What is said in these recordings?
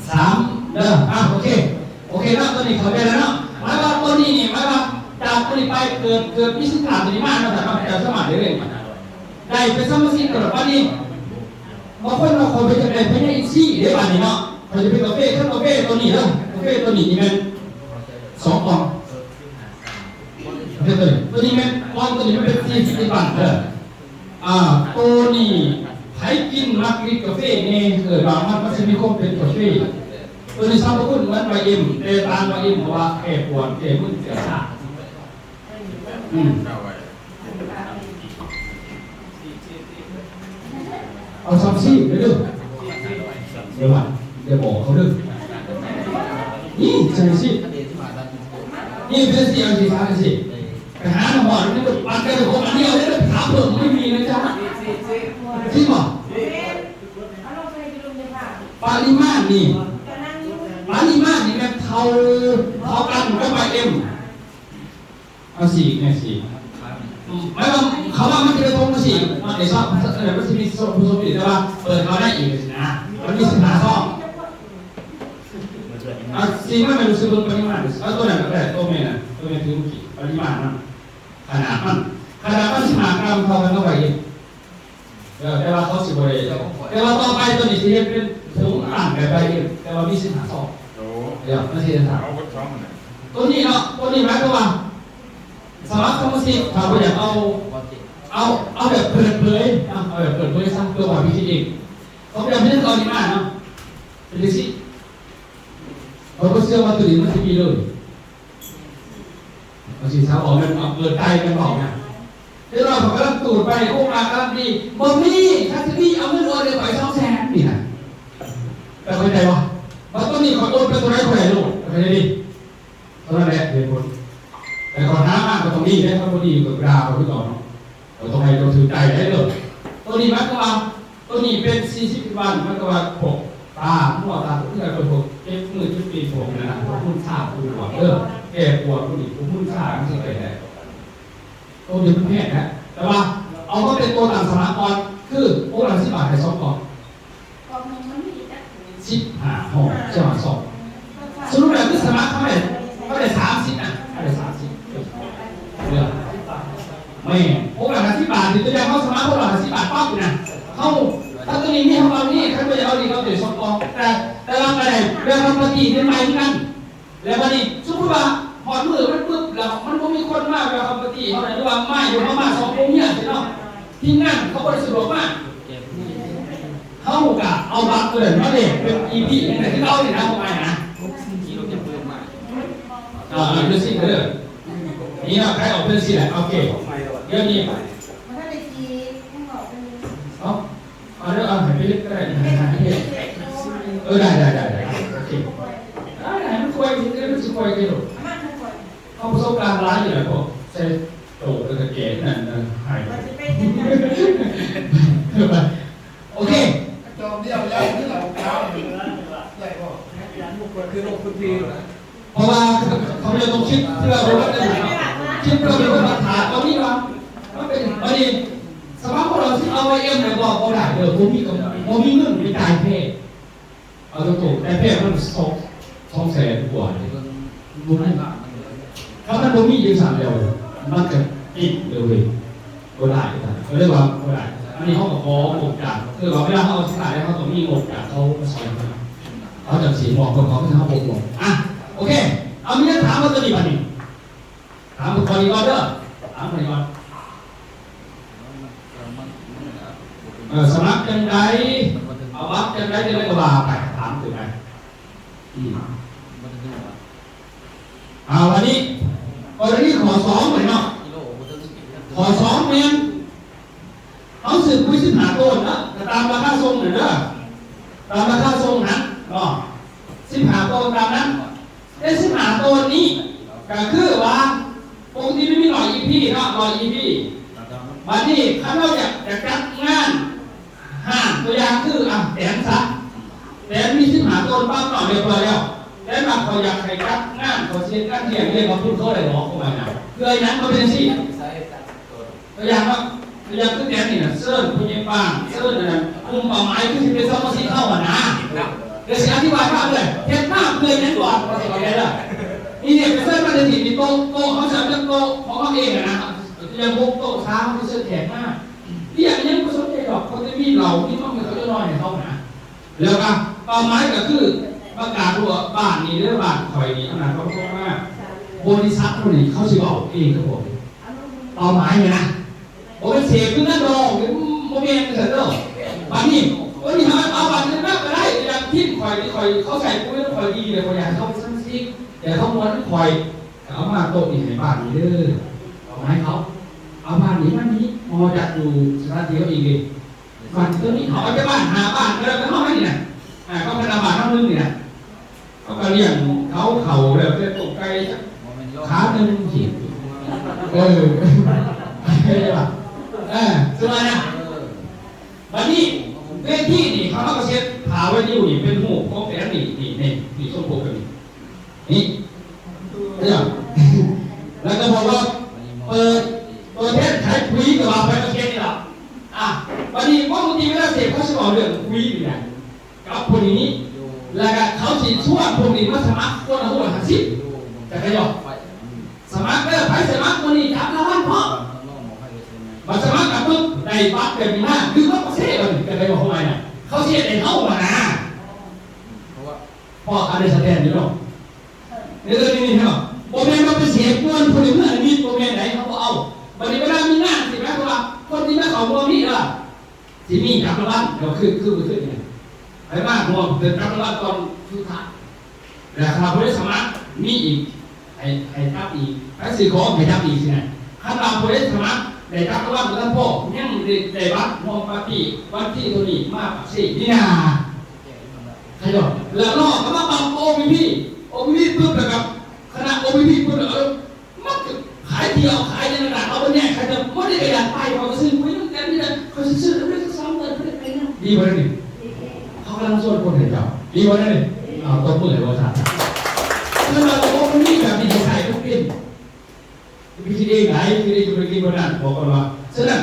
ສາມເດີ. ອ່າ ໂອເຄ ໂອເຄເນາະ ຕົວນີ້ເຂົ້າໃຈແລ້ວເນາະ. ໝາຍວ່າຕົວນີ້ນີ້ ໝາຍວ່າຈາກຕົວນີ້ໄປ ເກີດ ເກີດມີສິນຄ້າຕົວນີ້ມາເນາະ ເຈົ້າສາມາດໄດ້ເລີຍ ໄດ້ເປັນສະມາຊິກຕະຫຼອດ. ບາດນີ້ບາງຄົນວ່າ ຂ້ອຍໄປຢາກໄດ້ພະຍາອິນຊີເດ້ ບາດນີ້ເນາະ ຂ້ອຍຈະເປັນກາເຟ ເທິງກາເຟຕົວນີ້ເດີ. ກາເຟຕົວນີ້ນີ້ແມ່ນສອງກ່ອງ ຕົວນີ້ ຕົວນີ້ແມ່ນກ່ອງ ຕົວນີ້ມັນເປັນສີ່ສິບເອັດບາດເດີ. ອ່າ ໂຕນີ້ໃຜກິນມັກລິດກາເຟແດ່ ເກີດວ່າມັນ ມັນຊິມີຄວາມເປັນກາເຟ. ໂຕນີ້ສັບພະຄຸນເໝືອນວາຍເອັມ ແຕ່ຕ່າງວາຍເອັມ ເພາະວ່າແກ້ປວດ ແກ້ມຶນ ແກ້ຊາ. ອືມ ເອົາສາມສິບເດີ ດຽວວ່າ ດຽວບອກເຂົາເດີ. ນີ້ ສາມສິບ ນີ້ເປັນສີ່ອັນ ສີ່ສາມ ສີ່ ໄປຫານ້ຳຮ້ອນ ມັນກໍປັນໄປຂອງອັນດຽວເດ້ ຖາມເພີ່ມບໍ່ມີນະຈ໊ະ. ຈິງບໍ່? ປະລິມານນີ້ ປະລິມານນີ້ແມ່ນເທົ່າ ເທົ່າກັນກັບ ວາຍເອັມ. ເອົາສີ່ ແມ່ນສີ່ ໝາຍວ່າ ເຂົາວ່າມັນຈະໄປຕົງກັນສີ່ ມັນໄດ້ຊອກ ມັນຊິມີຊອກຜູ້ໂຊກດີ ແຕ່ວ່າເປີດເຂົ້າໄດ້ອີກນະ ມັນມີສິບຫ້າຊອກ. ເອົາສີ່ ມັນແມ່ນຮູ້ສຶກເບິ່ງປະລິມານ ເອົາຕົວນັ້ນກໍໄດ້ ຕົວແມ່ນນະ ຕົວແມ່ນຖືເມື່ອກີ້ ປະລິມານມັນ ຂະໜາດມັນ ຂະໜາດມັນສິບຫ້າກຣາມ ເທົ່າກັນກັບ ວາຍເອັມ. ເອີ ແຕ່ວ່າເຂົາຊິບໍ່ໄດ້ ແຕ່ວ່າຕໍ່ໄປຕົວນີ້ຊິເຮັດເປັນຖົງອັນແບບ ວາຍເອັມ ແຕ່ວ່າມີສິບຫ້າຊອກ. ໂອ້ ເອີ ມັນຊິເຮັດ ເອົາເບິດສອງຫັ້ນນະ ຕົວນີ້ເນາະ ຕົວນີ້ໝາຍຄວາມວ່າ ສະໝັກສະມາຊິກ ຖ້າບໍ່ຢາກເອົາ ເອົາ ເອົາແບບເປີດເຜີຍ ເອົາແບບເປີດເຜີຍຊະ ເພື່ອວ່າວິທີເອງ ເຂົາບໍ່ຢາກໃຫ້ເຮົາເອົານີ້ມາເນາະ ເປັນຈັ່ງຊີ້ ເຂົາບໍ່ເຊື່ອວ່າຕົວນີ້ມັນຊິມີເລີຍ. ມັນຊິເຊົາອອກແມ່ນເອົາເປີດໃຈແມ່ນເວົ້ານະ ເຈົ້ານ້ອຍເຂົາກຳລັງຕູດໄປ ໂຄງການກຳລັງດີ ບໍ່ມີ ຄັນຊິມີເອົາເງິນໂອນໃຫ້ຂ້ອຍສອງແສນນີ້ນະ ເຈົ້າເຂົ້າໃຈບໍ່? ບັດຕົວນີ້ຂ້ອຍໂອນໄປຕົວໃດຂ້ອຍໄດ້ໂລດ ເຈົ້າເຂົ້າໃຈດີ? ເທົ່ານັ້ນແຫຼະເຫດຜົນ ແຕ່ຂ້ອຍຫາມາກໍຕ້ອງດີເດ້ ຄັນບໍ່ດີກໍດ່າຂ້ອຍຄືເກົ່າເນາະ. ເຮົາຕ້ອງໃຫ້ເຈົ້າຖືກໃຈໄດ້ເດີ. ໂຕນີ້ໝາຍຄວາມວ່າ ໂຕນີ້ເປັນສີ່ສິບວັນ ໝາຍຄວາມວ່າພວກຕາ ຫົວຕາ ຄືກັນກັບພວກເຈັບມືເຈັບຕີນພວກນັ້ນນະ ພວກມຶນຊາ ພວກປວດເດີ ແກ້ປວດພວກນີ້ ພວກມຶນຊາ ມັນຊິແກ້ໄດ້. ໂຕນີ້ມັນແພງນະ ແຕ່ວ່າເອົາມາເປັນໂຕຕັ້ງສະໝັກກ່ອນ ຄືອົງລະສິບບາດ ໃຫ້ສອງກ່ອງ. ສິບຫ້າຫ່ອ ສະໝັກສອງ ສະຫຼຸບແລ້ວຄືສະໝັກເທົ່າໃດ? ເທົ່າໃດ? ສາມສິບນະ ເທົ່າໃດ? ສາມສິບ ເຫຼືອ ແມ່ນ ຫົກຮ້ອຍຫ້າສິບບາດ ຕົວຢ່າງເຮົາສະໝັກຫົກຮ້ອຍຫ້າສິບບາດປັບນະ ເຮົາ ຖ້າຕົວນີ້ມີເຮົາເອົານີ້ ຄັນບໍ່ຢາກເອົານີ້ ເຮົາເອົາສອງກ່ອງ ແຕ່ ແຕ່ວ່າກໍໄດ້ ແລ້ວເຮົາກໍຕີເປັນໃໝ່ຄືກັນ. ແລ້ວບັດນີ້ ສົມມຸດວ່າຮອດມື້ມັນປຶບ ແລ້ວມັນບໍ່ມີຄົນມາ ແລ້ວເຮົາປະຕິເຮົາ ຫຼືວ່າມາຢູ່ ເຮົາມາສອງຜົວເມຍຊີ້ເນາະ ທີມງານເຂົາບໍ່ໄດ້ສະດວກມາ ເຮົາກະເອົາບັດຕົວນັ້ນມາແລກເປັນອີພີ ຈັ່ງໃດຄືເກົ່ານີ້ນະ ເອົາໄປນະ ອ່າ ເດີຊິເດີ ນີ້ເນາະ ຂາຍອອກເປັນຊີ້ແຫຼະ ໂອເຄ ດຽວນີ້ ເອົາ ເອົາເດີ ເອົາໃຫ້ໄປເຮັດກໍໄດ້ ໃຫ້ ໃຫ້ເຮັດ ເອີ ໄດ້ ໄດ້ ໄດ້ ໄດ້ ໂອເຄ ໄດ້ ໃຫ້ມັນຄ່ອຍ ເຮັດ ມັນຊິຄ່ອຍເຮັດໂລດ ເຮົາປະສົບການຫຼາຍຢູ່ແລ້ວ ພວກໃສ່ໂຕກະແກະນັ້ນ ໃຫ້ ໂອເຄ ຈອມດຽວ ຍາວຄືເຫຼົ້າຂາວ ໄດ້ບໍ່? ຄືລົງພື້ນທີ່ໂລດນະ. ເພາະວ່າເຂົາເຈົ້າຕ້ອງຄິດເພື່ອບໍ່ວ່າຈະ ຄິດເພື່ອບໍ່ວ່າຖານຕອນນີ້ວ່າ ມັນເປັນ ບັດນີ້ ສະມາຄົມເຮົາຊິເອົາໄວເອັມໄດ້ບໍ່? ບໍ່ໄດ້ເດີ ບໍ່ມີ ບໍ່ມີເງິນໄປຈ່າຍແພດ ເອົາຕົງໆ ແຕ່ແພດມັນສອງ ສອງແສນກວ່າ ບໍ່ມີ ຖ້າມັນບໍ່ມີຈັ່ງຊັ້ນແລ້ວ ມັນກະປິດເລີຍເວີຍ. ບໍ່ໄດ້ ກໍເລີຍວ່າບໍ່ໄດ້ ອັນນີ້ເຮົາກໍຂໍງົບຈາກ ຄືວ່າເວລາເຮົາເອົາສິນຄ້າໄດ້ ເຮົາຕ້ອງມີງົບຈາກເຂົາມາຊ່ອຍເຮົາ ເຮົາຈັ່ງຊິມອບເພິ່ນ ເຂົາຄືເຮົາບໍ່ມອບ ອ່ະ ໂອເຄ ເອົາ ມີຄຳຖາມມາຕົວນີ້ບັດນີ້ ຖາມຂ້ອຍກ່ອນເດີ ຖາມຂ້ອຍກ່ອນ ເອີ ສະໝັກຈັ່ງໃດ ເອົາບັດຈັ່ງໃດ ຈັ່ງໃດກໍວ່າໄປ ຖາມຄືກັນ ອືມ ອ່າ ວັນນີ້ ກໍໄດ້ຂໍສອງເລີຍເນາະ ຂໍສອງແມ່ນ ເຮົາຊື້ປຸ໋ຍສິບຫ້າໂຕນເນາະ ກໍຕາມລາຄາສົ່ງນັ້ນເດີ ຕາມລາຄາສົ່ງຫັ້ນເນາະ ສິບຫ້າໂຕນຕາມນັ້ນ ແຕ່ສິບຫ້າໂຕນນີ້ ກໍຄືວ່າ ປົກກະຕິມັນມີຮ້ອຍອີພີເນາະ ຮ້ອຍອີພີ ບັດນີ້ຄັນເຮົາຢາກ ຢາກຈັດງານ ຫ້າ ຕົວຢ່າງຄື ອ່ະ ແຕນຊະ ແຕນມີສິບຫ້າໂຕນປັບເນາະ ຮຽບຮ້ອຍແລ້ວ ແຕ່ວ່າເຂົາຢາກໃຫ້ຈັດງານ ເຂົາຊິເຮັດງານລ້ຽງ ລ້ຽງເຂົ້າປຸ້ນ ເຂົາໄດ້ບອກເຂົາວ່າຫຍັງ ເພື່ອຫຍັງ ເຂົາເປັນຈັ່ງຊີ້ ຕົວຢ່າງເນາະ ຕົວຢ່າງຄືແຕນນີ້ນະ ເຊີນຜູ້ໃຫຍ່ບ້ານ ເຊີນອັນນັ້ນ ກຸ່ມເປົ້າໝາຍຄືຊິເປັນສະມາຊິກເຮົາຫັ້ນນະ ດຽວຊິອະທິບາຍມາເລີຍ ເຮັດມາເພື່ອຫຍັງກ່ອນ ເຂົ້າໃຈເດີ. ນີ້ເດ້ ໄປເຊີນມາແຕ່ທີ່ໂຕະ ໂຕະເຮົາຈະເປັນໂຕະຂອງເຮົາເອງນະ ຢ່າງຫົກໂຕະຊາ ເຮົາໄປເຊີນແຂກມາ ອີ່ຫຍັງຍັງບໍ່ສົນໃຈດອກ ເຂົາຈະມີເຫຼົ້າມີນມໃຫ້ເຂົາຈັກໜ້ອຍໃຫ້ເຮົານະ. ແລ້ວກໍເປົ້າໝາຍກໍຄືປະກາດວ່າ ບ້ານນີ້ເດີ ບ້ານຂ້ອຍນີ້ ອຳນາດປະກອບການ ບໍລິສັດເຮົານີ້ ເຂົາຊິເວົ້າເອງກັບພວກນີ້ ເປົ້າໝາຍນີ້ນະ ບໍ່ແມ່ນເສບຄືນັ້ນດອກ ບໍ່ແມ່ນຈັ່ງຊັ້ນເດີ. ບັດນີ້ ໂອ້ຍ ເຮົາເອົາບັດນີ້ມາກໍໄດ້ ຢ່າງທີມຂ້ອຍນີ້ ຂ້ອຍ ເຂົາໃສ່ປຸ໋ຍນຳຂ້ອຍດີແລ້ວ ຂ້ອຍຢາກໃຫ້ເຂົາໄປສະມາຊິກ ຢາກໃຫ້ເຂົາມ່ວນນຳຂ້ອຍ ກໍເອົາມາໂຕະນີ້ໃຫ້ບ້ານນີ້ເດີ ເອົາມາໃຫ້ເຂົາ ເອົາບ້ານນີ້ມານີ້ ເຮົາຈັດຢູ່ສະຖານທີ່ເຮົາເອງເດ້. ບ້ານຕົວນີ້ເຂົາເອົາຈາກບ້ານ ຫ້າບ້ານກໍແລ້ວແຕ່ເຮົາໃຫ້ນີ້ນະ ອ່າ ເຂົາຄະນະບ້ານເຮົາໜຶ່ງນີ້ນະ ເຂົາກໍລ້ຽງເຂົາເຂົ້າແລ້ວແຕ່ຕົ້ມໄກ່ ຂາໜຶ່ງ ເອີ ເອີ ຄືວ່ານະ. ບັດນີ້ເວທີນີ້ເຂົາກໍເຊັດຜ້າໄວນິວນີ້ເປັນຮູບຂອງແຕນນີ້ ນີ້ ນີ້ ນີ້ ຊົງໂພກັນນີ້ ນີ້ ເອີ ແລ້ວກໍບອກວ່າເປີດຕົວແທນຂາຍປຸ໋ຍ ກໍວ່າໄປເອົາເຊັດນີ້ລະ. ອ່ະ ບັດນີ້ປົກກະຕິເວລາເສບເຂົາຊິເວົ້າເລື່ອງປຸ໋ຍນີ້ນະ ກັບພວກນີ້ ແລ້ວກະເຂົາຊິຊວນພວກນີ້ມາສະໝັກຄົນລະຫົກຮ້ອຍຫ້າສິບ ຈັກໄດ້ບໍ່? ສະໝັກເດີ ໃຜສະໝັກມື້ນີ້ຈັບລາງວັນພ້ອມ ມາສະໝັກກັບປຶບ ໄດ້ບັດແບບນີ້ມາ ຄືວ່າປະເທດເຮົານີ້ ຈັກໄດ້ບໍ່? ເຂົາວ່າຫຍັງ ເຂົາຊິເຮັດໃຫ້ເຮົາວ່ານະ ເພາະວ່າ ພໍ້ອັນໄດ້ສະແຕນຢູ່ເນາະ ໃນເລື່ອງນີ້ເນາະ ບໍ່ແມ່ນວ່າໄປເສບກວນຜູ້ໃດເມືອນີ້ ບໍ່ແມ່ນໃດ ເຮົາບໍ່ເອົາ. ບັດນີ້ເວລາມີງານຊິໝາຍຄວາມວ່າ ຄົນທີ່ມາເຂົ້າຮ່ວມນີ້ ເອີ ຊິມີຈັບລາງວັນ ແລ້ວຄື ຄືມື້ຄືນນີ້ ໃຜມາຮ່ວມເປັນຈັບລາງວັນຕອນສຸດທ້າຍ ແລ້ວຖ້າຜູ້ໃດສະໝັກມີອີກ ໃຫ້ ໃຫ້ຈັບອີກ ໃຫ້ຊື້ຂອງໃຫ້ຈັບອີກຊີ້ນະ. ຄັນວ່າຜູ້ໃດສະໝັກໄດ້ຈັບລາງວັນບໍ່ທັນພໍ ຍັງໄດ້ ໄດ້ບັດຮ່ວມປາຕີ້ວັນທີເທົ່ານີ້ມາປາກເຊນີ້ນາ ຂະຫຍອດ ແລ້ວລໍກໍມາປັບໂອພີພີ ໂອພີພີປຶບ ແລ້ວກໍຄະນະໂອພີພີປຶບ ເອົາ ມັນກໍຂາຍທ່ຽວຂາຍຫຍັງກະຕາມ ເອົາໄປແຍກຂາຍ ແຕ່ບໍ່ໄດ້ໄປຢາກໄປ ເຂົາກໍຊື້ປຸ໋ຍນຳກັນນີ້ແຫຼະ ເຂົາຊິຊື້ນຳໄດ້ສອງເດືອນ ບໍ່ໄດ້ໄປນຳ ດີບໍ່ນີ້? ເຂົາກຳລັງຊວນຄົນໃຫ້ເຈົ້າ ດີບໍ່ນີ້? ເອົາ ຕົບມືໃຫ້ບໍ່ຊາ ຄືວ່າໂອພີພີແບບນີ້ໃຫ້ໃຊ້ມັນເປັນ ໄປຄິດເອງໄດ໋ ຄິດເອງຈະໄປກິນບໍ່ໄດ້ ບອກກ່ອນວ່າ. ສະນັ້ນ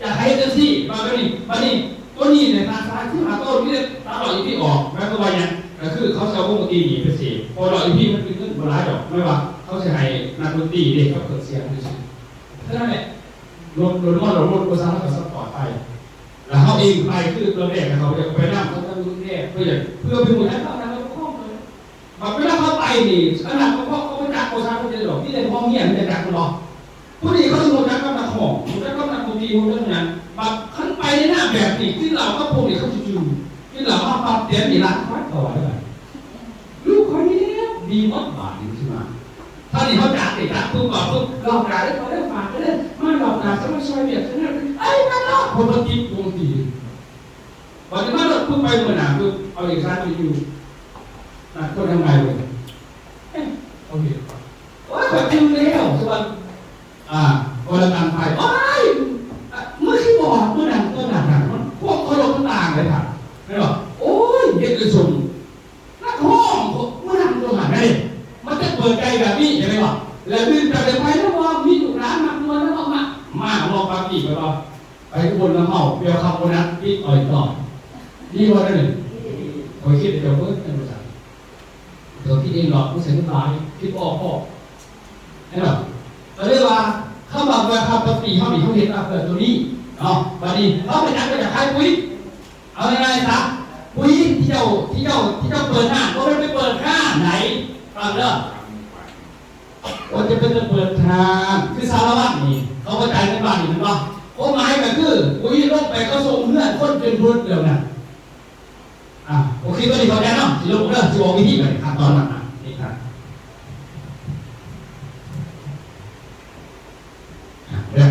ຢາກໃຫ້ເຮັດຈັ່ງຊີ້ ວ່າແບບນີ້ ບັດນີ້ ຕົວນີ້ເນຍ ຕາສາຍສິບຫ້າໂຕນີ້ ຕາຫຼອດອີພີອອກ ໝາຍຄວາມວ່າຫຍັງ? ກໍຄືເຂົາຊິເອົາວົງດົນຕີນີ້ໄປເສບ ເພາະຫຼອດອີພີມັນເປັນເງິນບໍ່ຫຼາຍດອກ ໝາຍວ່າເຂົາຊິໃຫ້ນັກດົນຕີເດ້ ກັບເຄື່ອງສຽງຊື່ໆ ເທົ່ານັ້ນແຫຼະ. ລົດ ລົດມອເຕີ ລົດໂມຊາກະສະປອດໄປ ແລ້ວເຮົາເອງໄປ ຄືຕອນແລກເຂົາຢາກໄປນຳ ເຂົາຈະລຸນແທ້ ເພື່ອຫຍັງ? ເພື່ອໄປຮູ້ຈັກເຂົາ ນຳເຂົາເຂົ້າມາ ບັດເວລາເຂົາໄປນີ້ ອັນນັ້ນເຂົາ ເຂົາ ເຂົາບໍ່ຈັກ ບໍ່ສາມາດເຮັດດອກ ມີແຕ່ພໍ່ເມຍມັນຈະຈັກ ແມ່ນບໍ່? ຜູ້ນີ້ເຂົາຊິຮູ້ຈັກກັບນັກຮ້ອງ ຮູ້ຈັກກັບນັກດົນຕີ ຮູ້ຈັກຫຍັງ ບັດຄັນໄປໃນນາມແບບນີ້ ກິນເຫຼົ້າກັບພວກນີ້ ເຂົາຊິຈື່ ກິນເຫຼົ້າມາປັບແຕ່ມີລັດ ເຂົາວ່າໄດ້ ລູກຂ້ອຍນີ້ແລ້ວ ດີໝົດບາດນີ້ຊິມາ ຖ້ານີ້ເຮົາຈັກນີ້ ຈັກປຶບ ປຶບ ລອບໜ້າເດີ ຂໍເດີ ຝາກເດີ ມາລອບໜ້າ ຈະມາຊ່ອຍວຽກຊະນັ້ນ ເອີຍ ມາລອບ ເພິ່ນມາຕິດວົງຕີ ບັດນີ້ມາລົດປຶບໄປມື້ໜ້າປຶບ ເອົາເອກະສານໄປຢູ່ ນັດຄົນທາງໃນເລີຍ ເອີ ເຂົາເຮັດ ໂອ້ຍ ຂ້ອຍຈື່ແລ້ວ ສ່ວນ ອ່າ ກໍລະກັນໄປ ໂອ້ຍ ອ່າ ມື້ທີ່ບອກມື້ນັ້ນ ຕອນນັ້ນນະ ມັນຄວາມເຄົາລົບມັນຕ່າງເລີຍທ່ານ ແມ່ນບໍ່? ໂອ້ຍ ເຮັດໃຫ້ສົມ ນັກຮ້ອງ ມື້ນັ້ນຕົວຫັ້ນເດ້ ມັນຈະເປີດໃຈແບບນີ້ ເຫັນບໍ່? ແລ້ວອື່ນຈະໄດ້ໄປນຳບໍ່ ມີລູກຫຼານມັກມ່ວນນຳບໍ່ ມາ ມາຮ້ອງປາຕີ້ ແມ່ນບໍ່? ໄປອຸບົນນຳເຮົາ ແປວຄຳໂບນັດ ຕິດອ້ອຍຕໍ່ ດີບໍ່ນັ້ນ? ຂ້ອຍຄິດໃນໃຈເບີດ ທ່ານຜູ້ຊາຍ ເຈົ້າຄິດເອງດອກ ຜູ້ຊາຍຫຼາຍ ຄິດບໍ່ອອກພໍ້ ເຫັນບໍ່? ກໍເລີຍວ່າ ຄຳວ່າ Welcome Party ເຮົານີ້ ເຮົາເຮັດມາເພື່ອຕົວນີ້ເນາະ ບັດນີ້ເຮົາເປັນຫຍັງກໍຢາກຂາຍປຸ໋ຍ ເອົາງ່າຍໆຊະ ປຸ໋ຍທີ່ເຈົ້າ ທີ່ເຈົ້າ ທີ່ເຈົ້າເປີດຮ້ານ ບໍ່ແມ່ນໄປເປີດຮ້ານໃດ ຟັງເດີ ວ່າຈະເປັນເປີດຮ້ານ ຄືສາລະວັດນີ້ ເຂົາບໍ່ຈ່າຍເງິນບ້ານນີ້ແມ່ນບໍ່? ຄວາມໝາຍກໍຄື ປຸ໋ຍລົງໄປ ເຂົາສົ່ງເຮືອນຄົນຈົນເບິດແລ້ວນະ ອ່າ ໂອເຄ ຕົວນີ້ເຂົ້າໃຈເນາະ ຊິລົງເດີ ຊິບອກວິທີໄປ ຂັ້ນຕອນມັນນະ ນີ້ຄັບ ອ່າ ເດີ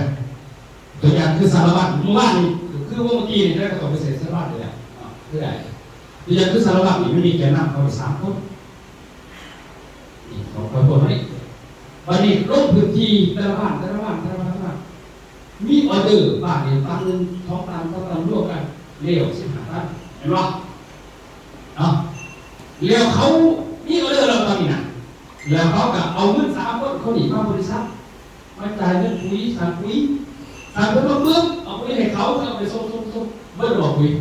ຕົວຢ່າງຄືສາລະວັດ ມື້ວານນີ້ ຄື ຄືວ່າເມື່ອກີ້ນີ້ ໄດ້ກໍຕ້ອງໄປເຊັນສາລະວັດນີ້ແຫຼະ ອ່າ ຄືໄດ້ ຕົວຢ່າງຄືສາລະວັດນີ້ ມັນມີແກນນຳເຂົາໄປສາມຄົນ ນີ້ ຂອງ ຂອງພວກນີ້ ບັດນີ້ລົງພື້ນທີ່ແຕ່ລະບ້ານ ແຕ່ລະບ້ານ ແຕ່ລະບ້ານ ແຕ່ລະບ້ານ ມີອໍເດີບ້ານນີ້ຕັນໜຶ່ງ ສອງຕັນ ສາມຕັນ ລວມກັນແລ້ວສິບຫ້າຕັນ ແມ່ນບໍ່? ເນາະ ແລ້ວເຂົາມີອໍເດີແລ້ວຕອນນີ້ນະ ແລ້ວເຂົາກໍເອົາເງິນສາມຄົນເຂົານີ້ມາບໍລິສັດ ມາຈ່າຍເງິນປຸ໋ຍ ສ້າງປຸ໋ຍ ສ້າງປຸ໋ຍມາປຶບ ເອົາປຸ໋ຍໃຫ້ເຂົາ ເຂົາເອົາໄປສົ່ງ ສົ່ງ ສົ່ງ ເບິດແລ້ວບໍ່ປຸ໋ຍ?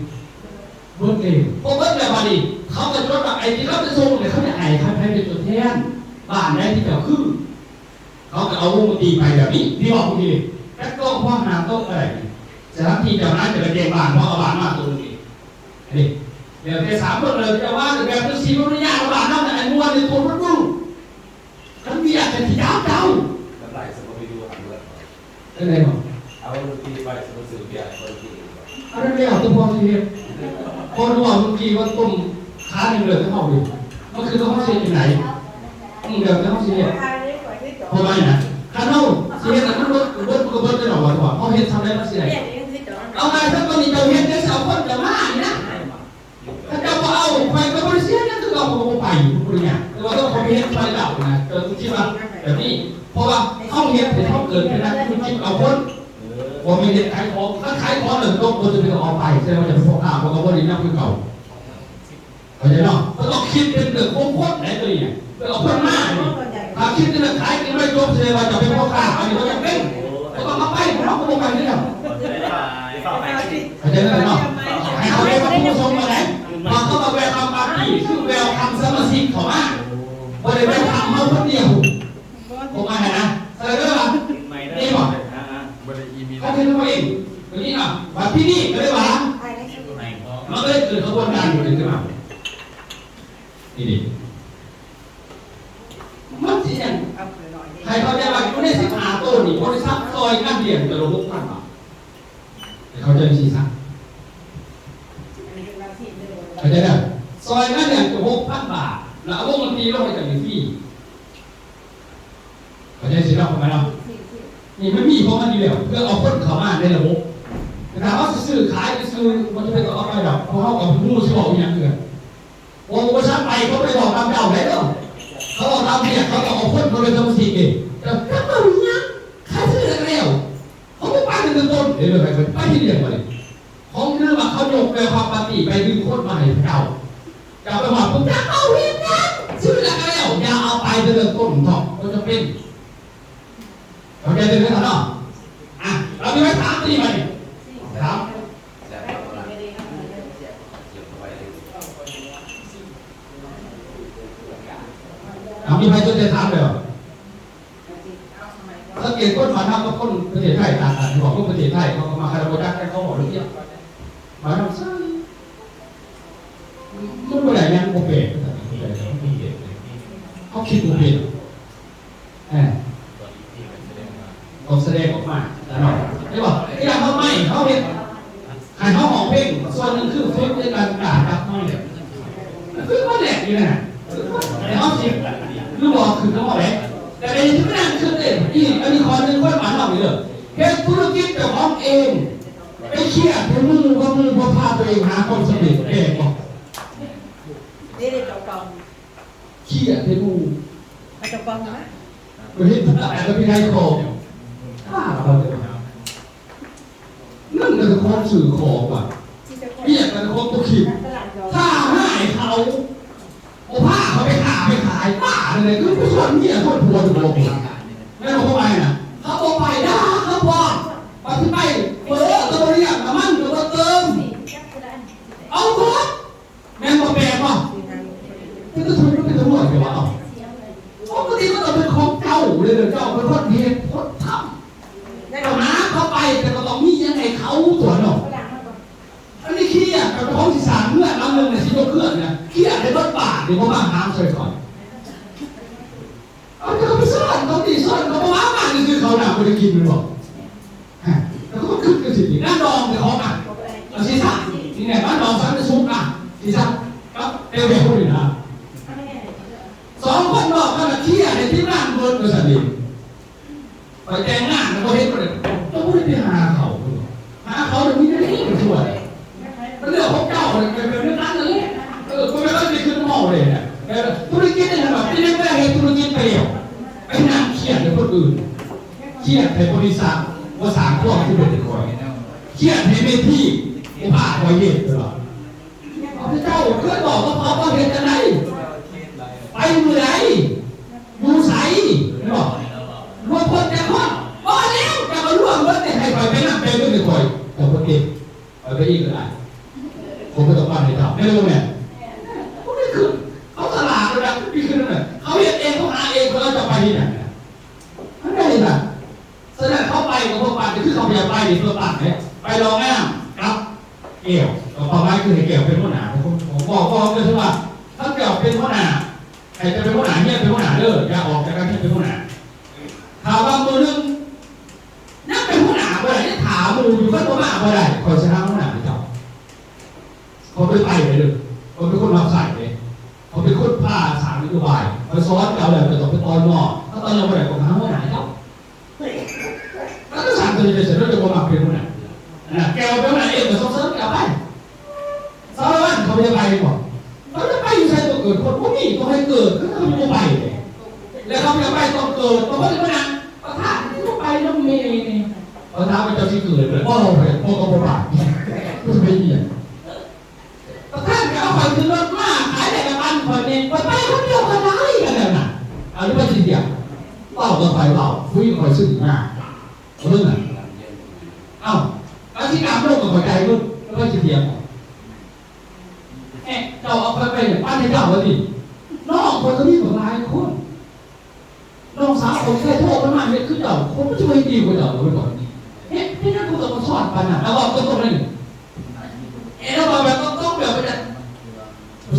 ເບິດເລີຍ. ພໍເບິດແລ້ວບາດນີ້ ເຂົາກໍຈະວ່າ ໄອ້ທີ່ເຂົາໄປສົ່ງເນຍ ເຂົາຈະໃຫ້ໃຜເປັນຕົວແທນ ບ້ານໃດທີ່ເຈົ້າຄື ເຂົາກໍເອົາວົງດົນຕີໄປແບບນີ້ ທີ່ເວົ້າເມື່ອກີ້ນີ້ ຈັກໂຕະພໍ ຫ້າໂຕະກໍໄດ້. ສະຖານທີ່ເຈົ້ານາຍຈະໄປແຈ້ງບ້ານ ເພາະເອົາບ້ານມາໂຕໜຶ່ງເອງ. ອັນນີ້ແລ້ວແຕ່ສາມຄົນ ແລ້ວເຈົ້າວ່າແບບຈັ່ງຊີ້ ບໍ່ອະນຸຍາດ ບ້ານເຮົານະ ອັນມ່ວນນີ້ໂຕໝົດດູ. ຄັນວຽກກໍຊິຖາມເຈົ້າ ກຳໄລສະບໍ່ໄປຢູ່ຫັ້ນເບິດ ຈັ່ງໃດເນາະ? ເອົາດົນຕີໄປ ສະບໍ່ຊື້ວຽກໃຫ້ຄົນກິນ ອັນນັ້ນແລ້ວແຕ່ພໍ່ຊິເຮັດ. ເພາະວ່າເມື່ອກີ້ວ່າຕົ້ມຂາໜຶ່ງເລີຍເຮົາເດ້ ມັນຄືເຮົາຊິເຮັດຈັ່ງໃດ? ອືມ ແລ້ວແຕ່ເຮົາຊິເຮັດ. ເພາະວ່ານະ ຄັນເຮົາຊິເຮັດໃຫ້ມັນເບິດ ເບິດກໍເບິດໄດ້ດອກ ວ່າເຮົາເຮັດສ່ຳໃດມັນຊິໄດ້. ເອົາງ່າຍຊະ ຕອນນີ້ເຈົ້າເຮັດໄດ້ ຊາວຄົນຈະມານີ້ນະ. ຖ້າເຈົ້າບໍ່ເອົາ ຂ້ອຍກໍບໍ່ໄດ້ເສຍຫຍັງຄືເກົ່າ ຂ້ອຍກໍບໍ່ໄປ ບໍ່ໄດ້ຫຍັງ. ແຕ່ວ່າຕ້ອງເອົາໄປເຮັດຊ່ອຍລາວນະ ເຈົ້າຕ້ອງຄິດວ່າແບບນີ້ ເພາະວ່າເຮົາເຮັດໃຫ້ເຮົາເກີດເປັນນັກທຸລະກິດເອົາຄົນ ບໍ່ແມ່ນເຮັດຂາຍຂອງ. ຄັນຂາຍຂອງແລ້ວຕົກ ບໍ່ຈຳເປັນຕ້ອງເອົາໄປ ແສດງວ່າຈະເປັນພໍ່ຄ້າ ເຂົາກໍບໍ່ໄດ້ນຳຄືເກົ່າ. ເຂົ້າໃຈເນາະ? ເຮົາຕ້ອງຄິດເປັນເລື່ອງຂອງຄົນໃດ໋ ຕົວນີ້ນະ ເພື່ອເອົາຄົນມາ. ຖ້າຄິດແຕ່ເລື່ອງຂາຍກິນໄວ້ຈົບ ແສດງວ່າຈະເປັນພໍ່ຄ້າ ອັນນີ້ບໍ່ຈຳເປັນ ບໍ່ຕ້ອງເອົາໄປ ເຮົາກໍບໍ່ໄປຢູ່ແລ້ວ. ເຂົ້າໃຈແລ້ວເນາະ? ໃຫ້ເຂົາເຈົ້າມາຜູ້ຊົມວ່າໃດ ວ່າເຂົາມາ welcome party ຄື welcome ສະມາຊິກເຂົ້າມາ ບໍ່ໄດ້ welcome ເຮົາຄົນດຽວ. ຜົມວ່າຫັ້ນນະ ເອີ ນີ້ບໍ່ ບໍ່ໄດ້ອີມີ ເຂົາເຮັດເອົາເອງ ຕົວນີ້ນະ. ບັດທີນີ້ກໍເລີຍວ່າ ມັນກໍເລີຍເກີດຂະບວນການຢູ່ຂຶ້ນມາ ນີ້ເດ້. ມັນຊິຫຍັງ ໃຫ້ເຂົ້າໃຈວ່າຢູ່ໃນສິບຫ້າໂຕນີ້ ບໍລິສັດຊ່ອຍງານລ້ຽງເທື່ອລະຫົກພັນບາດ ໃຫ້ເຂົ້າໃຈຈັ່ງຊີ້ຊະ ເຂົ້າໃຈເດີ. ຊ່ອຍງານລ້ຽງເທື່ອລະຫົກພັນບາດ ແລ້ວເອົາວົງດົນຕີລົງໃຫ້ເຈົ້າຟຣີ ເຂົ້າໃຈຊິເນາະ ປະມານນັ້ນ. ນີ້ມັນມີຂອງມັນຢູ່ແລ້ວ ເພື່ອເອົາຄົນເຂົ້າມາໃນລະບົບ. ແຕ່ຖ້າເຮົາຊິຊື້ຂາຍໄປຊື້ ບໍ່ຈຳເປັນຕ້ອງເອົາໄປດອກ ເພາະເຮົາກໍບໍ່ຮູ້ຊິເວົ້າອີ່ຫຍັງຄືກັນ. ບໍ່ ບໍ່ຊັກໄປ ເຂົາໄປເວົ້າຕາມເຈົ້າໄດ້ເນາະ ເຂົາເວົ້າຕາມວຽກ ເຂົາຕ້ອງເອົາຄົນເຂົ້າໄປສະມາຊິກເດ້. ເຈົ້າຈັກເວົ້າອີ່ຫຍັງ ຂາຍຊື້ແລ້ວ ເຂົາບໍ່ໄປຕັ້ງແຕ່ຕົ້ນເດ້ ໄປທີ່ດຽວບັດນີ້. ຂອງຄືວ່າເຂົາຍົກແບບວ່າປາຕີ້ໄປດຶງຄົນມາໃຫ້ເຈົ້າ ເຈົ້າໄປວ່າ "ພວກເຈົ້າເອົາເຮັດຫຍັງ? ຊື້ແລ້ວກໍແລ້ວ ຢ່າເອົາໄປແຕ່ເລີ່ມຕົ້ນເຖາະ ບໍ່ຈຳເປັນ." ເຂົ້າໃຈເດີເນາະ? ອ່ະ ເຮົາມີໄວ້ສາມປີບັດນີ້ ສາມ ເຮົາມີໄວ້ຈົນໄດ້ສາມແລ້ວ. ສັງເກດຄົນບ້ານເຮົາກັບຄົນປະເທດໄທຕ່າງກັນ. ບອກຄົນປະເທດໄທເຂົາກໍມາຄາດບໍ່ຈັກ ແຕ່ເຂົາເວົ້າເລື່ອງວຽກ. ບ້ານເຮົາໃສ່ ມັນບໍ່ໄດ້ຫຍັງ ບໍ່ແປກ. ເຮົາຄິດບໍ່ເປັນ. ເອີ ຕ້ອງສະແດງອອກມາ ເຫັນບໍ່? ຢ່າງເຮົາໄມ້ ເຮົາເຮັດ ໃຫ້ເຮົາຮ້ອງເພງ ສ່ວນໜຶ່ງຄືຝຶກໃນການກ້າຈັບໄມ້ ຄືມາແລກຢູ່ນັ້ນນະ ໃຫ້ເຮົາຊິ ຫຼືບໍ່ຄືເຮົາແຫຼະ ແຕ່ໄດ້ເຮັດງານຄືເດ້. ອີກອັນນີ້ຂໍ້ໜຶ່ງ ຄົນບ້ານເຮົານີ້ເດີ ເຮັດທຸລະກິດເຈົ້າຂອງເອງ ໄປຄຽດໃຫ້ໝູ່ ວ່າໝູ່ບໍ່ພາຕົວເອງຫາຄວາມສຳເລັດ ແປກບໍ່? ເດ້ ເຈົ້າເກົ່າ ຄຽດໃຫ້ໝູ່ ເອົາເຈົ້າຂອງມາ ໄປເຮັດທຸລະກິດກັບພິໄລຂອງ ອ້າວ ນັ້ນກໍຂອງຊື້ຂອງວ່າ ວຽກກັນຂອງຕົວຄິດ ຖ້າໃຫ້ເຂົາ ບໍ່ພາເຂົາໄປຄ້າໄປຂາຍ ບ້າແນວໃດ ຄືໄປຊວນເມຍຊວນຜົວຢູ່ບໍ່ ແມ່ນບໍ່? ເຂົາໄປນະ ເຂົາບໍ່ໄປ ດ່າເຂົາພ້ອມ ວ່າຊິໄປ ເອີ ກໍບໍ່ລ້ຽງ ນ້ຳມັນກໍບໍ່ເຕີມ ເອົາໝົດ. ແມ່ນບໍ່? ແປກບໍ່? ເປັນຕາທຸກ ເປັນຕາຮວຍແຕ່ວ່າ ເອົ້າ ປົກກະຕິມັນຕ້ອງເປັນຂອງເຈົ້າເລີຍ ເຈົ້າເປັນຄົນເຮັດ ຄົນທຳ ເຈົ້າຫາເຂົາໄປ ແຕ່ກໍຕ້ອງມີຫຍັງໃຫ້ເຂົາຕົວະເນາະ. ອັນນີ້ຄຽດກັບເຈົ້າຂອງຊິສ້າງເຮືອນຫຼັງໜຶ່ງ ຊິຍົກເຮືອນນະ ຄຽດໃຫ້ເບິດບ້ານນີ້ ບໍ່ມາຫາມຊ່ອຍຂ້ອຍ. ເອົາ ເຈົ້າກໍໄປຊ້ອນເຂົາຕິ ຊ້ອນເຂົາບໍ່ວ່າ ມາຊື່ໆ ເຂົາໜ້າບໍ່ໄດ້ກິນແມ່ນບໍ່? ຮະ ເຂົາກໍຄິດຈັ່ງຊີ້ຕິ ງານດອງເຈົ້າຂອງ ອ່ະ ເອົາຊິຊະ ນີ້ແຫຼະ ງານດອງສັນຕິສຸກ ອ່ະ ຊິຊະ ກັບແຕ່ວຽກຄົນນີ້ນະ ສອງຄົນນອກນັ້ນນະ ເຄຍໃຫ້ທີມງານເບິດວ່າຊັ້ນເດ. ຂ້ອຍແຕ່ງງານແລ້ວບໍ່ເຫັນບໍ່ໄດ້ ເຈົ້າບໍ່ໄດ້ໄປຫາເຂົາ ຫາເຂົາແລ້ວມີແນວໃດໄປຊ່ວຍ? ມັນເລື່ອງຂອງເຈົ້າ ເປັນແບບນັ້ນນັ້ນແຫຼະ. ເອີ ບໍ່ແມ່ນວ່າຊິຂຶ້ນເວົ້າເດ້ນະ ແຕ່ທຸລະກິດນີ້ນະ ເປັນຫຍັງໄດ້ເຮັດທຸລະກິດໄປແລ້ວ ໄປນັ່ງຄຽດໃຫ້ຄົນອື່ນ ຄຽດໃຫ້ບໍລິສັດບໍ່ສ້າງຄວາມສຳເລັດໃຫ້ຂ້ອຍ ຄຽດໃຫ້ເມທີບໍ່ພາຂ້ອຍເຮັດ ເຈົ້າເຄີຍບອກກັບເຂົາວ່າເຮັດຈັ່ງໃດ? ໄປມື້ໃດ? ຢູ່ໃສ? ແມ່ນບໍ່? ລວມຄົນຈັກຄົນ? ພໍແລ້ວ ເຈົ້າກໍລວມເບິດ ໃຫ້ຂ້ອຍໄປນຳ ແບ່ງເງິນໃຫ້ຂ້ອຍ ເຈົ້າບໍ່ເກັບ ຂ້ອຍໄປອີກກໍໄດ້ ຄົນບໍ່ຕ້ອງການໃຫ້ ບອກເຈົ້າວ່າ ຄັນເຈົ້າເປັນຫົວໜ້າ ໃຫ້ເຈົ້າເປັນຫົວໜ້າ ຮຽນເປັນຫົວໜ້າເດີ ຢ່າອອກຈາກການຮຽນເປັນຫົວໜ້າ. ຖ້າວ່າມື້ໜຶ່ງຍັງເປັນຫົວໜ້າບໍ່ໄດ້ ຍັງຖ້າໝູ່ຢູ່ ຄັນບໍ່ມາບໍ່ໄດ້ ຂ້ອຍຊິຫາຫົວໜ້າໃຫ້ເຈົ້າ. ຂ້ອຍບໍ່ໄດ້ໄປເດີ ຂ້ອຍເປັນຄົນຮັບໃຊ້ເດ້ ຂ້ອຍເປັນຄົນພາສ້າງນະໂຍບາຍ ຂ້ອຍສອນເຈົ້າແລ້ວ ເຈົ້າຕ້ອງໄປຕໍ່ຍົອ ຖ້າຕໍ່ຍົອ ບໍ່ໄດ້ ຂ້ອຍຫາຫົວໜ້າໃຫ້ເຈົ້າ. ແລ້ວກໍສ້າງຕົວນີ້ໄປເສຍ ແລ້ວຈະບໍ່ມັກເປັນຫົວໜ້າ. ອັນນັ້ນແກເປັນຫົວໜ້າເອງ ກໍສົ່ງເສີມແກໄປ. ສາລະວັນ ເຂົາບໍ່ຢາກໄປບໍ? ເຂົາຢາກໄປຢູ່ໃສ ຕົວເກີດຄົນບໍ່ມີ ຕ້ອງໃຫ້ເກີດ ຄືເຂົາບໍ່ໄປເດ້. ແລ້ວເຂົາບໍ່ຢາກໄປ ຕ້ອງເກີດ ຕ້ອງເປັນຫົວໜ້າ. ປະທານ ຄືບໍ່ໄປນຳແມ່ນີ້? ປະທານວ່າເຈົ້າຊິເກີດ ບໍ່ ບໍ່ ກໍບໍ່ໄປ ບໍ່ໄປຫຍັງ. ປະທານກໍເອົາຂ້ອຍຂຶ້ນລົດມາ ຂາຍໄດ້ກໍປັນຂ້ອຍແດ່ ຂ້ອຍໄປຄົນດຽວກໍໄດ້ ກັນແລ້ວນະ. ເອົາ ຫຼືວ່າຊິຖຽງ? ເວົ້າກໍຂ້ອຍເວົ້າ ຄຸຍຂ້ອຍຊຶ້ງນະ. ເບິ່ງນະ ເອົ້າ ກະຊິກາບລົງກໍຂ້ອຍຈ່າຍເງິນ ແລ້ວໃຜຊິຖຽງ? ແອະ ເຈົ້າເອົາຂ້ອຍໄປປັນໃຫ້ເຈົ້າວ່າຕິ? ນ້ອງຂ້ອຍກໍມີບັກຫຼາຍຄົນ. ນ້ອງສາວຂ້ອຍເຄີຍໂທມາເຮັດຄືເຈົ້າ ຄົນມັນຊິບໍ່ເຮັດດີກວ່າເຈົ້າເລີຍບໍ່? ເຮັດ ເຮັດຫຍັງຄືຕ້ອງມາສອນປານນັ້ນ? ລາວເວົ້າຕົງໆເລີຍນີ້. ເອ ລາວເວົ້າແບບຕົງໆ ແບບວ່າ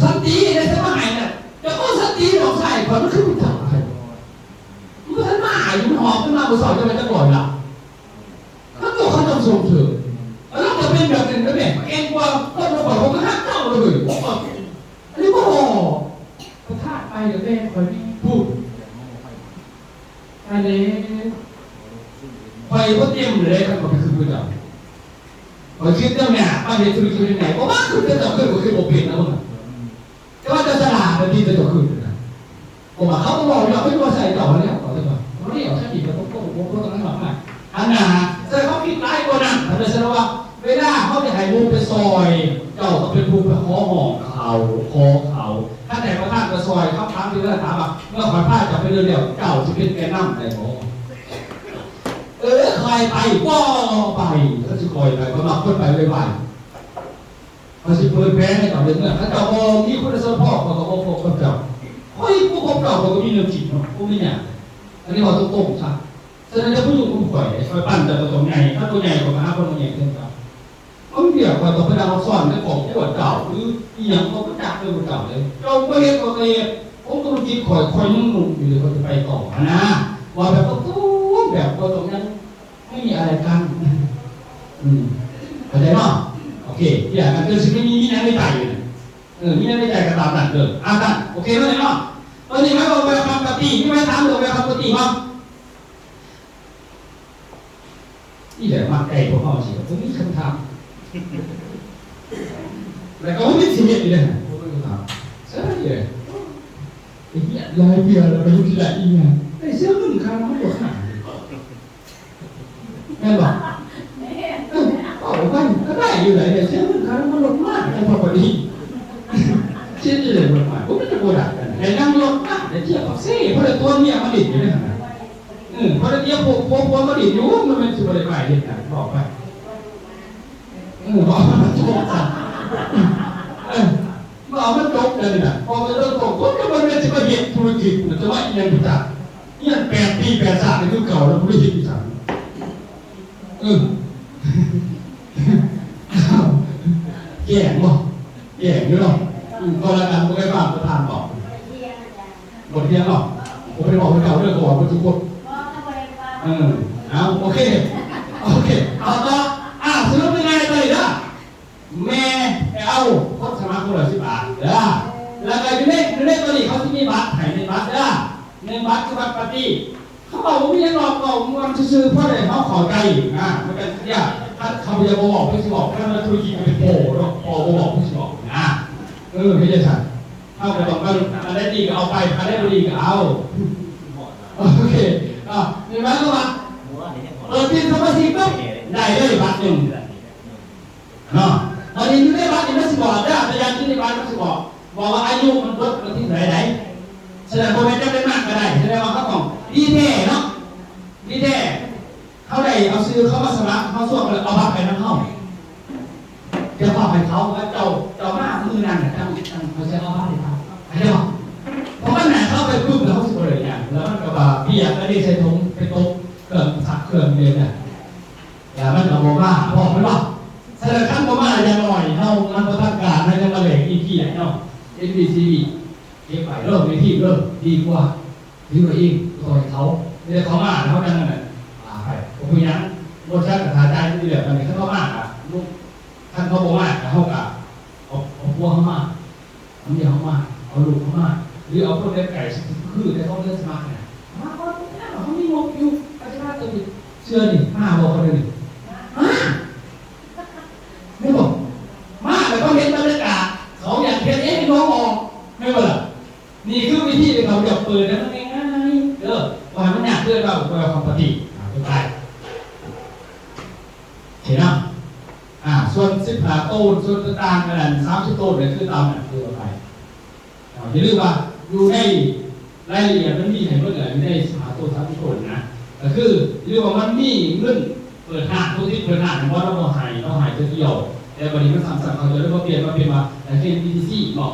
ສັນຕິໄດ້ສະບາຍນະ. ເຈົ້າກໍສັນຕິ ນ້ອງຊາຍຂ້ອຍ ມັນຄືເປັນເຈົ້າ. ມັນບໍ່ທັນມາຢູ່ ມັນຫອບຂຶ້ນມາມື້ເຊົ້າ ເຈົ້າວ່າຈັກຮ້ອຍລະ. ຖ້າຕົວເຂົາເຈົ້າສົ່ງເສີມ ແລ້ວເຈົ້າເປັນແບບນັ້ນນະແມ່ ເກັ່ງກວ່າຄົນຂອງເຂົາ ເຂົາກໍຮັກເຈົ້າເລີຍ. ອັນນີ້ບໍ່ ປະທານໄປແລ້ວແມ່ນຂ້ອຍນີ້ ພຸ້ນ ອັນນີ້ ຂ້ອຍບໍ່ເຕັມເລີຍ ຄັນຂ້ອຍໄປຄືເຂົາເຈົ້າ. ຂ້ອຍຄິດແນວໜ້າ ມາເຮັດທຸລະກິດເຮັດຫຍັງ ບໍ່ວ່າຄືເຂົາເຈົ້າ ຄືບໍ່ ຄືບໍ່ເປັນນະ ເບິ່ງ ແຕ່ວ່າເຈົ້າສະຫຼາດແບບນີ້ ເຈົ້າຄືນນະ. ເພາະວ່າເຂົາບໍ່ເວົ້າດອກ ເຂົາຈະບໍ່ໃສ່ເຈົ້າແລ້ວ ເຂົາຈະວ່າ ບໍ່ໄດ້ເອົາໃສ່ດີ ເຂົາຕ້ອງ ບໍ່ ບໍ່ຕ້ອງນັ້ນມາກ. ອັນນ່າ ສະນັ້ນເຂົາຄິດຫຼາຍກວ່ານັ້ນ. ເຂົາເລີຍສະຫຼຸບວ່າ ເວລາເຮົາຈະໃຫ້ໝູ່ໄປຊ່ອຍ ເຈົ້າຕ້ອງເປັນຜູ້ໄປຂໍຮ້ອງເຂົາ ຂໍເຂົາ. ຄັນໃຫ້ປະທານໄປຊ່ອຍ ຄຳຖາມທີ່ເຂົາຈະຖາມວ່າ ເມື່ອຂ້ອຍພາເຈົ້າໄປເດີນແລ້ວ ເຈົ້າຊິເປັນແກນນຳໄດ້ບໍ່? ເອີ ຂ້ອຍໄປ ບໍ່ໄປ. ຄັນຊິຂ້ອຍໄປ ຂ້ອຍມັກຄົນໄປໄວໆ. ຂ້ອຍຊິເປີດແຜນໃຫ້ເຈົ້າໄດ້ເມືອ. ຄັນເຈົ້າບໍ່ມີຄຸນສົມບັດ ຂ້ອຍກໍບໍ່ຄົບກັບເຈົ້າ. ຂ້ອຍບໍ່ຄົບເຈົ້າ ຂ້ອຍກໍມີແນວຄິດເນາະ ບໍ່ມີຫຍັງ. ອັນນີ້ເວົ້າຕົງໆຊະ. ສະນັ້ນຢ່າໄປຫຍຸ້ງກັບຂ້ອຍເດ້. ຂ້ອຍປັ້ນເຈົ້າກໍຕ້ອງໃຫຍ່. ຄັນບໍ່ໃຫຍ່ ຂ້ອຍກໍຫາຄົນມາໃຫຍ່ແທນເຈົ້າ. ບາງເທື່ອຂ້ອຍຕ້ອງໄປນັ່ງສອນໃນຄອບຄົວເຈົ້າ ຫຼືອີຫຍັງ ຂ້ອຍບໍ່ຈັກເລື່ອງຂອງເຈົ້າເດ້. ເຈົ້າບໍ່ເຮັດ ຂ້ອຍກໍເຮັດ. ໂອ້ ທຸລະກິດຂ້ອຍ ຂ້ອຍຍັງໜຸ່ມຢູ່ເດ້ ຂ້ອຍຈະໄປຕໍ່ຫັ້ນນະ. ເວົ້າແບບຕົງໆ ແບບບໍ່ຕ້ອງຍັງ ໄມ່ມີອະໄລກັນ. ອືມ ເຂົ້າໃຈເນາະ? ໂອເຄ. ຢ່າງນັ້ນຄືຊິມີ ມີຫຍັງໃນໃຈຢູ່ນະ. ເອີ ມີຫຍັງໃນໃຈກໍຕາມນັ້ນເດີ. ອ່າ ນັ້ນ ໂອເຄເນາະ ເນາະ? ຕອນນີ້ມາເວົ້າ welcome party ມີໃຜຖາມເລື່ອງ welcome party ບໍ່? ນີ້ແຫຼະມັກໃກ້ພວກເຮົາຊິ ບໍ່ມີຄຳຖາມ. ແລ້ວກໍບໍ່ມີຊີວິດຢູ່ເດ້ ບໍ່ມີຄຳຖາມ. ໃຊ່ເດ້. ໄອ້ເຫຍ ຫຼາຍເທື່ອແລ້ວ ໄປຢູ່ທີ່ໃດອີກຫຍັງ ໄດ້ເສຍເງິນຄ່ານ້ຳມັນລົດມາ ແມ່ນບໍ່? ເອີ ເວົ້າໄປກໍໄດ້ຢູ່ໃດ໋ ໄດ້ເສຍເງິນຄ່ານ້ຳມັນລົດມາ ໄດ້ພໍພໍດີ ເສຍຢູ່ໃດ໋ ລົດມາ ບໍ່ແມ່ນຈະບໍ່ໄດ້ກັນ ໄດ້ນັ່ງລົດມາ ໄດ້ທ່ຽວປາກເຊ ພໍໄດ້ຕົວະເມຍມາຫຼິ້ນຢູ່ໃນຫັ້ນນະ. ເອີ ພໍໄດ້ຕົວະພວກ ພວກມາຫຼິ້ນຢູ່ ມັນແມ່ນຊິບໍ່ໄດ້ໄປເຮັດຫຍັງ ເວົ້າໄປ. ເອີ ເວົ້າມັນຈົບຊະ ເອີ. ວ່າມັນຈົບແລ້ວນີ້ນະ ເພາະວ່າເລື່ອງຂອງຄົນກໍບໍ່ແມ່ນຊິມາເຮັດທຸລະກິດ ຈະມາອີຫຍັງຢູ່ຈັກ ຮຽນແປດປີແປດຊາດນີ້ຄືເກົ່າແລ້ວ ບໍ່ໄດ້ເຮັດອີຫຍັງ. ເອີ ແຈ້ງບໍ່? ແຈ້ງຢູ່ເນາະ. ອືມ ກໍລະກັນ ບໍ່ໄດ້ຟັງປະທານເວົ້າ ບໍ່ໄດ້ຖຽງເນາະ. ບໍ່ໄດ້ເວົ້າເຈົ້າເດີ ເວົ້າເບິດທຸກຄົນ. ເອີ ເອົາ ໂອເຄ ໂອເຄ ເອົາຕໍ່. ອ່າ ສະຫຼຸບງ່າຍໆ ຕອນນີ້ເດີ. ແມ່ໄປເອົາຄົນສະໝັກຄົນລະສິບບາດເດີ ແລ້ວກໍຢູ່ໃນ ຢູ່ໃນຕົວນີ້ເຂົາຊິມີບັດໃຫ້ ໜຶ່ງບັດເດີ ໜຶ່ງບັດຄືບັດປາຕີ້. ເຂົາເວົ້າບໍ່ມີຫຍັງດອກ ເວົ້າມ່ວນຊື່ໆ ພໍໄດ້ເຮົາເຂົ້າໃຈນະ ມັນກໍຍາກ. ຄັນເຂົາບໍ່ຢາກເວົ້າ ເພິ່ນຊິເວົ້າ ຄັນວ່າທຸລະກິດກໍເປັນພໍ່ເນາະ ພໍ່ບໍ່ເວົ້າ ເພິ່ນຊິເວົ້ານະ. ເອີ ເຮັດຈັ່ງຊັ້ນ ເຮົາກໍຕ້ອງເບິ່ງ ອັນໃດດີກໍເອົາໄປ ອັນໃດບໍ່ດີກໍເອົາ. ໂອເຄ ອ່າ ນີ້ໝາຍຄວາມວ່າ ເປີດປິ່ນສະມາຊິກປຸບ ໄດ້ເລີຍບັດໜຶ່ງ. ເນາະ ບາດນີ້ຢູ່ໃນບັດນີ້ມັນຊິບອກເດີ ພະຍານຢູ່ໃນບັດມັນຊິບອກ ບອກວ່າອາຍຸມັນເບິດວັນທີເທົ່າໃດໃດ. ສະນັ້ນບໍ່ແມ່ນຈຳເປັນມາກກໍໄດ້ ສະແດງວ່າເຮົາຕ້ອງດີແທ້ເນາະ ດີແທ້. ເຮົາໄດ້ເອົາຊື່ເຂົາມາສະໝັກ ເຮົາຊວນເຂົາເອົາບັດໄປນຳເຮົາ ຈະບອກໃຫ້ເຂົາວ່າເຈົ້າ ເຈົ້າມາມື້ນັ້ນນະ ຈັ່ງ ຈັ່ງເຂົາຊິເອົາບັດໃຫ້ເຈົ້າ ເຂົ້າໃຈບໍ່? ເພາະວ່າໜ້າເຂົາໄປປຶບແລ້ວເຮົາຊິບໍ່ໄດ້ຫຍັງ ແລ້ວມັນກໍວ່າເບຍກໍໄດ້ໃສ່ຖົງໄປຕົກເຄື່ອງຊັກເຄື່ອງເລີຍນະ. ແລ້ວມັນກໍບໍ່ມາ ບອກເພິ່ນວ່າ ສະນັ້ນຄັນບໍ່ມາຢ່າງໜ້ອຍເຮົາມັນບໍ່ທັນການ ເຮົາຍັງມາແລກອີພີໃຫ້ເນາະ ເອັມບີຊີບີ ເກັບໄວ້ເດີ ເວທີເດີ ດີກວ່າ ຖືໄວ້ເອງ ບໍ່ຕ້ອງໃຫ້ເຂົາ ແຕ່ເຂົາມາແລ້ວເຮົາຈັ່ງນັ້ນ ວ່າໄປ ບໍ່ເປັນຫຍັງ ບໍ່ຈັກກະຖ້າຈ່າຍເງິນຢູ່ແລ້ວ ບັດນີ້ຄັນເຂົາມາກະ ຄັນເຂົາບໍ່ມາກະ ເຮົາກະເອົາ ເອົາຜົວເຮົາມາ ເອົາເມຍເຮົາມາ ເອົາລູກເຮົາມາ ຫຼືເອົາຄົນໃກ້ໆ ຄືແຕ່ສອງເດືອນຊິມາຫັ້ນນະ ມາກ່ອນ ເຮົາມີງົບຢູ່ ອາທິດໜ້າເທື່ອນີ້ ມາບໍ່ຄົນດຽວນີ້ ມາ ແມ່ນບໍ່? ມາແລ້ວເຂົາເຫັນບັນຍາກາດ ເຂົາຢາກເຮັດເອງ ລອງອອກ ແມ່ນບໍ່ລະ? ນີ້ຄືວິທີທີ່ເຂົາຈະເປີດໃຫ້ມັນງ່າຍໆເດີ ບໍ່ໃຫ້ມັນຍາກເກີນໄປ ບໍ່ໃຫ້ເຂົາປະຕິ ອ່າ ສຸດທ້າຍ ເຫັນເນາະ ອ່າ ສ່ວນສິບຫ້າໂຕນ ສ່ວນຕ່າງໆ ອັນນັ້ນ ສາມສິບໂຕນ ກໍຄືຕາມນັ້ນຄືໄປ ອ່າ ຢ່າລືມວ່າຢູ່ໃນລາຍລະອຽດມັນມີໃຫ້ເບິດແຫຼະ ຢູ່ໃນສິບຫ້າໂຕນ ສາມສິບໂຕນນະ ກໍຄື ຫຼືວ່າມັນມີເງິນເປີດຮ້ານ ປົກກະຕິເປີດຮ້ານ ບໍ່ ລາວບໍ່ໃຫ້ ລາວໃຫ້ເທື່ອດຽວ ແຕ່ບັດນີ້ມັນສຳຄັນ ເຂົາເຈົ້າເລີຍມາປ່ຽນ ມາເປັນວ່າ ນັກຮຽນ ບີທີຊີ ເນາະ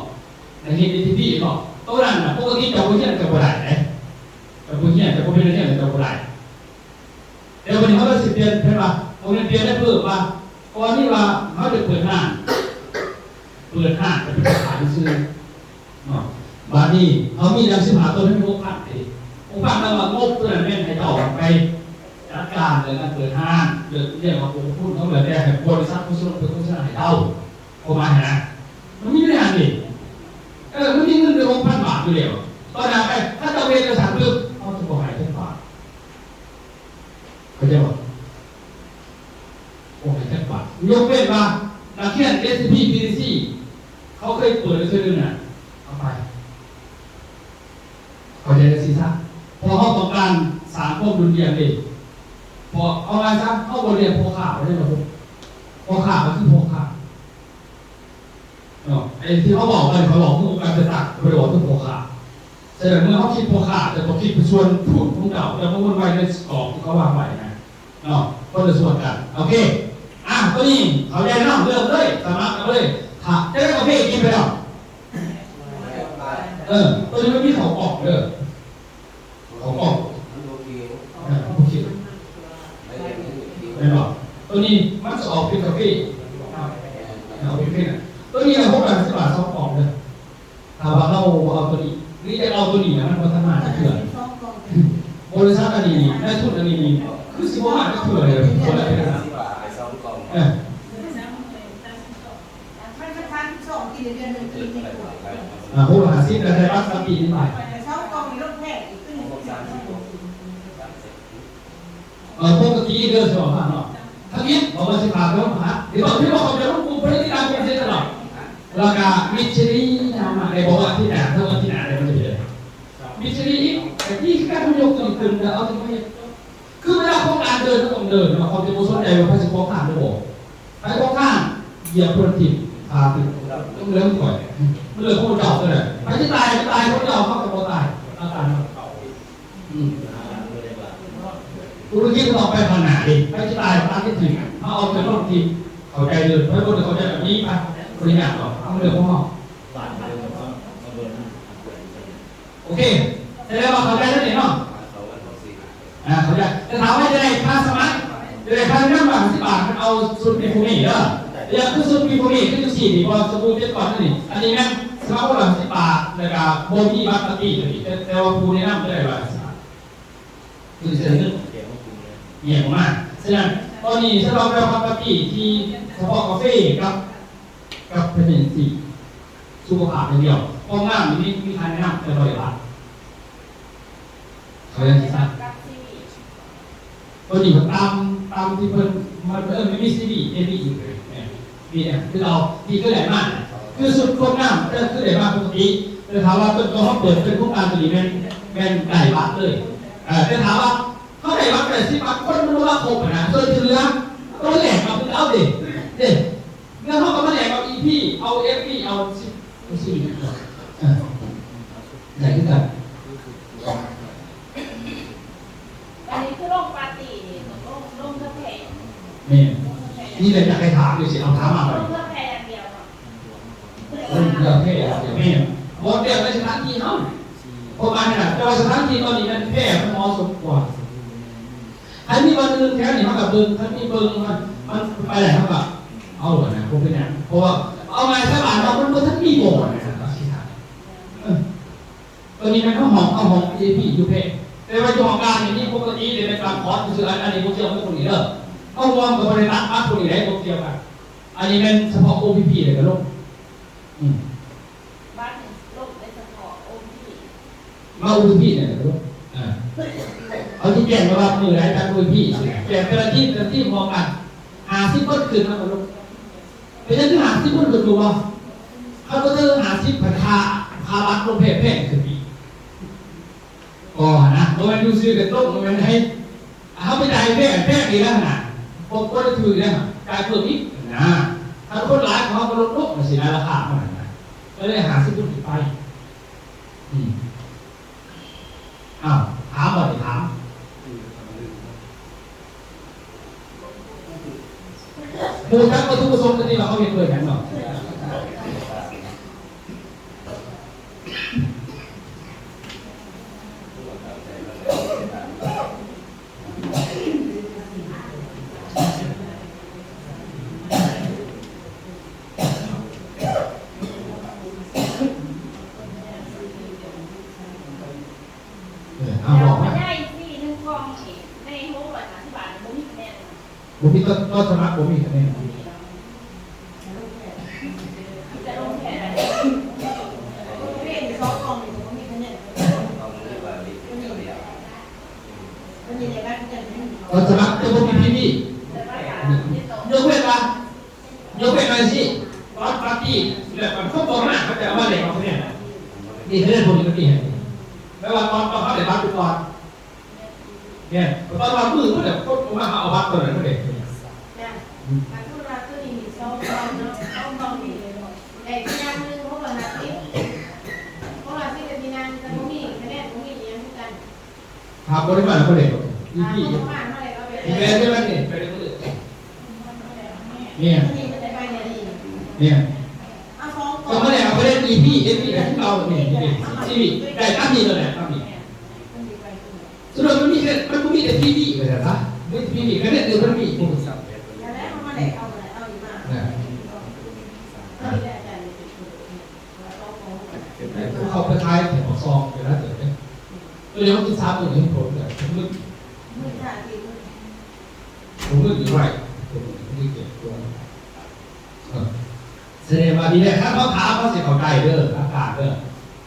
ນັກຮຽນ ບີທີພີ ເນາະ ໂຕນັ້ນນະ ປົກກະຕິເຈົ້າບໍ່ຮຽນເຈົ້າບໍ່ໄດ້ເດ້ ເຈົ້າບໍ່ຮຽນ ເຈົ້າບໍ່ເປັນນັກຮຽນເຈົ້າບໍ່ໄດ້ ແຕ່ບັດນີ້ເຮົາເລີຍຊິປ່ຽນ ເຫັນບໍ່ ບໍ່ແມ່ນປ່ຽນ ແຕ່ເພີ່ມວ່າ ກ່ອນນີ້ວ່າເຮົາຈະເປີດຮ້ານ ເປີດຮ້ານເປັນສາຂາຊື່ໆ ເນາະ ບາດນີ້ເຮົາມີແລ້ວສິບຫ້າໂຕນ ໃຫ້ຫົກພັນເດ້ ຫົກພັນ ແຕ່ວ່າງົບໂຕນັ້ນແມ່ນໃຫ້ເຈົ້າໄປຈັດການເລື່ອງການເປີດຮ້ານ ເລື່ອງ ເລື່ອງຂອງກົງທຶນ ເຂົາແລ້ວແຕ່ໃຫ້ບໍລິສັດໂຄສະນາ ໄປໂຄສະນາໃຫ້ເຈົ້າ ຄວາມໝາຍຫັ້ນນະ ມັນມີແນວນັ້ນເດ້ ເອີ ມັນມີເງິນເດືອນຫົກພັນບາດຢູ່ແລ້ວ ຕໍ່ໜ້າໄປ ຄັນເຈົ້າເຮັດຈັ່ງຊັ້ນປຶບ ເຮົາຈະບໍ່ໃຫ້ຈັກບາດ ເຂົ້າໃຈບໍ່? ບໍ່ໃຫ້ຈັກບາດ ຍົກເວັ້ນວ່ານັກຮຽນ ເອສພີ ບີທີຊີ ເຂົາເຄີຍເປີດເທື່ອໜຶ່ງນະ ເອົາໄປ ເຂົ້າໃຈຈັ່ງຊີ້ຊະ ເພາະເຮົາຕ້ອງການສ້າງຄວາມດຸ່ນດ່ຽງເດ້ ເພາະເອົາງ່າຍຊະ ເຮົາບໍ່ລຽນພໍ່ຄ້າ ເຮົາລຽນລະບົບ ພໍ່ຄ້າກໍຄືພໍ່ຄ້າ ເນາະ ໄອ້ທີ່ເຮົາເວົ້າໄປ ເຂົາເວົ້າຄືອົງການຈັດຕັ້ງ ບໍ່ໄດ້ເວົ້າເຖິງພໍ່ຄ້າ. ສະນັ້ນ ເມື່ອເຮົາຄິດພໍ່ຄ້າ ເຈົ້າຕ້ອງຄິດເປັນສ່ວນພູດຂອງເຈົ້າ ຢ່າມາວຸ່ນວາຍໃນກອບທີ່ເຂົາວາງໄວ້ນະ ເນາະ ຄົນລະສ່ວນກັນ. ໂອເຄ ອ່າ ໂຕນີ້ເຂົ້າໃຈເນາະ ເລີ່ມເລີຍ ສະໝັກກັນເລີຍ. ຖ້າຈະໄດ້ກາເຟກິນໄປແລ້ວ ເອີ ໂຕນີ້ມັນມີເຂົ້າກ່ອງເດີ. ເຂົ້າກ່ອງ ມັນບໍ່ຂຽວ ເອີ ບໍ່ຂຽວ ໃບແດງມັນບໍ່ຂຽວ ແມ່ນບໍ່? ໂຕນີ້ມັນຈະອອກເປັນກາເຟ ອອກເປັນກາເຟນະ. ໂຕນີ້ຫົກຮ້ອຍຫ້າສິບບາດສອງກ່ອງເດີ. ຖ້າວ່າເຮົາບໍ່ເອົາໂຕນີ້ ຫຼືຈະເອົາໂຕນີ້ນະ ມັນບໍ່ທັນມາຈັກເທື່ອ. ບໍລິສັດອັນນີ້ນີ້ ນາຍທຶນອັນນີ້ນີ້ ຄືຊິບໍ່ມາຈັກເທື່ອເລີຍ ບໍ່ໄດ້ເລີຍ. ເອີ ມັນ ມັນສາມສິບສອງ ກິນເດືອນໜຶ່ງ ກິນດີກວ່າ ອ່າ ຫົກຮ້ອຍຫ້າສິບ ແລ້ວໄດ້ບັດສາມປີຂຶ້ນໄປ ແຕ່ສອງກ່ອງນີ້ລົດແພງອີກ ຄື ເອີ ປົກກະຕິເດີ ສອງພັນເນາະ ທຳອິດ ບອກວ່າຊິພາໄປໂຮງພັກ ເຫັນບໍ່ ເຫັນບໍ່ ເຂົາຈະລົງກຸ່ມ ໄປຕິດຕາມກຸ່ມເສຍຕະຫຼອດ ແລ້ວກະມິດຊິລີນະ ໄດ້ບອກວ່າອາທິດໜ້າ ເຖິງອາທິດໜ້າໄດ້ ມັນຈະເປັນ ມິດຊິລີອີກ ກະດີຄືກັນ ເຮົາຍົກຕົວນີ້ຂຶ້ນ ແລ້ວເອົາຕົວນີ້ ຄືເວລາໂຄງການເດີນ ມັນຕ້ອງເດີນເນາະ ເຂົາຈະບໍ່ສົນໃຈວ່າໃຜຊິຂໍຂ້າມຫຼືບໍ່ ໃຜຂໍຂ້າມ ຢຽບຄົນຖິ້ມ ພາຂຶ້ນ ຕ້ອງເລື່ອງຂ້ອຍ ມັນເລື່ອງຂອງເຈົ້າເທົ່ານັ້ນ ໃຜຊິຕາຍກໍຕາຍ ຂອງເຈົ້າ ເຮົາກໍບໍ່ຕາຍ ອາການເຮົາ ອືມ ທຸລະກິດມັນຕ້ອງໄປຂ້າງໜ້າເດ້ ໃຜຊິຕາຍກໍຕາຍ ເຮົາເອົາແຕ່ຄົນທີ່ເຂົ້າໃຈເດີນ ໃຜບໍ່ໄດ້ເຂົ້າໃຈກໍໜີໄປ ບໍ່ໄດ້ຍາກດອກ ມັນເລື່ອງຂອງເຮົາ. ໂອເຄ ສະແດງວ່າເຂົ້າໃຈແລ້ວນີ້ເນາະ ອ່າ ເຂົ້າໃຈ ແຕ່ຖາມວ່າຈະໄດ້ຄ່າສະໝັກ ຈະໄດ້ຄ່າແນະນຳຮ້ອຍຫ້າສິບບາດ ມັນເອົາຊຸດ Before Me ເດີ ຢ່າງຄືຊຸດ Before Me ຄືຢູ່ຊີ້ນີ້ ເພາະວ່າສະບູເຈັດກ້ອນນີ້ ອັນນີ້ແມ່ນສະໝັກຄົນລະຫ້າສິບບາດ ແລ້ວກະບໍ່ມີບັດປາຕີ້ຕົວນີ້ ແຕ່ ແຕ່ວ່າຜູ້ແນະນຳຈະໄດ້ຮ້ອຍຫ້າສິບບາດ ຄືເຊັ່ນ ແຍກອອກມາ. ສະນັ້ນ ຕອນນີ້ສຳລັບແບບປາຕີ້ທີ່ສະເພາະກາເຟກັບ ກັບ Pregnancy ສຸຂະພາບຢ່າງດຽວ ຄວາມງາມນີ້ມີ ມີຄ່າແນະນຳ ແຕ່ບໍ່ໄດ້ວັດ ເຂົາເອີ້ນຈັ່ງຊັ້ນ ຕົວນີ້ກໍຕາມ ຕາມທີ່ເພິ່ນ ມັນ ເອີ ມັນມີ ຊີວີ ເອ ບີ ອີກ ແມ່ນ ມີແນວ ຄືເອົາ ທີ່ຄືໄດ້ມາ ຄືຊຸດຄວາມງາມ ແຕ່ຄືໄດ້ມາປົກກະຕິ ແຕ່ຖ້າວ່າເພິ່ນກໍມາເປີດເປັນໂຄງການຕົວນີ້ແມ່ນ ແມ່ນໄດ້ວັດເລີຍ ເອີ ແຕ່ຖ້າວ່າ ເຮົາໄດ້ບັດແປດສິບບາດ ຄົນມັນບໍ່ມາຄົບນະ ສ່ວນທີ່ເຫຼືອ ເຮົາແລກເອົາຄືເກົ່າເດ້ ເດ້ ແລ້ວເຮົາກໍມາແລກເອົາອີພີ ເອົາເອັຟພີ ເອົາຊີ ເອົາຊີ ເອີ ໄດ້ຄືກັນ. ອັນນີ້ຄືລົງປາຕີ້ນີ້ ລົງ ລົງເພື່ອແຜ່ ແມ່ນ ລົງເພື່ອແຜ່ ນີ້ແຫຼະ ຢາກໃຫ້ຖາມຢູ່ ຊິເອົາຖາມມາ ລົງເພື່ອແຜ່ຢ່າງດຽວເນາະ. ເອີ ເລື່ອງແພ ແມ່ນ ບໍ່ ເລື່ອງໃນສະຖານທີ່ເຮົາ ເພາະວ່ານັ້ນນະ ແຕ່ວ່າສະຖານທີ່ຕອນນີ້ແມ່ນແພ ມັນເໝາະສົມກວ່າ ຄັນມີບ່ອນອື່ນແຖວນີ້ເຮົາກໍເບິ່ງ ຄັນມີເບິ່ງ ມັນ ມັນໄປໄດ້ ເຮົາກໍເອົາຫັ້ນນະ ບໍ່ເປັນຫຍັງ ເພາະວ່າເອົາງ່າຍຊະ ບ້ານເຮົາມັນບໍ່ທັນມີບ່ອນນະ ຊິຖາມ ຕົວນີ້ແມ່ນເຮົາຫ້ອງ ເຮົາຫ້ອງ ວີໄອພີ ຢູ່ແພງ ແຕ່ວ່າຢູ່ຫ້ອງກາງນີ້ມີປົກກະຕິເດ ແມ່ນການຂອດຊື່ໆ ອັນ ອັນນີ້ບໍ່ກ່ຽວກັບພວກນີ້ເດີ ເຮົາຮ່ວມກັບບໍ່ໄດ້ຕັດບັດພວກນີ້ໄດ້ ບໍ່ກ່ຽວກັນ ອັນນີ້ແມ່ນສະເພາະ ໂອ ພີ ພີ ເລີຍກະລົງ ອືມ ບັດນີ້ລົງໄດ້ສະເພາະ ໂອ ພີ ມາ ໂອ ພີ ພີ ນີ້ແຫຼະ ເອີ ເຮົາຊິແຈ້ງວ່າມື້ໃດຈັດ ໂອ ພີ ພີ ແຕ່ລະທີມ ແຕ່ລະທີມພ້ອມກັນ ຫ້າສິບຄົນຂຶ້ນມາກະລົງ ເປັນຫຍັງຄືຫ້າສິບຄົນຂຶ້ນບໍ່? ຄັນບໍ່ເຖິງຫ້າສິບ ພັນຄ່າ ຄ່າບັດລົງແພງ ແພງຂຶ້ນອີກ ກໍຫັ້ນນະ ບໍ່ແມ່ນຢູ່ຊື່ກະຕົກ ບໍ່ແມ່ນໃດ ເຮົາໄປຈ່າຍແພງ ແພງອີກແລ້ວຫັ້ນນະ ບໍ່ ບໍ່ໄດ້ຖືກແລ້ວ ຈ່າຍເພີ່ມອີກຫັ້ນນະ ຄັນຄົນຫຼາຍເຂົາກະລົດລົງ ຈັ່ງຊີ້ນະ ລາຄາເຮົາຫັ້ນນະ ກະເລີຍຫ້າສິບຄົນຂຶ້ນໄປ ອືມ ອ້າວ ຖາມບັດນີ້ ຖາມ ຮູ້ຈັກວັດຖຸປະສົງກະຕິວ່າເຮົາເຮັດເພື່ອຫຍັງເນາະ? ເອີ ເອົາ ບອກມາ ໄດ້ສີ່ໜຶ່ງກ່ອງນີ້ ໃນຫົກຮ້ອຍຫ້າສິບບາດນີ້ບໍ່ມີຄະແນນ ບໍ່ມີ ຕອນ ຕອນສະໝັກບໍ່ມີຄະແນນ ບໍ່ມີເນາະ ມີແຕ່ລົງແຂກ ເປັນສອງກ່ອງນີ້ບໍ່ມີຄະແນນ ຕອນສະໝັກຈະບໍ່ມີພີວີ ຍົກເວັ້ນວ່າ ຍົກເວັ້ນວ່າຊີ້ ຕອນປາຕີ້ແລ້ວ ຄັນຄົນບໍ່ມາ ເຂົາຈະເອົາມາແລກເອົາຄະແນນ ນີ້ຄະແນນພວກນີ້ມັນມີໃຫ້ ແປວ່າຕອນ ຕອນເຮົາໄດ້ບັດຢູ່ກ່ອນ ແມ່ນ ຕອນວ່າມື້ພຸ້ນແຫຼະ ຄົນບໍ່ມາ ເຮົາເອົາບັດຕອນນັ້ນມາແລກ ຈ້ະ ອືມ ຄັນສົມມຸດວ່າໂຕນີ້ມີສອງກ່ອງເນາະ ສອງກ່ອງນີ້ ໄດ້ທີ່ນັ່ງໜຶ່ງ ຫົກຮ້ອຍຫ້າສິບ ຫົກຮ້ອຍຫ້າສິບເປັນທີ່ນັ່ງ ແຕ່ບໍ່ມີຄະແນນ ບໍ່ມີອີ່ຫຍັງຄືກັນ ຖ້າບໍ່ໄດ້ມາ ບໍ່ໄດ້ ອີພີ ຖ້າບໍ່ໄດ້ມາ ບໍ່ໄດ້ເອົາໄປ ແມ່ນ ແມ່ນ ແມ່ນ ແມ່ນ ແມ່ນ ເອົາສອງກ່ອງ ກໍມາແລ້ວ ເອົາໄປເລີຍ ອີພີ ເອັມພີ ແບບເກົ່າ ນີ້ ນີ້ ນີ້ ໄດ້ຕາມນີ້ເລີຍ ຕາມນີ້ ສະຫຼຸບມັນມີແຄ່ ມັນບໍ່ມີແຕ່ພີວີ ວ່າຊັ້ນຊະ ມີແຕ່ພີວີ ກະເຮັດຢູ່ ມັນມີ ແລ້ວມັນມາໄດ້ເອົາ ເອົາຢູ່ມາ ເອີ ເຂົາໄປຂາຍແຖວປາກຊ່ອງ ເວລາເດີນເດ້ ໂຕນີ້ມັນຄືສາມມື້ເຫັນຜົນແລ້ວ ມື້ ມື້ທີ່ ມື້ທີ່ໄວ ມື້ທີ່ເຈັບຕົວ ເອີ ສະແດງວ່າດີແລ້ວ ຄັນເຮົາຖາມ ເຮົາຊິເຂົ້າໃຈເດີ ຫຼັກການເດີ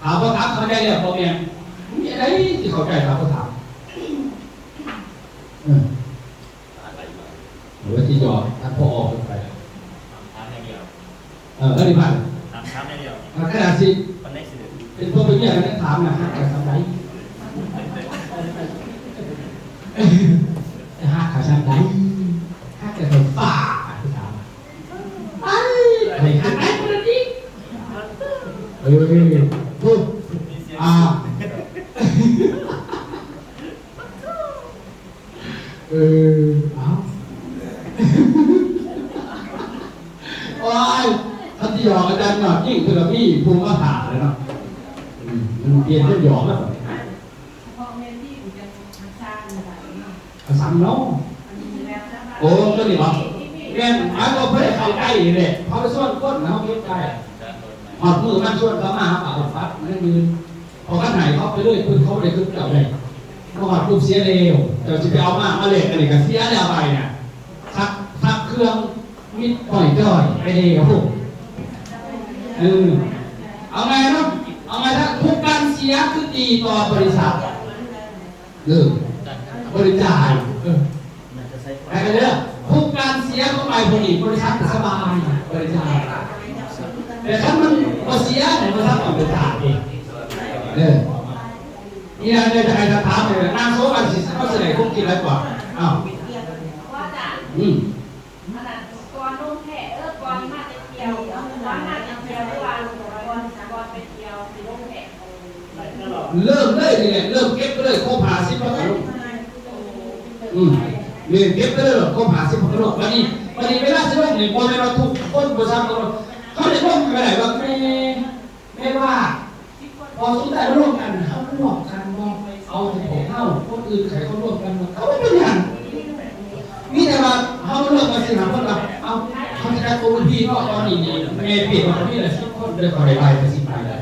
ຖ້າບໍ່ຖາມເຂົ້າໃຈແລ້ວ ບໍ່ແມ່ນ ມີອັນໃດຊິເຂົ້າໃຈ ຖ້າບໍ່ຖາມ ເອີ ໂອ້ຍ ຊິຢອກ ທ່ານ ພໍອອກໄປ ຖາມຢ່າງດຽວ ເອີ ອັນນີ້ຜ່ານ ຖາມ ຖາມຢ່າງດຽວ ຖ້າຂະໜາດຊິ ປານໃດຊິເປັນຜົວເປັນເມຍກັນ ຍັງຖາມນະ ຮັກກັນສ່ຳໃດ ຮັກກັນສ່ຳໃດ ຮັກກັນສ່ຳຟ້າ ຖາມ ໄປ ໄປ ໄປ ເອີ ພຸ້ນ ອ່າ ເອີ ເອົ້າ ໂອ້ຍ ຄັນຊິຢອກອາຈານຍອດຍິງ ເພິ່ນກະມີຜູ້ມາຖ້າແລ້ວເນາະ ອືມ ມັນປ່ຽນເປັນຢອກແລ້ວ ສະເພາະແມ່ນທີ່ມັນຈະທັກສະນະບາດເນາະ ທັກສະເນາະ ໂອ້ ໂຕນີ້ບໍ ແມ່ນ ອັນກໍບໍ່ໄດ້ເຂົ້າໃຈນີ້ແຫຼະ ເຮົາໄປຊວນຄົນ ເຮົາເກັບໄວ້ ຮອດມື້ມັນຊວນເຂົາມາ ເຮົາກະເອົາປັບມັນຢືນ ເພາະຄັນໃຫ້ເຂົາໄປເລີຍ ເພິ່ນເຂົາບໍ່ໄດ້ຄືເຈົ້າໃດ ມາຮອດປຸບເສຍແລ້ວ ເຈົ້າຊິໄປເອົາມາ ມາແລກກັນນີ້ກະເສຍແລ້ວ ໄປນະ ຊັກ ຊັກເຄື່ອງ ມິດປ້ອຍຈ້ອຍໄປແລ້ວ ເອີ ເອົາໄງເນາະ ເອົາໄງ ທຸກການເສຍຄືດີຕໍ່ບໍລິສັດ ເອີ ບໍລິຈາຍ ເອີ ໄປກັນເດີ ທຸກການເສຍຂອງອ້າຍພວກນີ້ ບໍລິສັດສະບາຍ ບໍລິຈາຍ ແຕ່ຄັນມັນບໍ່ເສຍ ບໍລິສັດຕ້ອງໄປຈ່າຍເອງ ເອີ ນີ້ລະ ເດີ ຈະໃຫ້ທ່ານຖາມເລີຍ ນາງໂສພາຊິ ເຂົາຊິໄດ້ຄົວາຄິດຫຼາຍກວ່າ ເອົ້າ ອືມ ອັນນັ້ນກ່ອນລົງແຂກ ເອີ ກ່ອນມາແຕ່ທ່ຽວ ກ່ອນມາແຕ່ທ່ຽວ ຫຼືວ່າກ່ອນ ກ່ອນໄປທ່ຽວຊິລົງແຂກ ເລີ່ມເລີຍນີ້ແຫຼະ ເລີ່ມເກັບໄປເລີຍ ຄົບຫ້າສິບແລ້ວກະລົງ ອືມ ເລີ່ມເກັບໄປເລີຍ ຄົບຫ້າສິບແລ້ວກະລົງ ບາດນີ້ ບາດນີ້ເວລາຊິລົງນີ້ ບໍ່ແມ່ນວ່າທຸກຄົນບໍ່ຊ້ຳເຂົາ ເຂົາໄດ້ລົງກະໄດ້ວ່າແມ່ ແມ່ນວ່າ ພໍສຸດທ້າຍມາລວມກັນ ເຮົາມາລວມກັນບໍ່ ເອົາແຕ່ພວກເຮົາ ຄົນອື່ນໃຫ້ເຂົາລວມກັນບໍ່ ເຂົາບໍ່ເປັນຫຍັງ ມີແຕ່ວ່າເຮົາມາລວມກັນສີ່ຫ້າຄົນວ່າ ເອົ້າ ເຮົາຈະຈັດໂອພີເນາະ ຕອນນີ້ແມ່ເປັນວ່າມີຫຼາຍສິບຄົນ ເລີຍເຂົາໄດ້ໄປສິບໄປແລ້ວ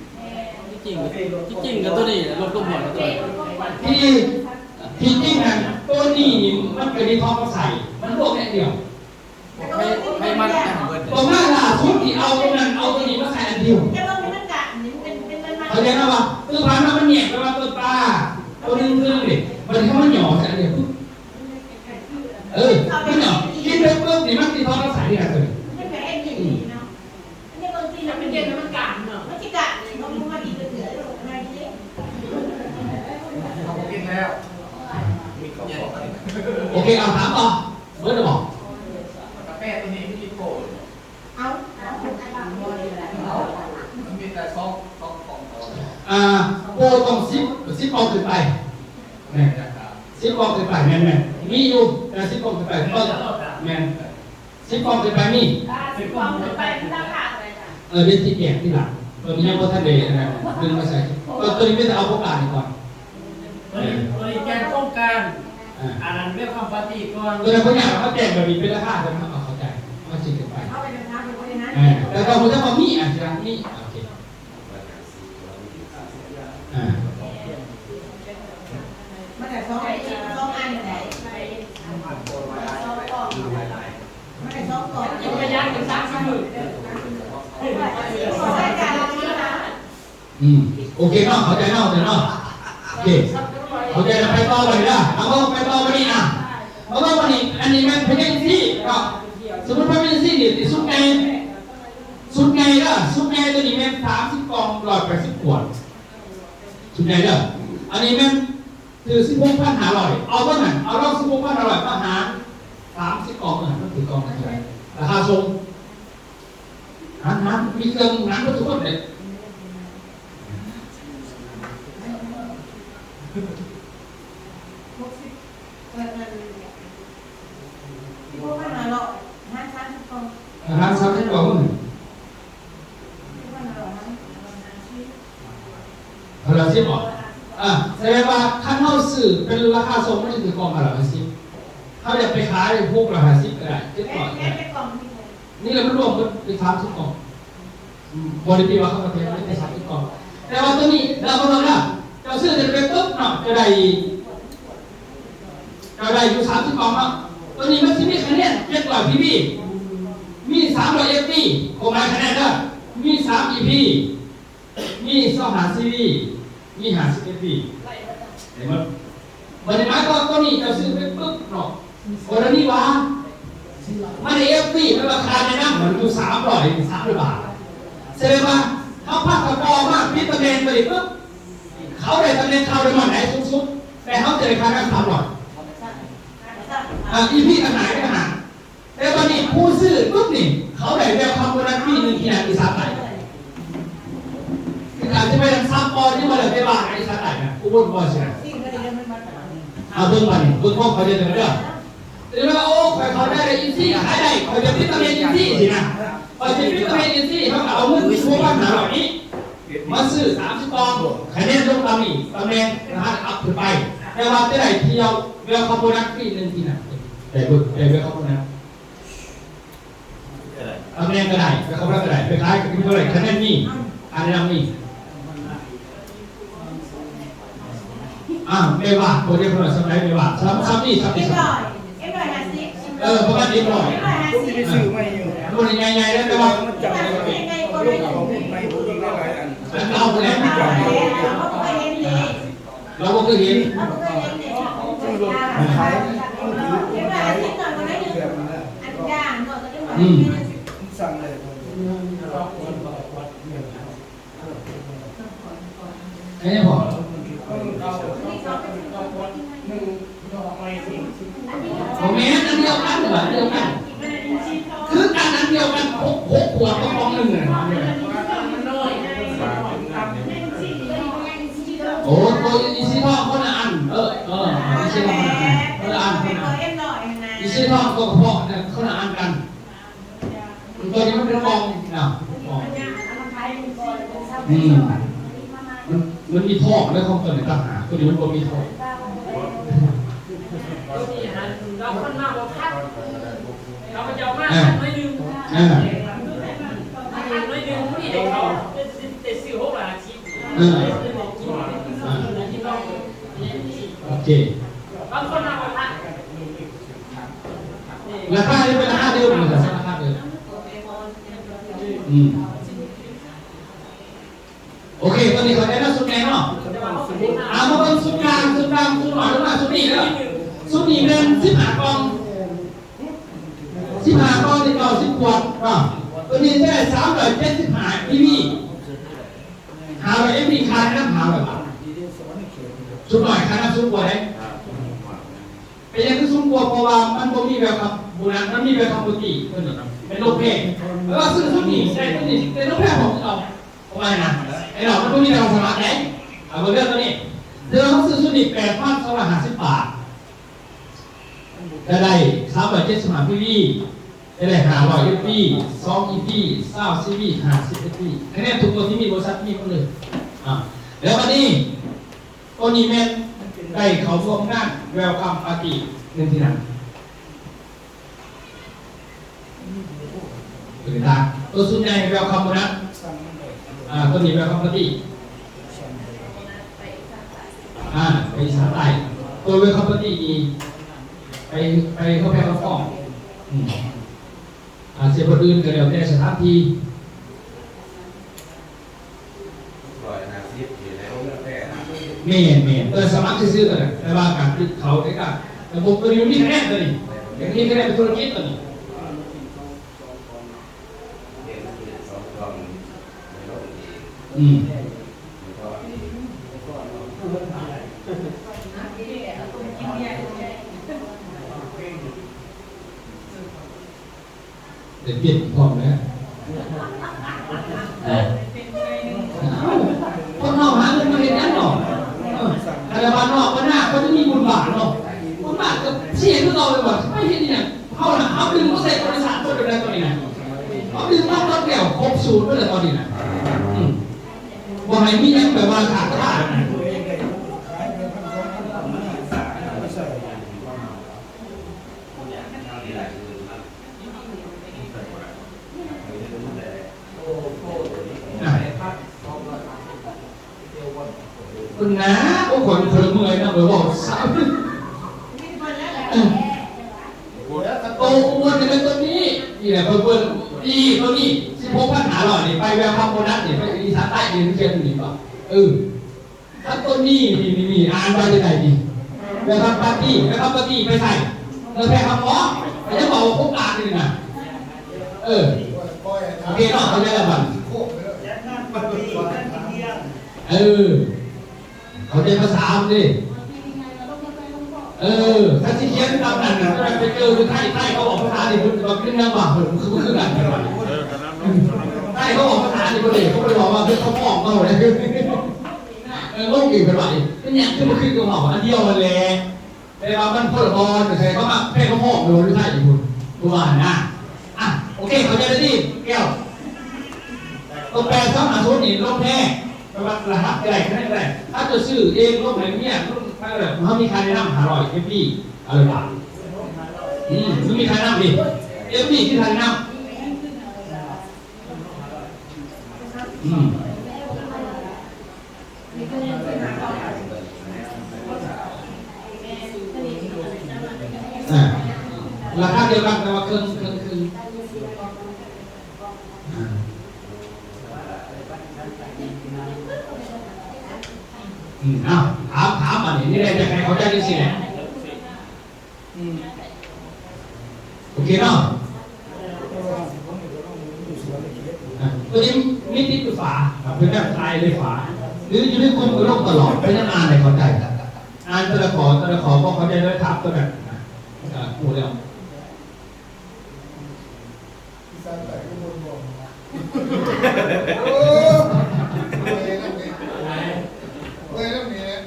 ທີ່ຈິງ ທີ່ຈິງກໍຕົວນີ້ແຫຼະ ລົດຄວາມຮ້ອນກໍຕົວນີ້. ທີ່ ທີ່ຈິງນັ້ນ ຕົວນີ້ນີ້ມັນເປັນທີ່ທ້ອງກັບໄສ້ ມັນລວມແອບດຽວ. ໃຜ ໃຜມັນແອບເບິດ. ຕົວມາລ່າສຸດນີ້ເອົາຕົວນັ້ນ ເອົາຕົວນີ້ມາໃສ່ອັນດຽວ. ແຕ່ວ່າມັນກະ ມັນເປັນ ເປັນມັນໆ ເຂົ້າໃຈນະວ່າ ຄືຜ່ານມາມັນແຍກໄປວ່າຕົ້ນປາ ຕົວໜຶ່ງຄືເດ້ ບັດນີ້ເຮົາມາຫຍໍ້ໃສ່ອັນດຽວ. ເອີ ມັນຫຍໍ້ ກິນໄປປຶບນີ້ມັນຕິດຕໍ່ກັບໄສ້ນີ້ລະຕົວນີ້. ມັນກະເຮັດດີເນາະ. ອັນນີ້ເບິ່ງຊິ ມັນເປັນເຢັນແລ້ວມັນການເນາະ ມັນຊິການນີ້ ເຮົາບໍ່ມາກິນເທື່ອໆ ເດີ ໜ້ອຍເດ້. ເຮົາບໍ່ກິນແລ້ວ ມີເຂົ້າຂອງ. ໂອເຄ ເອົາ ຖາມຕໍ່ ເບິດແລ້ວບໍ? ກາແຟຕົວນີ້ມີໂປ ເອົາ ເອົາ ມັນມີແຕ່ສອງ ສອງປ່ອງພໍ. ອ່າ ໂປຕ້ອງສິບ ສິບປ່ອງຂຶ້ນໄປ. ແມ່ນ ສິບປ່ອງຂຶ້ນໄປ ແມ່ນໆ ມີຢູ່ ແຕ່ສິບປ່ອງຂຶ້ນໄປ ແມ່ນ ສິບປ່ອງຂຶ້ນໄປມີ. ສິບປ່ອງຂຶ້ນໄປ ລາຄາເທົ່າໃດ? ເອີ ດຽວຊິແຈ້ງທີຫຼັງ. ຕົວນີ້ຍັງບໍ່ທັນໄດ້ອັນນັ້ນ ດຶງມາໃສ່ ຕົວ ຕົວນີ້ມີແຕ່ເອົາໂຄງການນີ້ກ່ອນ ຕົວນີ້ ຕົວນີ້ແຈ້ງໂຄງການ ອ່າ ອັນນັ້ນເວລຄັມປາຕີ້ກ່ອນ ຕົວນັ້ນບໍ່ຍາກ ເຮົາແຈ້ງແບບນີ້ເປັນລາຄາ ເພິ່ນເຂົາກໍເຂົ້າໃຈ ມັນຊິຂຶ້ນໄປ ເອີ ແຕ່ຕ້ອງຮູ້ຈັກວ່າມີ ອາ ຊິມີ ໂອເຄ ອ່າ ມັນກໍສອງ ສອງອັນແຫຼະ ມັນກໍສອງກ່ອງ ມັນກໍສອງກ່ອງ ມັນກໍຍັງເປັນສາມສິບມື້ ອືມ ໂອເຄເນາະ ເຂົ້າໃຈເນາະ ເຂົ້າໃຈເນາະ ໂອເຄ ເຂົ້າໃຈແລ້ວ ໄປຕໍ່ບັດນີ້ເດີ ເອົາ ເອົາ ໄປຕໍ່ບັດນີ້ ອ່າ ເອົາ ບັດນີ້ ອັນນີ້ແມ່ນພະຍາອິນຊີເນາະ ສົມມຸດພະຍາອິນຊີນີ້ ສຸດໃຫຍ່ ສຸດໃຫຍ່ເດີ ສຸດໃຫຍ່ຕົວນີ້ແມ່ນສາມສິບກ່ອງ ຮ້ອຍແປດສິບຂວດ ສຸດໃຫຍ່ເດີ ອັນນີ້ແມ່ນຖືກສິບຫົກພັນຫ້າຮ້ອຍ ເອົາເບິ່ງຫັ້ນ ເອົາລອງສິບຫົກພັນຫ້າຮ້ອຍມາຫານສາມສິບກ່ອງ ເບິ່ງຫັ້ນມັນຖືກກ່ອງເທົ່າໃດ ລາຄາສົ່ງ ຫານ ຫານ ມີເຄື່ອງຫານເບິດທຸກຄົນເດ້ ຫົກສິບ ເອີ ນັ້ນ ສິບຫົກພັນຫ້າຮ້ອຍ ຫານສາມສິບກ່ອງ ຫານສາມສິບກ່ອງ ເທົ່າໃດ ເທົ່າໃດ ສິບບໍ່? ອ່າ ສະແດງວ່າຄັນເຮົາຊື້ເປັນລາຄາສົ່ງ ມັນຈະຖືກກ່ອງເທົ່າໃດ? ຫ້າສິບ ເຮົາຢາກໄປຂາຍຫົກຮ້ອຍຫ້າສິບກໍໄດ້ ເຈັດຮ້ອຍກໍໄດ້ ນີ້ແຫຼະ ມັນລວມເບິດເປັນສາມສິບກ່ອງ ອືມ ບໍ່ໄດ້ຕິວ່າເຂົາກໍແຈກໄດ້ສາມສິບກ່ອງ ແຕ່ວ່າຕົວນີ້ ເຮົາເບິ່ງນະ ເຈົ້າຊື້ຕົວນີ້ໄປປຶບເນາະ ເຈົ້າໄດ້ ເຈົ້າໄດ້ຢູ່ສາມສິບກ່ອງເນາະ ຕົວນີ້ມັນຊິມີຄະແນນເຈັດຮ້ອຍ ພີວີ ມີສາມຮ້ອຍ ເອັຟວີ ຄວາມໝາຍຄະແນນເດີ ມີສາມ ອີພີ ມີຊາວຫ້າ ຊີວີ ມີຫ້າສິບ ເອັຟວີ ເຫັນບໍ່? ບັດນີ້ໝາຍຄວາມວ່າຕົວນີ້ເຈົ້າຊື້ໄປປຶບເນາະ ກໍລະນີວ່າມັນໄດ້ ເອັຟວີ ແປວ່າຄ່າແນະນຳມັນຢູ່ສາມຮ້ອຍ ສາມຮ້ອຍບາດ ສະແດງວ່າເຮົາພາເຂົາຕໍ່ມາປິດຕຳແໜ່ງຕົວນີ້ປຶບ ເຂົາໄດ້ຕຳແໜ່ງຂ່າວໄດມອນໃດສູງສຸດ ແຕ່ເຮົາຈະໄດ້ຄ່ານຳສາມຮ້ອຍ ອ່າ ອີພີຕ່າງຫາກ ຕ່າງຫາກ ແຕ່ບັດນີ້ຜູ້ຊື້ປຶບນີ້ ເຂົາໄດ້ແວວຄັມໂບນັສປີໜຶ່ງທີ່ໜັກອີສານໃຕ້ ຄືອາດຈະໄປນຳຊັບບໍ່ ຫຼືວ່າແລ້ວແຕ່ວ່າອີສານໃຕ້ນະ ອຸບົນບໍ່ຊິນະ ເອົາເບິ່ງບັດນີ້ ເບິ່ງຄວາມເຂົ້າໃຈເດີ ຫຼືວ່າ ໂອ້ ຂ້ອຍເຂົ້າໃຈແລ້ວ ເອັມຊີຂາຍໄດ້ ຂ້ອຍຈະປິດຕຳແໜ່ງ ເອັມຊີ ຊີ້ນະ ຂ້ອຍຈະປິດຕຳແໜ່ງ ເອັມຊີ ເຮົາກໍເອົາເງິນສິບຫົກພັນຫ້າຮ້ອຍນີ້ ມາຊື້ສາມສິບກ່ອງ ຄະແນນລົງຕາມນີ້ ຕຳແໜ່ງລະຫັດອັບຂຶ້ນໄປ ແຕ່ວ່າຈະໄດ້ທີ່ເອົາ ເວລຄັມໂບນັສປີໜຶ່ງທີ່ໜັກ ໄດ້ເບິ່ງ ໄດ້ເວລຄັມໂບນັສ ຕຳແໜ່ງກໍໄດ້ ເວລຄັມໂບນັສກໍໄດ້ ໄປຂາຍກໍມີເທົ່າໃດ ຄະແນນມີ ຄະແນນມີ ອ້າວ ແມ່ວາດ ບໍ່ໄດ້ເທົ່າໃດ ສ່ຳໃດແມ່ວາດ ສ່ຳ ສ່ຳນີ້ ສ່ຳນີ້ ເອັມຮ້ອຍ ເອັມຮ້ອຍຫ້າສິບ ເອີ ປະມານເອັມຮ້ອຍ ເອັມຮ້ອຍຫ້າສິບ ບໍ່ໄດ້ໃຫຍ່ໆ ແລ້ວ ແຕ່ວ່າ ເອີ ໃຫຍ່ກວ່ານີ້ ອັນເກົ່າພຸ້ນແຫຼະ ເຮົາບໍ່ເຄີຍເຫັນເດ້ ເຮົາບໍ່ເຄີຍເຫັນ ເຮົາບໍ່ເຄີຍເຫັນເດ້ ເອີ ເອັມຮ້ອຍຫ້າສິບໜ້ອຍກວ່າໜ້ອຍໜຶ່ງ ອັນຢ່າງໜ້ອຍກໍເອັມຮ້ອຍຫ້າສິບ ອືມ ສັ່ງເລີຍ ເອີ ເອີ ພໍ ບໍ່ແມ່ນ ອັນດຽວກັນ ອັນດຽວກັນ ຄືກັນ ອັນດຽວກັນ ຫົກ ຫົກຂວດກະປ໋ອງໜຶ່ງນະ ອັນດຽວກັນ ໂອ້ ໂຕອີຊີທອງຄົນລະອັນ ເອີ ເອີ ອີຊີທອງຄົນລະອັນ ຄົນລະອັນ ອີຊີທອງກະເພາະຄົນລະອັນກັນ. ຕົວນີ້ມັນເປັນກ່ອງນະ ກ່ອງ ອືມ ມັນ ມັນມີທ້ອງໃນຂອງຕົວນີ້ຕ່າງຫາກ ຕົວນີ້ມັນບໍ່ມີທ້ອງ ຕົວນີ້ຫັ້ນ ລາວຄົນມາບໍ່ທັນ ເຂົາເຈົ້າມາ ເອີ ທັນໜ້ອຍໜຶ່ງ ເອີ ທັນໜ້ອຍໜຶ່ງ ຜູ້ນີ້ໄດ້ເຂົ້າ ໄດ້ຊື້ຫົກຮ້ອຍຫ້າສິບ ເອີ ເອີ ໂອເຄ ບາງຄົນມາບໍ່ທັນ. ລາຄານີ້ເປັນລາຄາເດີມ ລາຄາເດີມ ອືມ ໂອເຄ ຕອນນີ້ເຂົ້າໃຈແລ້ວ ຊຸດໃຫຍ່ເນາະ ອ່າ ມາເບິ່ງຊຸດກາງ ຊຸດກາງ ຊຸດໜ້ອຍລົງມາ ຊຸດນີ້ເດີ ຊຸດນີ້ແມ່ນສິບຫ້າກ່ອງ ສິບຫ້າກ່ອງນີ້ເກົ້າສິບຂວດເນາະ ຕົວນີ້ຈະໄດ້ສາມຮ້ອຍເຈັດສິບຫ້າ ອີວີ ຫ້າຮ້ອຍ ເອັມ ພີ ຄ່ານຳຫ້າຮ້ອຍບາດ ຊຸດໜ້ອຍຄ່ານຳສູງກວ່າເດ້. ເປັນຫຍັງຄືສູງກວ່າ? ເພາະວ່າມັນບໍ່ມີ welcome bonus ມັນມີ welcome booty ເພິ່ນເປັນໂລເພ ແປວ່າຊື້ຊຸດນີ້ໄດ້ ຊຸດນີ້ໄດ້ໂລເພພ້ອມເຮົາ ປະມານນັ້ນ ໄອ້ດອກ ມັນບໍ່ມີການສະໝັກເດ້ ເອົາເບິ່ງເດີຕົວນີ້ ເດືອນເຮົາຊື້ຊຸດນີ້ ແປດພັນສອງຮ້ອຍຫ້າສິບບາດ ກະໄດ້ສາມຮ້ອຍເຈັດສິບຫ້າ ພີວີ ໄດ້ຫ້າຮ້ອຍເອັຟວີ ສອງອີພີ ຊາວຊີວີ ຫ້າສິບເອັຟວີ ຄະແນນທຸກຕົວທີ່ມີບໍລິສັດມີໝົດເລີຍ. ອ່າ ແລ້ວບັດນີ້ ຕົວນີ້ແມ່ນໄດ້ເຂົ້າຮ່ວມງານ Welcome Party ເປັນທີ່ນັ້ນ. ຕົວນີ້ຕາ ຕົວຊຸດໃຫຍ່ Welcome Bonus ອ່າ ຕົວນີ້ Welcome Party ອ່າ ໄປອີສານໃຕ້. ຕົວ Welcome Party ນີ້ ໄປ ໄປເຮົາແພງເຮົາຟ້ອງ ອືມ ອາດຈະບໍ່ອື່ນກໍແລ້ວແຕ່ສະຖານທີ່. ຮ້ອຍຫ້າສິບຢູ່ໃນໂຮງແຮມ. ແມ່ນໆ ເອີ ສະໝັກຊື່ໆ ກໍໄດ້ ແຕ່ວ່າການຖືກເຂົາໄດ້ການ ລະບົບຕົວນີ້ມັນມີຄະແນນຕົວນີ້ ຢາກມີຄະແນນເປັນທຸລະກິດຕົວນີ້. ອືມ. ໄດ້ປ່ຽນພ້ອມແລ້ວ. ເອີ ຄົນເຮົາຫາເງິນມາເຮັດຫຍັງເນາະ? ເອີ ຄັນວ່ານອກບັນດາເຂົາຈະມີບຸນບາດເນາະ, ບຸນບາດກໍເສຍຄືເກົ່າເລີຍວ່າ ໄປເຮັດອີຫຍັງ? ເຮົານະ ເຮົາດຶງມາໃສ່ບໍລິສັດເພິ່ນໄດ້ຕອນນີ້ນະ, ເຮົາດຶງມາໝົດແລ້ວ ຄົບສູດໝົດແລ້ວຕອນນີ້ນະ. ອືມ ບໍ່ໃຫ້ມີຫຍັງແບບວ່າຂາດຄານະ. ພຸ້ນນະ ໂອ້ ຂ້ອຍ ຂ້ອຍເມື່ອຍນຳ ຂ້ອຍເວົ້າຊ້ຳ. ໂຕອ້ວນນີ້ແມ່ນໂຕນີ້ ນີ້ແຫຼະ ເພິ່ນ ນີ້ໂຕນີ້ ສິບຫົກພັນຫ້າຮ້ອຍນີ້ ໄປແວວຄຳໂບນັດນີ້ ໄປອີສານໃຕ້ນີ້ ມັນຂຽນຢູ່ນີ້ບໍ່? ເອີ. ຄັນຕົວນີ້ ນີ້ ນີ້ ນີ້ ອ່ານວ່າຈັ່ງໃດນີ້? ແມ່ນຄຳປາຕີ ແມ່ນຄຳປາຕີໄປໃສ? ເອີ ແພຄຳໝໍ ໄປຍັງເວົ້າວ່າໂຄງການນີ້ນະ. ເອີ ໂອເຄເນາະ ເຂົ້າໃຈແລ້ວບັດ. ເອີ ເຂົ້າໃຈພາສາເດ້. ເອີ ຄັນຊິຂຽນຕາມນັ້ນນະ ໄປເຈີຢູ່ໄທ ໄທເຂົາອອກພາສານີ້ ເພິ່ນວ່າເປັນຫຍັງວະ ເພິ່ນຄື ຄືກັນ. ເອີ ໄທເຂົາອອກພາສານີ້ ເພິ່ນເດ້ ເຂົາບໍ່ໄດ້ເວົ້າວ່າເປັນຄຳຟ້ອງເຮົາເດ້. ເອີ ງົງອີກເພິ່ນວ່າ ເປັນຫຍັງຄືບໍ່ຄືກັບເຮົາ ອັນດຽວຫັ້ນແຫຼະ ແຕ່ວ່າມັນຄົນລະບ່ອນ ແຕ່ເຂົາມາແພກຄຳຟ້ອງຢູ່ໄທພຸ້ນ ຄືວ່າຫັ້ນນະ. ອ່ະ ໂອເຄ ເຂົ້າໃຈແລ້ວຕິ ແກ້ວ. ຕົວແປສອງຫ້າສູນນີ້ລົງແທ້ ແປວ່າລະຫັດກໍໄດ້ ຄະແນນກໍໄດ້ ຖ້າຈະຊື້ເອງລົງໃຫ້ເມຍ ລົງໃຫ້ແບບ ເຮົາມີຄ່າແນະນຳຫ້າຮ້ອຍເອັຟວີ ເອົາເລີຍວ່າ ອືມ ຄືມີຄ່ານຳນີ້ ເອັຟວີ ຄືຄ່າແນະນຳ. ອືມ ອ່າ ລາຄາດຽວກັນ ແຕ່ວ່າເຄິ່ງ ເຄິ່ງ ເຄິ່ງ. ອ່າ ອືມ ເອົາ ຖາມ ຖາມ ອັນນີ້ ນີ້ແຫຼະ ຢາກໃຫ້ເຂົ້າໃຈຈັ່ງຊີ້ແຫຼະ. ອືມ ໂອເຄເນາະ. ອ່າ ຕົວນີ້ມີຕິດຢູ່ຝາ ອ່າ ເພິ່ນແບບຖ່າຍໃນຝາ ຫຼືຢູ່ໃນກຸ່ມກໍລົງຕະຫຼອດ ເພິ່ນຍັງອ່ານໃຫ້ເຂົ້າໃຈ ອ່ານແຕ່ລະຂໍ້ ແຕ່ລະຂໍ້ບໍ່ເຂົ້າໃຈ ແລ້ວຖາມຕົວນັ້ນ ອ່າ ຮູ້ແລ້ວ. ອີສານໃຕ້ອຸບົນບໍ່? ໂອ້ ເມື່ອຍນຳນີ້ ເມື່ອຍນຳນີ້ແຫຼະ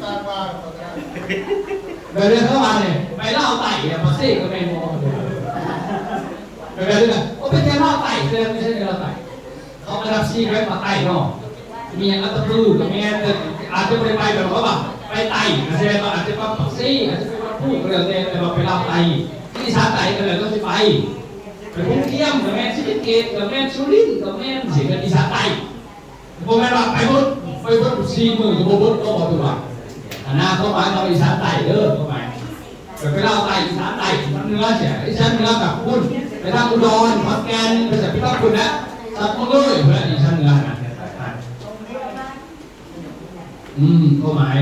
ສ້າງວ່າເຂົາຈະ ແບບເລື່ອງເຂົາວ່ານີ້ ໄປລາວໃຕ້ແລ້ວປາກເຊກໍແມ່ນບໍ່? ແບບເລື່ອງ ໂອ້ ໄປແຕ່ລາວໃຕ້ ແຕ່ບໍ່ໃຊ່ລາວໃຕ້. ເຂົາອັນດັບສີ່ແມ່ນພາກໃຕ້ເນາະ ມີອັດຕະປືກໍແມ່ນ ແຕ່ອາດຈະບໍ່ໄດ້ໄປແບບເຂົາວ່າໄປໃຕ້ ອາດຈະ ອາດຈະໄປປາກເຊ ອາດຈະໄປວັດພູກໍແລ້ວແຕ່ ແຕ່ວ່າໄປລາວໃຕ້ ອີສານໃຕ້ກໍແລ້ວແຕ່ຊິໄປ ໄປຂົງທຽມກໍແມ່ນ ສີສະເກດກໍແມ່ນ ສຸລິນກໍແມ່ນ ຊິເປັນອີສານໃຕ້ ບໍ່ແມ່ນວ່າໄປເບິດ ໄປເບິດສີ່ມື້ກໍບໍ່ເບິດ ກໍບໍ່ຖືວ່າ ອັນນັ້ນຄວາມໝາຍຂອງອີສານໃຕ້ເດີ ຄວາມໝາຍ. ກໍໄປລາວໃຕ້ ອີສານໃຕ້ ອີສານເໜືອ ເສຍ ອີສານເໜືອກັບພຸ້ນ ໄປທາງອຸດອນ ຂອນແກ່ນ ໄປໃສ ໄປທາງພຸ້ນນະ ສັບມະເງຍພຸ້ນນະ ອີສານເໜືອນະ. ອືມ ຄວາມໝາຍ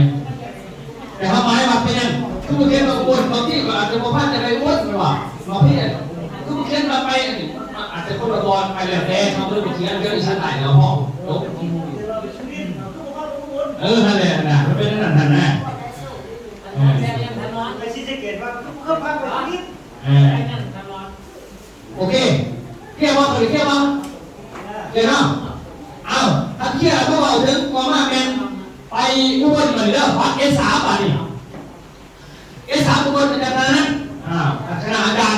ແຕ່ຄວາມໝາຍວ່າເປັນຫຍັງ ຄືບໍ່ຂຽນວ່າອຸບົນ ບາງທີກໍອາດຈະບໍ່ພາດຈະໄດ້ອຸບົນ ແມ່ນບໍ່? ບາງທີຄືບໍ່ຂຽນວ່າໄປ ອັນນີ້ ອາດຈະຄົນລະບ່ອນ ໄປແລ້ວແຕ່ ເຮົາກໍເລີຍໄປຂຽນເລື່ອງອີສານໃຕ້ແລ້ວ ເຮົາ ເອີ ຫັ້ນແຫຼະນະ ມັນເປັນອັນນັ້ນຫັ້ນນະ. ເອີ ໄປສີສະເກດວ່າຄືບໍ່ເຄີຍພາໄປສຸລິນ. ເອີ ໂອເຄ ເຄຍບໍ່? ເຄຍບໍ່? ເຄຍເນາະ. ເອົ້າ ຄັນເຄຍແລ້ວ ເວົ້າເຖິງ ຕໍ່ມາແມ່ນໄປອຸບົນບາດນີ້ເດີ ບັດເອສາມບາດນີ້ ເອສາມອຸບົນອາຈານນະ ອ່າ ຄະນະອາຈານ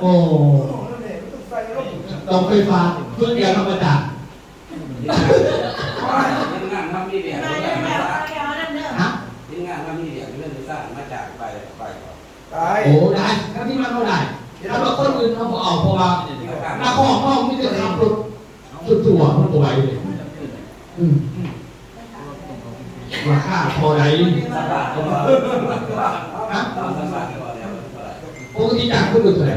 ໂອ້ ຕ້ອງໄຟຟ້າ ເຄື່ອງດຽວທຳມະດາ. ທີມງານເຮົາມີວຽກ ຮະ? ທີມງານເຮົາມີວຽກ ເງິນໄປສ້າງມາຈ້າງໄປ ໄປ ຕາຍ ໂອ້ ໄດ້ ຄັນທີ່ມັນເຮົາໄດ້ ຄັນວ່າຄົນອື່ນເຮົາບໍ່ເອົາ ເພາະວ່ານັກຮ້ອງເຮົາມີແຕ່ຂັບລົດສ່ວນຕົວ ມັນບໍ່ໄຫວເດ້. ອືມ ລາຄາເທົ່າໃດ? ຮະ? ປົກກະຕິຈ້າງຄົນອື່ນເທົ່າໃດ?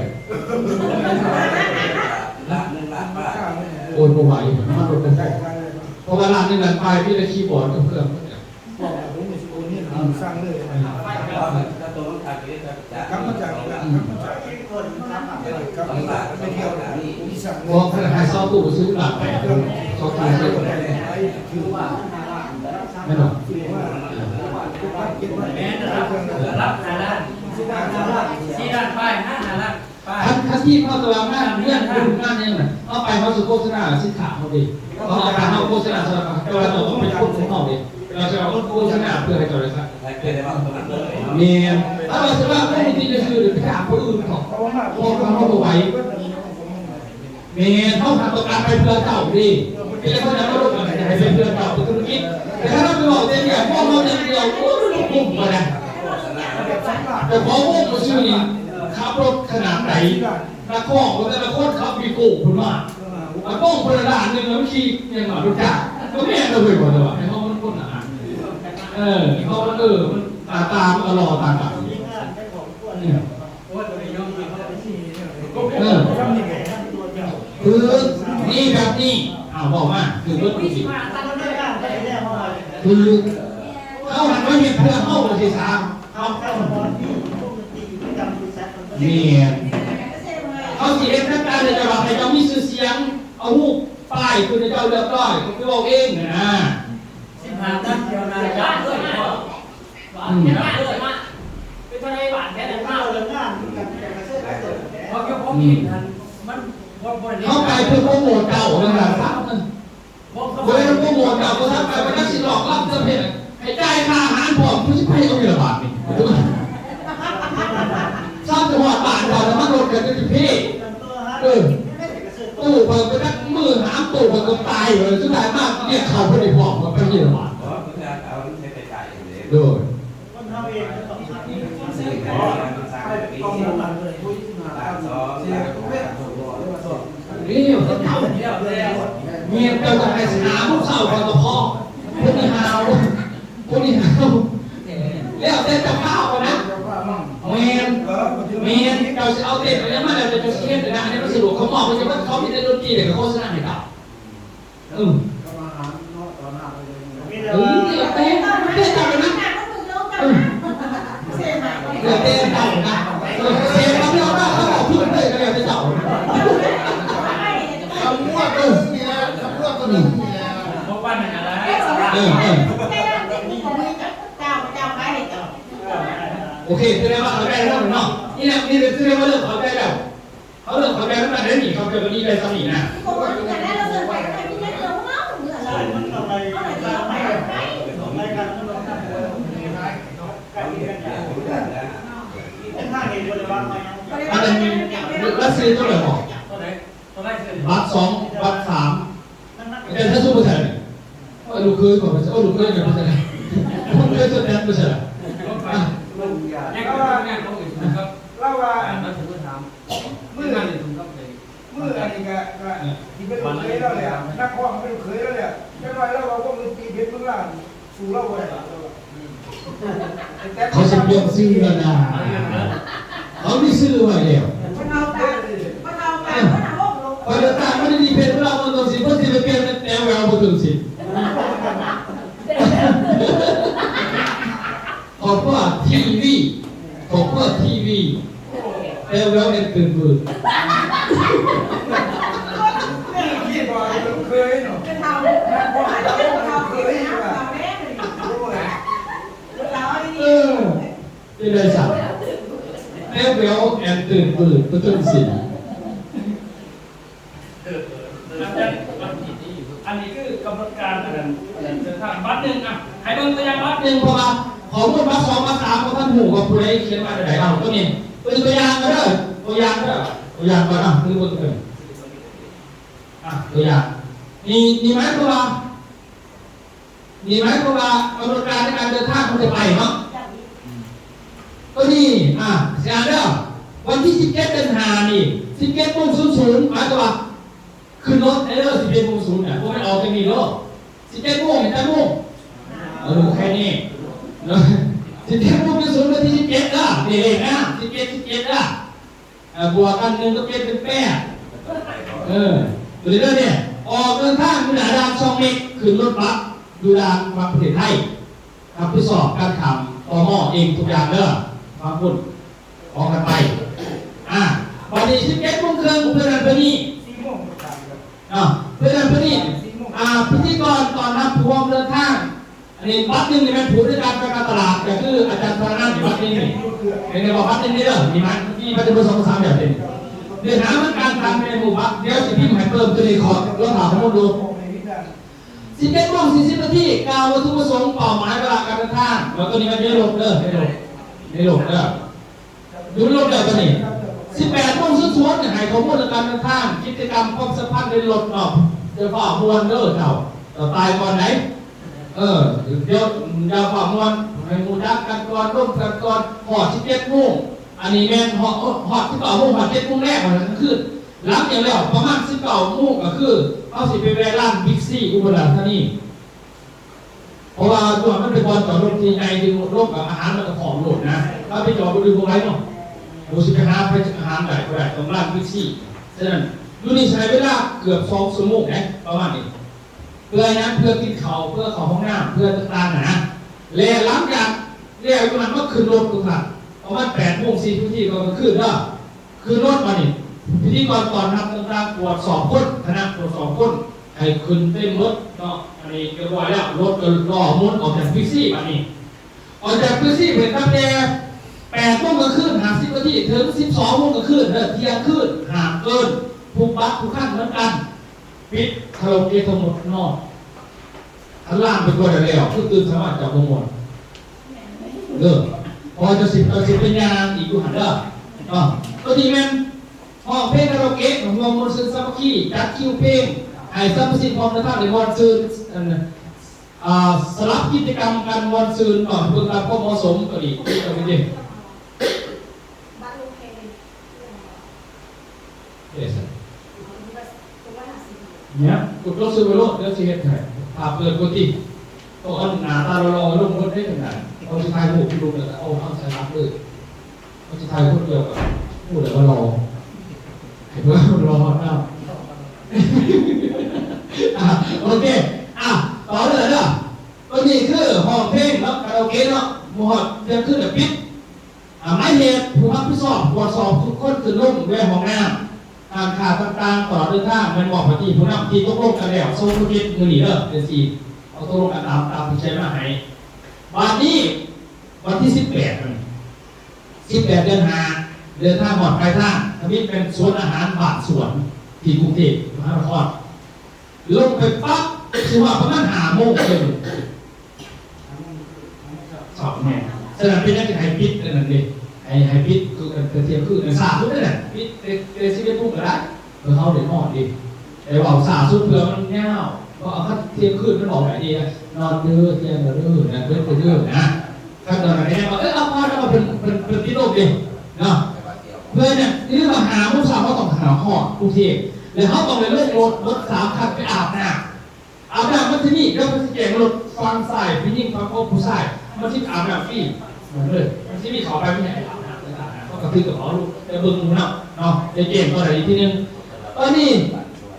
ໂອ້ຍ ບໍ່ໄຫວ ມັນລົດບໍ່ພໍ ເພາະວ່າລ້ານໜຶ່ງລ້ານປາຍ ມີແຕ່ຄີບອດກັບເຄື່ອງ. ບອກວ່າ ໂອ້ ມີຊິໂອນເງິນໃຫ້ສັ່ງເລີຍ ກັບມາຈາກນີ້ລະ ກັບມາຈາກ ກັບມາຈາກໄປທ່ຽວນີ້ ມີສັ່ງເລີຍ ບອກໃຫ້ເຊົ່າຕູ້ຊື້ຫຼາຍແປດ ເຊົ່າຕູ້ຊື້ ຖືວ່າ ແມ່ນບໍ່? ແມ່ນລະ ລະດັບຫ້າລ້ານ ສີ່ລ້ານປາຍ ຫ້າລ້ານ. ຄັນ ຄັນທີ່ເຮົາຕະຫຼາດງານ ເຮືອນບຸນງານຫຍັງນະ ເຮົາໄປ ເຮົາຊິໂຄສະນາສິນຄ້າເຮົາເດ້ ເຮົາເອົາການເຮົາໂຄສະນາສະ ແຕ່ວ່າເຈົ້າຕ້ອງເປັນຄົນຂອງເຮົາເດ້ ເຈົ້າຈະເອົາໂຄສະນາເພື່ອໃຫ້ເຈົ້າໄດ້ສັກ ແມ່ນ ຖ້າວ່າຊິວ່າຄົນທີ່ຈະຊື້ໄປຈ້າງຄົນອື່ນເຂົາ ເພາະເຮົາບໍ່ໄຫວ ແມ່ນ ເຮົາຫາຕ້ອງການໄປເພື່ອເຈົ້າເດ້ ເວລາເຂົາຈະມາລົງ ເຮົາຢາກໃຫ້ໄປເພື່ອເຈົ້າ ເປັນທຸລະກິດ ແຕ່ຖ້າເຮົາໄປເວົ້າແຕ່ວຽກຂອງເຮົາຢ່າງດຽວ ໂອ້ຍ ມັນບໍ່ຄຸ້ມປານໃດ ເຈົ້າຂອງວົງບໍ່ຊື່ນີ້ ຂັບລົດຂະໜາດໃດ ນັກຮ້ອງແຕ່ລະຄົນຂັບວີໂກ້ພຸ້ນວ່າ ເອີ ມັນປ້ອງຄົນລະດ້ານໜຶ່ງ ແລ້ວມັນຂີ່ຫຍັງວ່າ ລົດຈັກ ກໍແມ່ນລະເວີຍ ວ່າແຕ່ວ່າໃຫ້ເຮົາມັນຄົນລະອັນ ເອີ ເຮົາມັນ ເອີ ມັນ ຕາ ຕາມັນກໍຫຼໍ່ຕ່າງກັນ ເອີ ໂອ້ຍ ໂຕນີ້ຍອມຮັບ ເອີ ຄືນີ້ແບບນີ້ ເອົາ ເວົ້າມາ ຄືເບິດ ຄືເຮົາຫັ້ນມາເຮັດເພື່ອເຮົາ ວ່າຊິສາ ເຮົາ ແມ່ນ ເຂົາຊິເຮັດຈັດການໃຫ້ເຈົ້າ ໃຫ້ເຈົ້າມີຊື່ສຽງ ເອົາຮູບປ້າຍຂຶ້ນໃຫ້ເຈົ້າຮຽບຮ້ອຍ ເຂົາຄືເວົ້າເອງຫັ້ນນາ ສິບຫ້າຕັນ ທ່ຽວໜ້າຈັດເລີຍ ອືມ ເປັນເທົ່າໃດບາດແທ້ນັ້ນ ເອົາເລື່ອງງານກັນ ເພາະເຈົ້າຂອງກິນຫັ້ນ ມັນບໍ່ ບໍ່ໄດ້ ເຮົາໄປເພື່ອໂປຣໂມດເຈົ້າ ວ່າຊັ້ນຊະ. ບໍ່ໄດ້ໂປຣໂມດເຈົ້າ ບໍ່ທັນໄປ ບໍ່ຈັກຊິຫຼອກລຳຈະເຮັດໃຫ້ຈ່າຍຄ່າອາຫານພ້ອມ ຄືຊິໄປເອົາຢູ່ລະບາດນີ້ ຊາວຈະຮອດບ້ານເຈົ້າ ນ້ຳມັນລົດກໍຈະເພ ເອີ ຕູ້ຂ້ອຍບໍ່ຈັກມື້ຫາມຕູ້ຂ້ອຍກໍຕາຍເລີຍ ສຸດທ້າຍມາຮຽກເຂົາບໍ່ໄດ້ພ້ອມ ກໍໄປຢູ່ລະບາດ ໂດຍ ນີ້ ເມຍເຈົ້າຈະໃຫ້ສາມໂມງເຊົ້າ ຂ້ອຍກໍພໍ ຄົນນີ້ຫາວ ຄົນນີ້ຫາວ ແລ້ວແຕ່ເຈົ້າພາບນະ ແມ່ນ ແມ່ນ ເຈົ້າຊິເອົາເຕັນຫຍັງມາ ແລ້ວແຕ່ເຈົ້າຊິເຮັດນະ ອັນນີ້ມັນສະດວກ ເຂົາມອບໃຫ້ເຈົ້າ ເຂົາມີແຕ່ດົນຕີ ແລ້ວກໍໂຄສະນາໃຫ້ເຈົ້າ. ເອີ ເອີ ແຕ່ ແຕ່ເຈົ້ານະ ເອີ ແຕ່ເຈົ້ານະ ເອີ ເສຍມາແລ້ວນະ ເຂົາເວົ້າເພິ່ນໄດ້ກໍແລ້ວແຕ່ເຈົ້ານະ ຄຳນວດຕົວໜຶ່ງນີ້ນະ ຄຳນວດຕົວໜຶ່ງນີ້ນະ ບໍ່ປານນັ້ນນະ ເອີ ເອີ ໂອເຄ ສະແດງວ່າເຂົ້າໃຈແລ້ວເນາະ ນີ້ແຫຼະ ນີ້ແຫຼະ ສະແດງວ່າເລີ່ມເຂົ້າໃຈແລ້ວ. ເຮົາເລີ່ມເຂົ້າໃຈນຳກັນໄດ້ນີ້ ເຂົ້າໃຈກັນນີ້ໄດ້ສ່ຳນີ້ນະ ອັນນັ້ນລະຊື້ຕົວໃດບໍ? ບັດສອງ ບັດສາມ ອາຈານ ຖ້າຊຸມບໍ່ໃສ່ ໂອ້ຍ ລູກເຂີຍກໍບໍ່ໃສ່ ໂອ້ຍ ລູກເຂີຍກໍບໍ່ໃສ່ ລູກເຂີຍສົນໃຈບໍ່ໃສ່ລະ ລາວວ່າ ລາວວ່າ ມື້ ມື້ອັນນີ້ກະ ກະ ເອີ ຊິເປັນລູກເຂີຍລາວແຫຼະ ນັກຮ້ອງເປັນລູກເຂີຍລາວແຫຼະ ຈັກໜ້ອຍລາວເວົ້າຄວາມຈິງເຮັດເມືອງລາວ ສູ້ລາວບໍ່ໄດ້ ເຂົາຊິປ່ຽນຊື່ແລ້ວນະ ເຂົາມີຊື່ໄວ້ແລ້ວ ເອີ ຂ້ອຍເລືອກຕັ້ງມາດີໆ ເພງລາວມັນຕ້ອງຊິ ເພິ່ນຊິໄປປ່ຽນແຕ່ແວວບໍ່ເຖິງສິບ ຄອບຄົວທີວີ ຄອບຄົວທີວີ ແຕ່ແວວແອນເຕີນເບີດ ຄືຄິດວ່າເຄີຍເນາະ ເປັນເຖົ້າ ເຄີຍວ່າ ເອີ ເປັນໄດຊັ້ນ ແຕ່ແວວແອນເຕີນເບີດ ປະເຖິງສິນ ເອີ ເອີ ອັນນີ້ຄືກຳນົດການອັນນັ້ນ ອັນນັ້ນ ບັດໜຶ່ງ ອ່ະ ໃຫ້ເບິ່ງຕົວຢ່າງບັດໜຶ່ງ ເພາະວ່າ ຂໍ້ມູນພາກສອງພາກສາມບໍ່ທັນຮູ້ວ່າຜູ້ໃດຂຽນມາແນວໃດ. ເອົາ ຕົວນີ້ເປັນຕົວຢ່າງກໍເດີ ຕົວຢ່າງເດີ ຕົວຢ່າງກ່ອນເນາະ ຄືເບິ່ງເດີ. ອ່ະ ຕົວຢ່າງ ນີ້ ນີ້ໝາຍຄວາມວ່າ ນີ້ໝາຍຄວາມວ່າກຳນົດການໃນການເດີນທາງຂອງເຈົ້າໄປເນາະ. ຕົວນີ້ ອ່າ ຊິອ່ານເດີ ວັນທີສິບເຈັດເດືອນຫ້ານີ້ ສິບເຈັດໂມງສູນສູນ ໝາຍຄວາມວ່າ ຂຶ້ນລົດໄດ້ເດີ ສິບເຈັດໂມງສູນນະ ບໍ່ແມ່ນອອກຈາກນີ້ໂລດ. ສິບເຈັດໂມງເຫັນຈັກໂມງ? ເອີ ແຄ່ນີ້ເນາະ ສິບເຈັດໂມງສູນ ວັນທີສິບເຈັດເດີ ນີ້ເລກງາມ ສິບເຈັດ ສິບເຈັດເດີ. ເອີ ບວກກັນ ໜຶ່ງກັບເຈັດເປັນແປດ ເອີ ຕົວນີ້ເດີ ນີ້ ອອກເດີນທາງຢູ່ໜ້າດ່ານຊ່ອງເມັກ ຂຶ້ນລົດບັສຢູ່ດ່ານຝັ່ງປະເທດໄທ ຮັບຜິດຊອບການຂ້າມ ຕມ ເອງທຸກຢ່າງເດີ ຟັງພຸ້ນ ອອກກັນໄປ. ອ່າ ບັດນີ້ສິບເອັດໂມງເຄິ່ງ ເພື່ອນັ້ນເພື່ອນີ້ ເນາະ ເພື່ອນັ້ນເພື່ອນີ້ ອ່າ ພິທີກອນຕ້ອນຮັບຜູ້ຮ່ວມເດີນທາງ ອັນນີ້ບັດໜຶ່ງນີ້ແມ່ນຜູ້ບໍລິການການຕະຫຼາດ ກໍຄືອາຈານສາລະນັນ ບັດໜຶ່ງນີ້ ເຫັນບໍ່ ບັດໜຶ່ງນີ້ເດີ ມີມາ ມີມາຈຳນວນສອງສາມແບບເປັນ ເນື້ອຫາມັນການສ້າງແມ່ນໝູ່ບັດ ດຽວຊິພິມໃຫ້ເພີ່ມ ຕົວນີ້ຂໍລໍຖ້າຂໍ້ມູນດູ. ສິບເອັດໂມງສີ່ສິບນາທີ ກ່າວວັດຖຸປະສົງ ເປົ້າໝາຍ ວາລະການເດີນທາງ ແລ້ວຕົວນີ້ມັນຢູ່ໃນລົດເດີ ໃນລົດ ໃນລົດເດີ ຢູ່ໃນລົດເດີຕົວນີ້. ສິບແປດໂມງສູນສູນ ໃຫ້ຂໍ້ມູນເລື່ອງການເດີນທາງ ກິດຈະກຳຄວາມສຳພັນໃນລົດເນາະ ຢ່າຟ້າວມ່ວນເດີເຈົ້າ ເຈົ້າຕາຍກ່ອນໃດ. ເອີ ດຽວຢ່າຟ້າວມ່ວນ ໃຫ້ຮູ້ຈັກກັນກ່ອນ ລົມກັນກ່ອນ ຮອດສິບເຈັດໂມງ ອັນນີ້ແມ່ນຮອດ ຮອດສິບເກົ້າໂມງ ຮອດເຈັດໂມງແລງ ກາງຄືນ. ຫຼັງຈາກແລ້ວປະມານສິບເກົ້າໂມງ ກໍຄືເຮົາຊິໄປແວ່ຮ້ານ Big C ອຸບົນລາຊະທານີ ເພາະວ່າຕົວນັ້ນມັນເປັນບ່ອນຈອດລົດທີ່ໃຫຍ່ທີ່ລົງ ກັບອາຫານມັນກໍພ້ອມໂລດນະ ເຮົາໄປຈອດບໍ່ໄດ້ບໍ່ໄຫວເນາະ ໂອ ຊິໄປຫາ ໄປອາຫານໄດ້ບໍ່ໄດ້ ຕ້ອງຮ້ານ Big C. ສະນັ້ນຢູ່ນີ້ໃຊ້ເວລາເກືອບສອງຊົ່ວໂມງເດ້ ປະມານນີ້ ເພື່ອຫຍັງ? ເພື່ອກິນເຂົ້າ ເພື່ອເຂົ້າຫ້ອງນ້ຳ ເພື່ອຕ່າງໆຫັ້ນນະ ແລະ ຫຼັງຈາກແລ້ວຢູ່ຫັ້ນມາຂຶ້ນລົດທຸກທ່ານ ປະມານແປດໂມງສີ່ສິບນາທີ ຕອນກາງຄືນເດີ. ຂຶ້ນລົດມານີ້ ພິທີກອນຕ້ອນຮັບຕ່າງໆ ກວດສອບຄົນ ຄະນະກວດສອບຄົນ ໃຫ້ຂຶ້ນເຕັມເບິດເນາະ. ອັນນີ້ຮຽບຮ້ອຍແລ້ວ ລົດກໍລໍໝູນອອກຈາກ Big C ບັດນີ້ ອອກຈາກ Big C ເພິ່ນຕັ້ງແຕ່ແປດໂມງກາງຄືນຫ້າສິບນາທີ ເຖິງສິບສອງໂມງກາງຄືນເດີ ທ່ຽງຄືນ ຫ້າມເກີນ ທຸກບັດທຸກຄັນເໝືອນກັນ ປິດຄາຣາໂອເກະທັງໝົດເນາະ. ຄັນລ້າງໄປກວ່າແລ້ວ ຄືຕື່ນເຊົ້າມາຈະບໍ່ມ່ວນເດີ ເພາະວ່າເຈົ້າຊິ ເຈົ້າຊິໄປຍ່າງອີກຢູ່ຫັ້ນເດີເນາະ. ຕົວນີ້ແມ່ນຮ້ອງເພງຄາຣາໂອເກະ ຮ່ວມມ່ວນຊື່ນສາມັກຄີ ຈັດຄິວເພງ ໃຫ້ສຳມະຊິກພ້ອມເດີນທາງໄດ້ມ່ວນຊື່ນ ອັນ ອ່າ ສະຫຼັບກິດຈະກຳກັນມ່ວນຊື່ນເນາະ ເບິ່ງຕາມຄວາມເໝາະສົມກໍດີ ກໍດີ. ເອີ ຊັ້ນ ເນຍ ກົດລົງຊື່ໄວ້ໂລດ ດຽວຊິເຮັດໃຫ້ ຖ້າເປີດປົກກະຕິ ຕ້ອງເອົາໜ້າຕາຫຼໍ່ໆລົງໝົດເດ້ ຈັ່ງໃດເຮົາຊິຖ່າຍຮູບ ລົງແລ້ວກໍເອົາ ເອົາໃສ່ຫຼັງເລີຍ. ເຮົາຊິຖ່າຍຄົນດຽວກໍຮູ້ແລ້ວວ່າຫຼໍ່ ໃຫ້ເບິ່ງຫຼໍ່ນຳ. ອ່າ ໂອເຄ ອ່າ ຕໍ່ເລີຍເດີ. ຕົວນີ້ຄືຮ້ອງເພງເນາະ ຄາຣາໂອເກະເນາະ ໝົດຮອດທ່ຽງຄືນແລ້ວປິດ. ອ່າ ໝາຍເຫດ ຜູ້ຮັບຜິດຊອບກວດສອບທຸກຄົນຂຶ້ນລົງ ແວ່ຫ້ອງນ້ຳ ຮ້ານຄ້າຕ່າງໆ ຕະຫຼອດເດີນທາງ ແມ່ນມອບໃຫ້ທີ່ຜູ້ນຳທີ່ຕົກລົງກັນແລ້ວ ຊົງທຳອິດມື້ນີ້ເດີ ຈັ່ງຊີ້ ເຮົາຕົກລົງກັນຕາມ ຕາມທີ່ແຈ້ງມາໃຫ້. ບາດນີ້ ວັນທີສິບແປດນັ້ນ ສິບແປດເດືອນຫ້າ ເດີນທາງຮອດປາຍທາງ ທຳອິດແມ່ນສວນອາຫານບ້ານສວນ ທີ່ກຸງເທບມະຫານະຄອນ. ລົງໄປປັບ ຊິວ່າປະມານຫ້າໂມງເຄິ່ງ ສອງໂມງ ສະນັ້ນເປັນຫຍັງຈຶ່ງໃຫ້ປິດອັນນັ້ນເດ້ ໃຫ້ ໃຫ້ປິດຄືອັນ ເປັນທ່ຽງຄືນ ອັນຊ້າສຸດນັ້ນແຫຼະ ປິດແຕ່ ແຕ່ສິບເອັດໂມງກໍໄດ້ ເພື່ອເຮົາໄດ້ນອນເດ້ ແຕ່ເວົ້າຊ້າສຸດເພື່ອມັນຍາວ ເພາະວ່າຄັນທ່ຽງຄືນມັນເວົ້າໄດ້ເດ້ ນອນເດີ ທ່ຽງແລ້ວເດີ ນະ ເບິດເດີນະ. ຄັນຕອນນັ້ນກໍຍັງວ່າ ເອີ ເອົາກ່ອນ ເອົາ ເພິ່ນ ເພິ່ນ ເພິ່ນຕິດລົມເດ້ເນາະ ເພື່ອຫຍັງ? ຄືວ່າຫ້າໂມງເຊົ້າເຮົາຕ້ອງຫາຮອດກຸງເທບ ແລ້ວເຮົາຕ້ອງໄດ້ລົງລົດ ລົດສາມຄັນໄປອາບນ້ຳ ອາບນ້ຳມັນຊິມີ ດຽວເພິ່ນຊິແຈ້ງລົດຝັ່ງຊ້າຍຜູ້ຍິງ ຝັ່ງຂວາຜູ້ຊາຍ ມັນຊິອາບນ້ຳຟຣີເລີຍ ມັນຊິມີເຂົ້າໄປ ມີໃຫ້ອາບນ້ຳຕ່າງໆ ເຮົາກໍຖືກະເປົາ ແຕ່ເບິ່ງໝູ່ນຳເນາະ ໄດ້ແຈ້ງຕອນໃດອີກທີໜຶ່ງ. ຕອນນີ້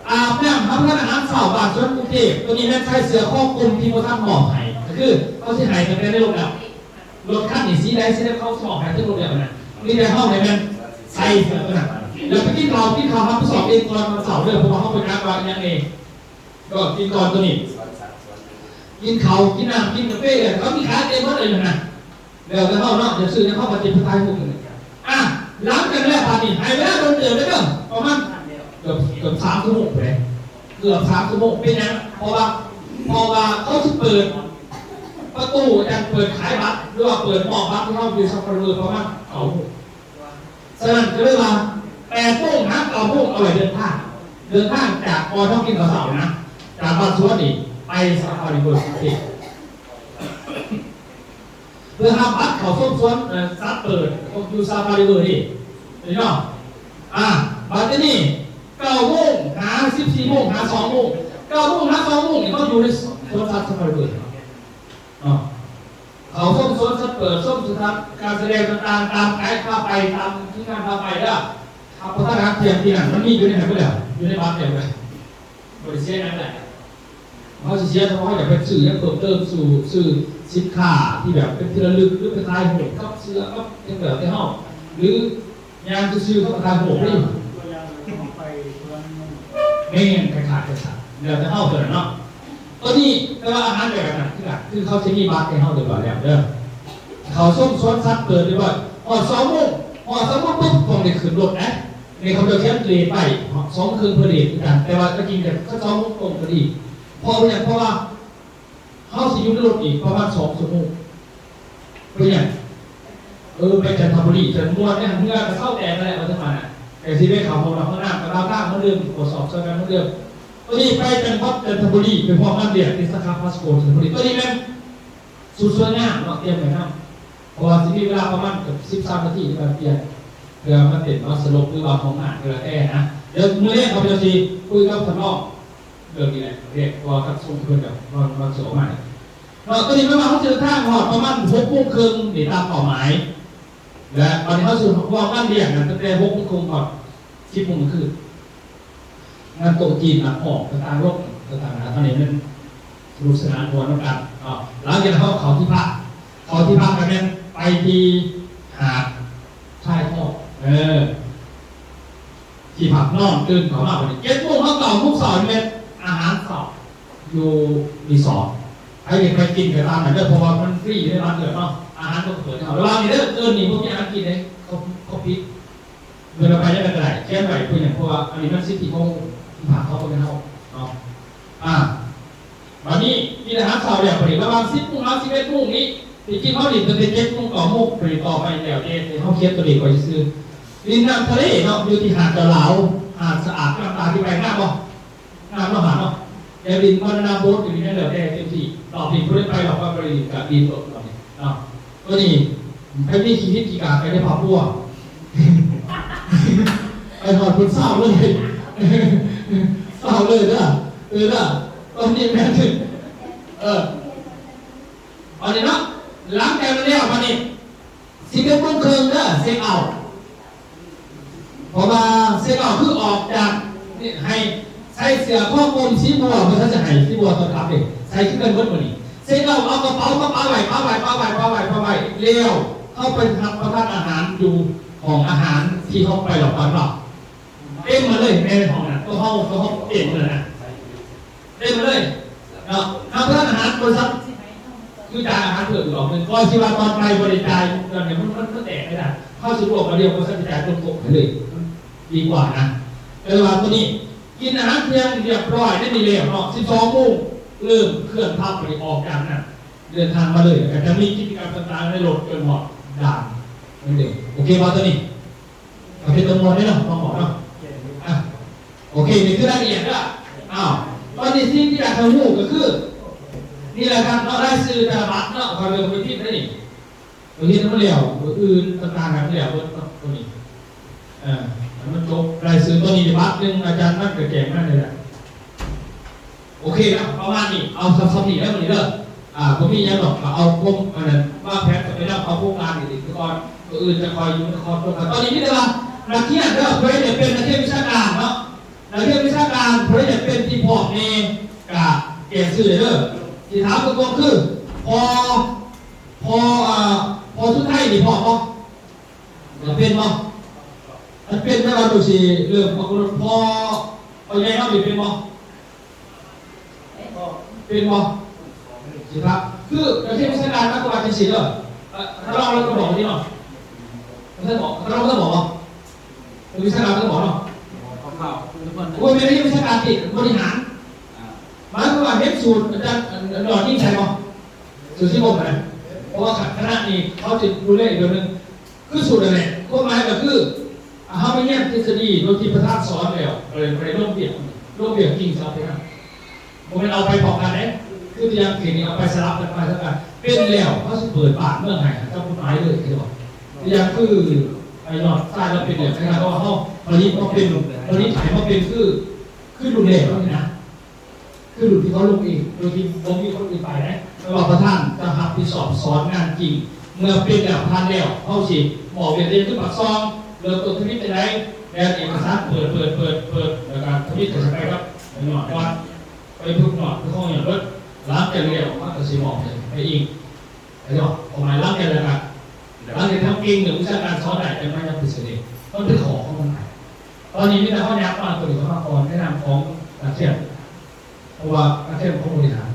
ອາບນ້ຳຮັບປະທານອາຫານເຊົ້າບ້ານສວນກຸງເທບ ຕົວນີ້ແມ່ນໃສ່ເສື້ອຄໍກຸ່ມທີ່ບໍ່ທັນມອບໃຫ້ ກໍຄືເຮົາຊິໃຫ້ຕັ້ງແຕ່ໃນລົດແລ້ວ ລົດຄັນນີ້ສີໃດ ສີໃດ ເຂົາຊິມອບໃຫ້ເຖິງລົດແລ້ວນະ ມີແຕ່ເຮົານີ້ແມ່ນໃສ່ເສື້ອຕົວນັ້ນ ແລ້ວໄປກິນເຂົ້າ ກິນເຂົ້າຮັບຜິດຊອບເອງກ່ອນຕອນເຊົ້າເດີ ເພາະວ່າເຮົາບໍ່ຈັກວ່າອີ່ຫຍັງແນ່. ກໍກິນກ່ອນຕົວນີ້ ກິນເຂົ້າ ກິນນ້ຳ ກິນກາເຟ ແລ້ວເຂົາມີຂາຍເຕັມໝົດເລີຍນະ ແລ້ວແຕ່ເຮົາເນາະ ຢາກຊື້ຫຍັງເຮົາກໍຊິໄປຖ່າຍຮູບກັນ. ອ່ະ ຫຼັງຈາກນັ້ນບາດນີ້ ໃຫ້ເວລາດົນເຕີບເດີ ປະມານເກືອບ ເກືອບສາມຊົ່ວໂມງພຸ້ນເດ້ ເກືອບສາມຊົ່ວໂມງ. ເປັນຫຍັງ? ເພາະວ່າ ເພາະວ່າເຂົາຊິເປີດ ປະຕູອາຈານເປີດຂາຍບັດ ຫຼືວ່າເປີດມອບບັດໃຫ້ເຮົາຢູ່ຊາຟາຣີເວີລປະມານເກົ້າໂມງ. ສະນັ້ນກໍເລີຍວ່າແປດໂມງຫາເກົ້າໂມງເອົາໄວ້ເດີນທາງ, ເດີນທາງຈາກບ່ອນເຮົາກິນເຂົ້າເຊົ້ານະ ຈາກບ້ານສວນນີ້ໄປຊາຟາຣີເວີລກະເທດ ເພື່ອຮັບບັດເຂົ້າຊົມສວນ ເອີ ສັດເປີດຢູ່ຊາຟາຣີເວີລນີ້ເນາະ. ອາ ບັດທີນີ້ເກົ້າໂມງຫາສິບສີ່ໂມງຫາສອງໂມງ, ເກົ້າໂມງຫາສອງໂມງນີ້ເຮົາຢູ່ໃນສວນສັດຊາຟາຣີເວີລເນາະ. ເຂົ້າຊົມສວນສັດເປີດ, ຊົມສະຖານການສະແດງຕ່າງໆ ຕາມໄກພາໄປ, ຕາມທີມງານພາໄປເດີ. ຖ້າບໍ່ທັນຮັບທ່ຽງທີ່ນັ້ນ ມັນມີຢູ່ໃນນັ້ນເບິດແລ້ວ, ຢູ່ໃນບັດແລ້ວເລີຍ, ບໍ່ໄດ້ເສຍຫຍັງຫຼາຍ. ເຮົາຊິເສຍ ເພາະເຮົາຢາກໄປຊື້ຫຍັງເພີ່ມເຕີມ, ຊື້ ຊື້ສິນຄ້າທີ່ແບບເປັນທີ່ລະລຶກ ຫຼືໄປຖ່າຍຮູບກັບເສືອກັບຫຍັງແລ້ວແຕ່ເຮົາ ຫຼື ຍ່າງຊື່ໆ ເຂົາກໍຖ່າຍຮູບເດ້. ແມ່ນ ຄ້າຍໆ ຄ້າຍໆ ແລ້ວແຕ່ເຮົາເທົ່ານັ້ນເນາະ. ໂຕນີ້ ແຕ່ວ່າອາຫານແບບນັ້ນຄືກັນ ຄືເຂົາຊິມີບັດໃຫ້ເຮົາຮຽບຮ້ອຍແລ້ວເດີ. ເຂົ້າຊົມສວນສັດເປີດຮຽບຮ້ອຍ ຮອດສອງໂມງ, ຮອດສອງໂມງປຸບ ຕ້ອງໄດ້ຂຶ້ນລົດເດ້. ນີ້ເຂົາເຈົ້າຂຽນເລດໄວ້ ສອງເຄິ່ງເພິ່ນເລດຄືກັນ, ແຕ່ວ່າກໍຈິງແຕ່ສອງໂມງຕົງກໍດີ. ເພາະຫຍັງ? ເພາະວ່າ ເຮົາຊິຢູ່ໃນລົດອີກປະມານສອງຊົ່ວໂມງ. ເປັນຫຍັງ? ເອີ ໄປຈັນທະບູລີ ຈັນມ່ວນ ໃນເຮືອກໍເຊົາແຕກແລ້ວ ວ່າຊັ້ນນະ. ກໍຊິໄປເຂົ້າຫ້ອງນ້ຳ ຫ້ອງນ້ຳກໍລາວທາງເຮົາເດີມ ກວດສອບຊ່ອຍກັນເຮົາເດີມ. ໂຕນີ້ໄປຈັງຫວັດຈັນທະບູລີ ໄປພ້ອມງານລ້ຽງທີ່ສາຂາພາສໂກດຈັນທະບູລີ. ໂຕນີ້ແມ່ນສຸດສວຍງາມເນາະ ຕຽມໄວ້ນຳ. ເພາະວ່າຊິມີເວລາປະມານເກືອບສິບສາມນາທີໃນການປ່ຽນ ເພື່ອມາເປັນບັດສະຫຼົບ ຫຼືວ່າຫ້ອງອານກໍແລ້ວແຕ່ນະ. ດຽວມື້ແລງຂ້າພະເຈົ້າຊິຄຸຍກັບທ່ານຮອງເລື່ອງນີ້ແຫຼະ ເພາະວ່າຄັນສົ່ງເພິ່ນແລ້ວ ມັນ ມັນຊິອອກມາເນາະ. ໂຕນີ້ແມ່ນວ່າເຮົາຊິເດີນທາງຮອດປະມານຫົກໂມງເຄິ່ງນີ້ຕາມເປົ້າໝາຍ ແລະ ບັດນີ້ເຮົາຊິເວົ້າງານລ້ຽງນັ້ນ ຕັ້ງແຕ່ຫົກໂມງເຄິ່ງຮອດສິບໂມງກາງຄືນ. ງານໂຕະຈີນ ນັກຮ້ອງຕ່າງໆ ລົງຕ່າງໆ ນະ ຕອນນີ້ມັນສະໜຸກສະໜານມ່ວນນຳກັນເນາະ. ຫຼັງຈາກນັ້ນເຮົາເຂົ້າທີ່ພັກ, ເຂົ້າທີ່ພັກກໍແມ່ນໄປທີ່ຫາດຊາຍທອງ ເອີ ທີ່ພັກນອນ. ຕື່ນເຂົ້າມາບັດນີ້ເຈັດໂມງ ເຮົາເກົ້າໂມງເຊົ້າ ແມ່ນອາຫານເຊົ້າຢູ່ຣີສອດ. ໃຜຢາກໄປກິນກໍຕາມນັ້ນເດີ ເພາະວ່າມັນຟຣີຢູ່ໃນບ້ານເກີດເນາະ, ອາຫານເຂົາກໍເປີດໃຫ້ເຮົາ. ລະຫວ່າງນີ້ເດີ ເກີນນີ້ບໍ່ມີອາຫານກິນເດ້ ເຂົາ ເຂົາປິດ. ເພິ່ນເອົາໄປຈັ່ງໃດກໍໄດ້ ຂຽນໄວ້ເພື່ອຫຍັງ? ເພາະວ່າອັນນີ້ມັນສິດທິຂອງທີ່ພັກເຂົາ ບໍ່ແມ່ນເຮົາເນາະ. ອາ ບັດນີ້ກິນອາຫານເຊົ້າແລ້ວ ບັດນີ້ລະຫວ່າງສິບໂມງຫາສິບເອັດໂມງນີ້ ທີ່ຈິງເຮົາຫຼິ້ນຕັ້ງແຕ່ເຈັດໂມງ ເກົ້າໂມງ ໄປຕໍ່ໄປແລ້ວແຕ່ ແຕ່ເຮົາຂຽນຕົວເລກໄວ້ຊື່ໆ. ຫຼິ້ນນ້ຳທະເລເນາະ ຢູ່ທີ່ຫາດເຈົ້າລາວ ຫາດສະອາດ ນ້ຳຕາທີ່ໄປງາມບໍ່? ງາມເນາະ ຫາດເນາະ. ແຕ່ຫຼິ້ນບານານາໂບດ ຫຼືຫຍັງແລ້ວແຕ່ເຕັມທີ່. ລອບນີ້ຜູ້ໃດໄປລອບ ກໍບໍ່ໄດ້ຫຼິ້ນ ກະຫຼິ້ນໂລດລອບນີ້ເນາະ. ໂຕນີ້ ໃຜມີຂີ້ດິນຂີ້ກາກ ໄປໄດ້ພາບວມ ໄປຮອດພຸ້ນເຊົ້າເລີຍ ເຊົ້າເລີຍເດີ. ເອີ ເດີ ຕອນນີ້ແມ່ນ ເອີ ບັດນີ້ເນາະ ຫຼັງຈາກນັ້ນແລ້ວ ບັດນີ້ສິບເອັດໂມງເຄິ່ງເດີ ເຊັກເອົາ. ເພາະວ່າເຊັກເອົາຄືອອກຈາກ ໃຫ້ໃສ່ເສື້ອຄໍກົມສີບົວ ບໍ່ທັນຈະໃຫ້ສີບົວຕອນກັບເດ້ ໃສ່ຄືກັນເບິດມື້ນີ້. ເຊັກເອົາ ເອົາກະເປົາມາປະໄວ້ ປະໄວ້ ປະໄວ້ ປະໄວ້ ປະໄວ້ ແລ້ວເຮົາໄປຮັບປະທານອາຫານຢູ່ຫ້ອງອາຫານທີ່ເຮົາໄປຫຼອກກັນເນາະ. ເຕັມມາເລີຍ ແມ່ນຫ້ອງນັ້ນ ໂຕເຮົາ ໂຕເຮົາເຕັມເລີຍນະ ເຕັມມາເລີຍເນາະ. ຮັບປະທານອາຫານ ບໍລິສັດຄືຈ່າຍອາຫານເພີ່ມອີກຮອບໜຶ່ງ ກໍຊິວ່າຕອນໄປບໍ່ໄດ້ຈ່າຍ ຕອນນີ້ມັນ ມັນ ມັນແຕກໄປໄດ້. ເຮົາຊິລວມມາດຽວ ບໍລິສັດຊິຈ່າຍຕົງໂຕະໃຫ້ເລີຍ ດີກວ່ານະ. ແຕ່ວ່າໂຕນີ້ກິນອາຫານທ່ຽງຮຽບຮ້ອຍໃນນີ້ແລ້ວເນາະ ສິບສອງໂມງເລີ່ມເຄື່ອນທັບ ບັດນີ້ອອກຈາກນັ້ນ ເດີນທາງມາເລີຍ ແລ້ວກໍຈະມີກິດຈະກຳຕ່າງໆໃນລົດຈົນຮອດດ່ານເໝືອນເດີມ. ໂອເຄບໍ່ໂຕນີ້? ກໍເປັນຕົວມ່ວນເດ້ເນາະ ມາບອກເນາະ. ອ່ະ ໂອເຄ ນີ້ຄືລາຍລະອຽດເດີ. ອ້າວ ຕອນນີ້ສິ່ງທີ່ຢາກໃຫ້ຮູ້ກໍຄື ນີ້ແຫຼະຄັບເນາະ ລາຍຊື່ແຕ່ລະບັດເນາະ ຂ້ອຍເບິ່ງໄປຜິດເດ້ນີ້. ເຮົາເຮັດໃຫ້ມັນແລ້ວ ມື້ອື່ນຕ່າງໆໃຫ້ມັນແລ້ວເບິດເນາະ ໂຕນີ້. ເອີ ໃຫ້ມັນຈົບລາຍຊື່ໂຕນີ້ບັດໜຶ່ງ ອາຈານນັດກໍແຈ້ງມານີ້ແຫຼະ. ໂອເຄເນາະ ປະມານນີ້ ເອົາສ່ຳນີ້ເດີມື້ນີ້ເດີ. ອ່າ ບໍ່ມີຫຍັງດອກ ກໍເອົາໂຄງ ອັນນັ້ນ ວາງແຜນກັນໄປນຳ ເອົາໂຄງການນີ້ໄປກ່ອນ ມື້ອື່ນຈະຄ່ອຍຢູ່ນະຄອນຕົກ. ຕອນນີ້ມີແຕ່ວ່ານັກຮຽນເດີ ຜູ້ໃດຢາກເປັນນັກຮຽນວິຊາການເນາະ ນັກຮຽນວິຊາການ ຜູ້ໃດຢາກເປັນທີ່ພ້ອມແດ່ ກະແຈ້ງຊື່ໄດ້ເດີ. ທີ່ຖາມຕົງໆຄື ພໍ ພໍ ອ່າ ພໍສຸດທ້າຍນີ້ພ້ອມບໍ່? ຢາກເປັນບໍ່? ຄັນເປັນແລ້ວ ເຮົາຊິເລີ່ມເອົາຄົນ ພໍ ພໍໃຫຍ່ເຮົານີ້ເປັນບໍ່? ເປັນບໍ່? ຊິຖາມ ຄືກະເທດວິຊາການມັນກໍວ່າຈັ່ງຊີ້ເດີ. ເອີ ທ່ານລອງລະກະບອກນີ້ເນາະ ທ່ານບອກ ທ່ານລອງລະກະບອກບໍ່? ເປັນວິຊາການລະກະບອກເນາະ. ໂອ້ຍ ແມ່ນວິຊາການຕິ ບໍລິຫານ ໝາຍຄວາມວ່າເຫັນສູດອາຈານ ອັນ ອັນດອນຍິງໃສ່ບໍ່? ຄືສິບຫົກນະ ເພາະວ່າຄະນະນີ້ເຂົາຈະດູແລອີກແບບໜຶ່ງ ຄືສູດນັ້ນແຫຼະ. ຄວາມໝາຍກໍຄື ເຮົາໄປຮຽນທິດສະດີໂດຍທີ່ປະທານສອນແລ້ວ ກໍເລີຍໄປລົງວຽກ ລົງວຽກຈິງຊະໄປນຳ. ບໍ່ແມ່ນເອົາໄປພ້ອມກັນເດ້ ຄືຕົວຢ່າງເຂດນີ້ເອົາໄປສະຫຼັບກັນໄປສະຫຼັບກັນ ເປັນແລ້ວເຮົາຊິເປີດບ້ານເມືອງໃຫ້ເຈົ້າກົດໝາຍເລີຍ ຄືວ່າ ຕົວຢ່າງຄື ໄອ້ຍອດຊາຍລາວເປັນແລ້ວ ໃນຂະນະທີ່ວ່າເຮົາຜະລິດມາເປັນ ຜະລິດໃຫ້ມາເປັນຄື ຄືລຸ້ນແລກນີ້ນະ ຄືລຸ້ນທີ່ເຂົາລົງເອງ ໂດຍທີ່ບໍ່ມີຄົນອື່ນໄປເດ້ ແຕ່ວ່າປະທານຈະຮັບຜິດຊອບສອນງານຈິງ. ເມື່ອເປັນແລ້ວ ຜ່ານແລ້ວ ເຮົາຊິມອບວຽກເຮັດຄືປາກຊ່ອງ ເລີ່ມຕົ້ນທຳອິດຈັ່ງໃດ ແລ້ວເອກະສານເປີດ ເປີດ ເປີດ ເປີດ ແລ້ວກໍທຳອິດກໍຈະໄປກັບໄອ້ຍອດກ່ອນ ໄປຝຶກຍອດ ຄືຂອງຍອດເບິດ. ຫຼັງຈາກແລ້ວມາກໍຊິມອບໃຫ້ໄປອີກ ໄອ້ຍອດ ຄວາມໝາຍຫຼັງຈາກນັ້ນ ຫຼັງຈາກເຮົາເກັ່ງເລື່ອງວິຊາການສອນໄດ້ ຈັ່ງມາຍັງພິເສດ ມັນເປັນຂໍ້ຂອງມັນໄປ. ຕອນນີ້ມີແຕ່ເຮົາຍັບມາຕົວນີ້ເຂົ້າມາກ່ອນ ໃນນາມຂອງການຂຽນ ເພາະວ່າການຂຽນຂອງບໍລິຫານ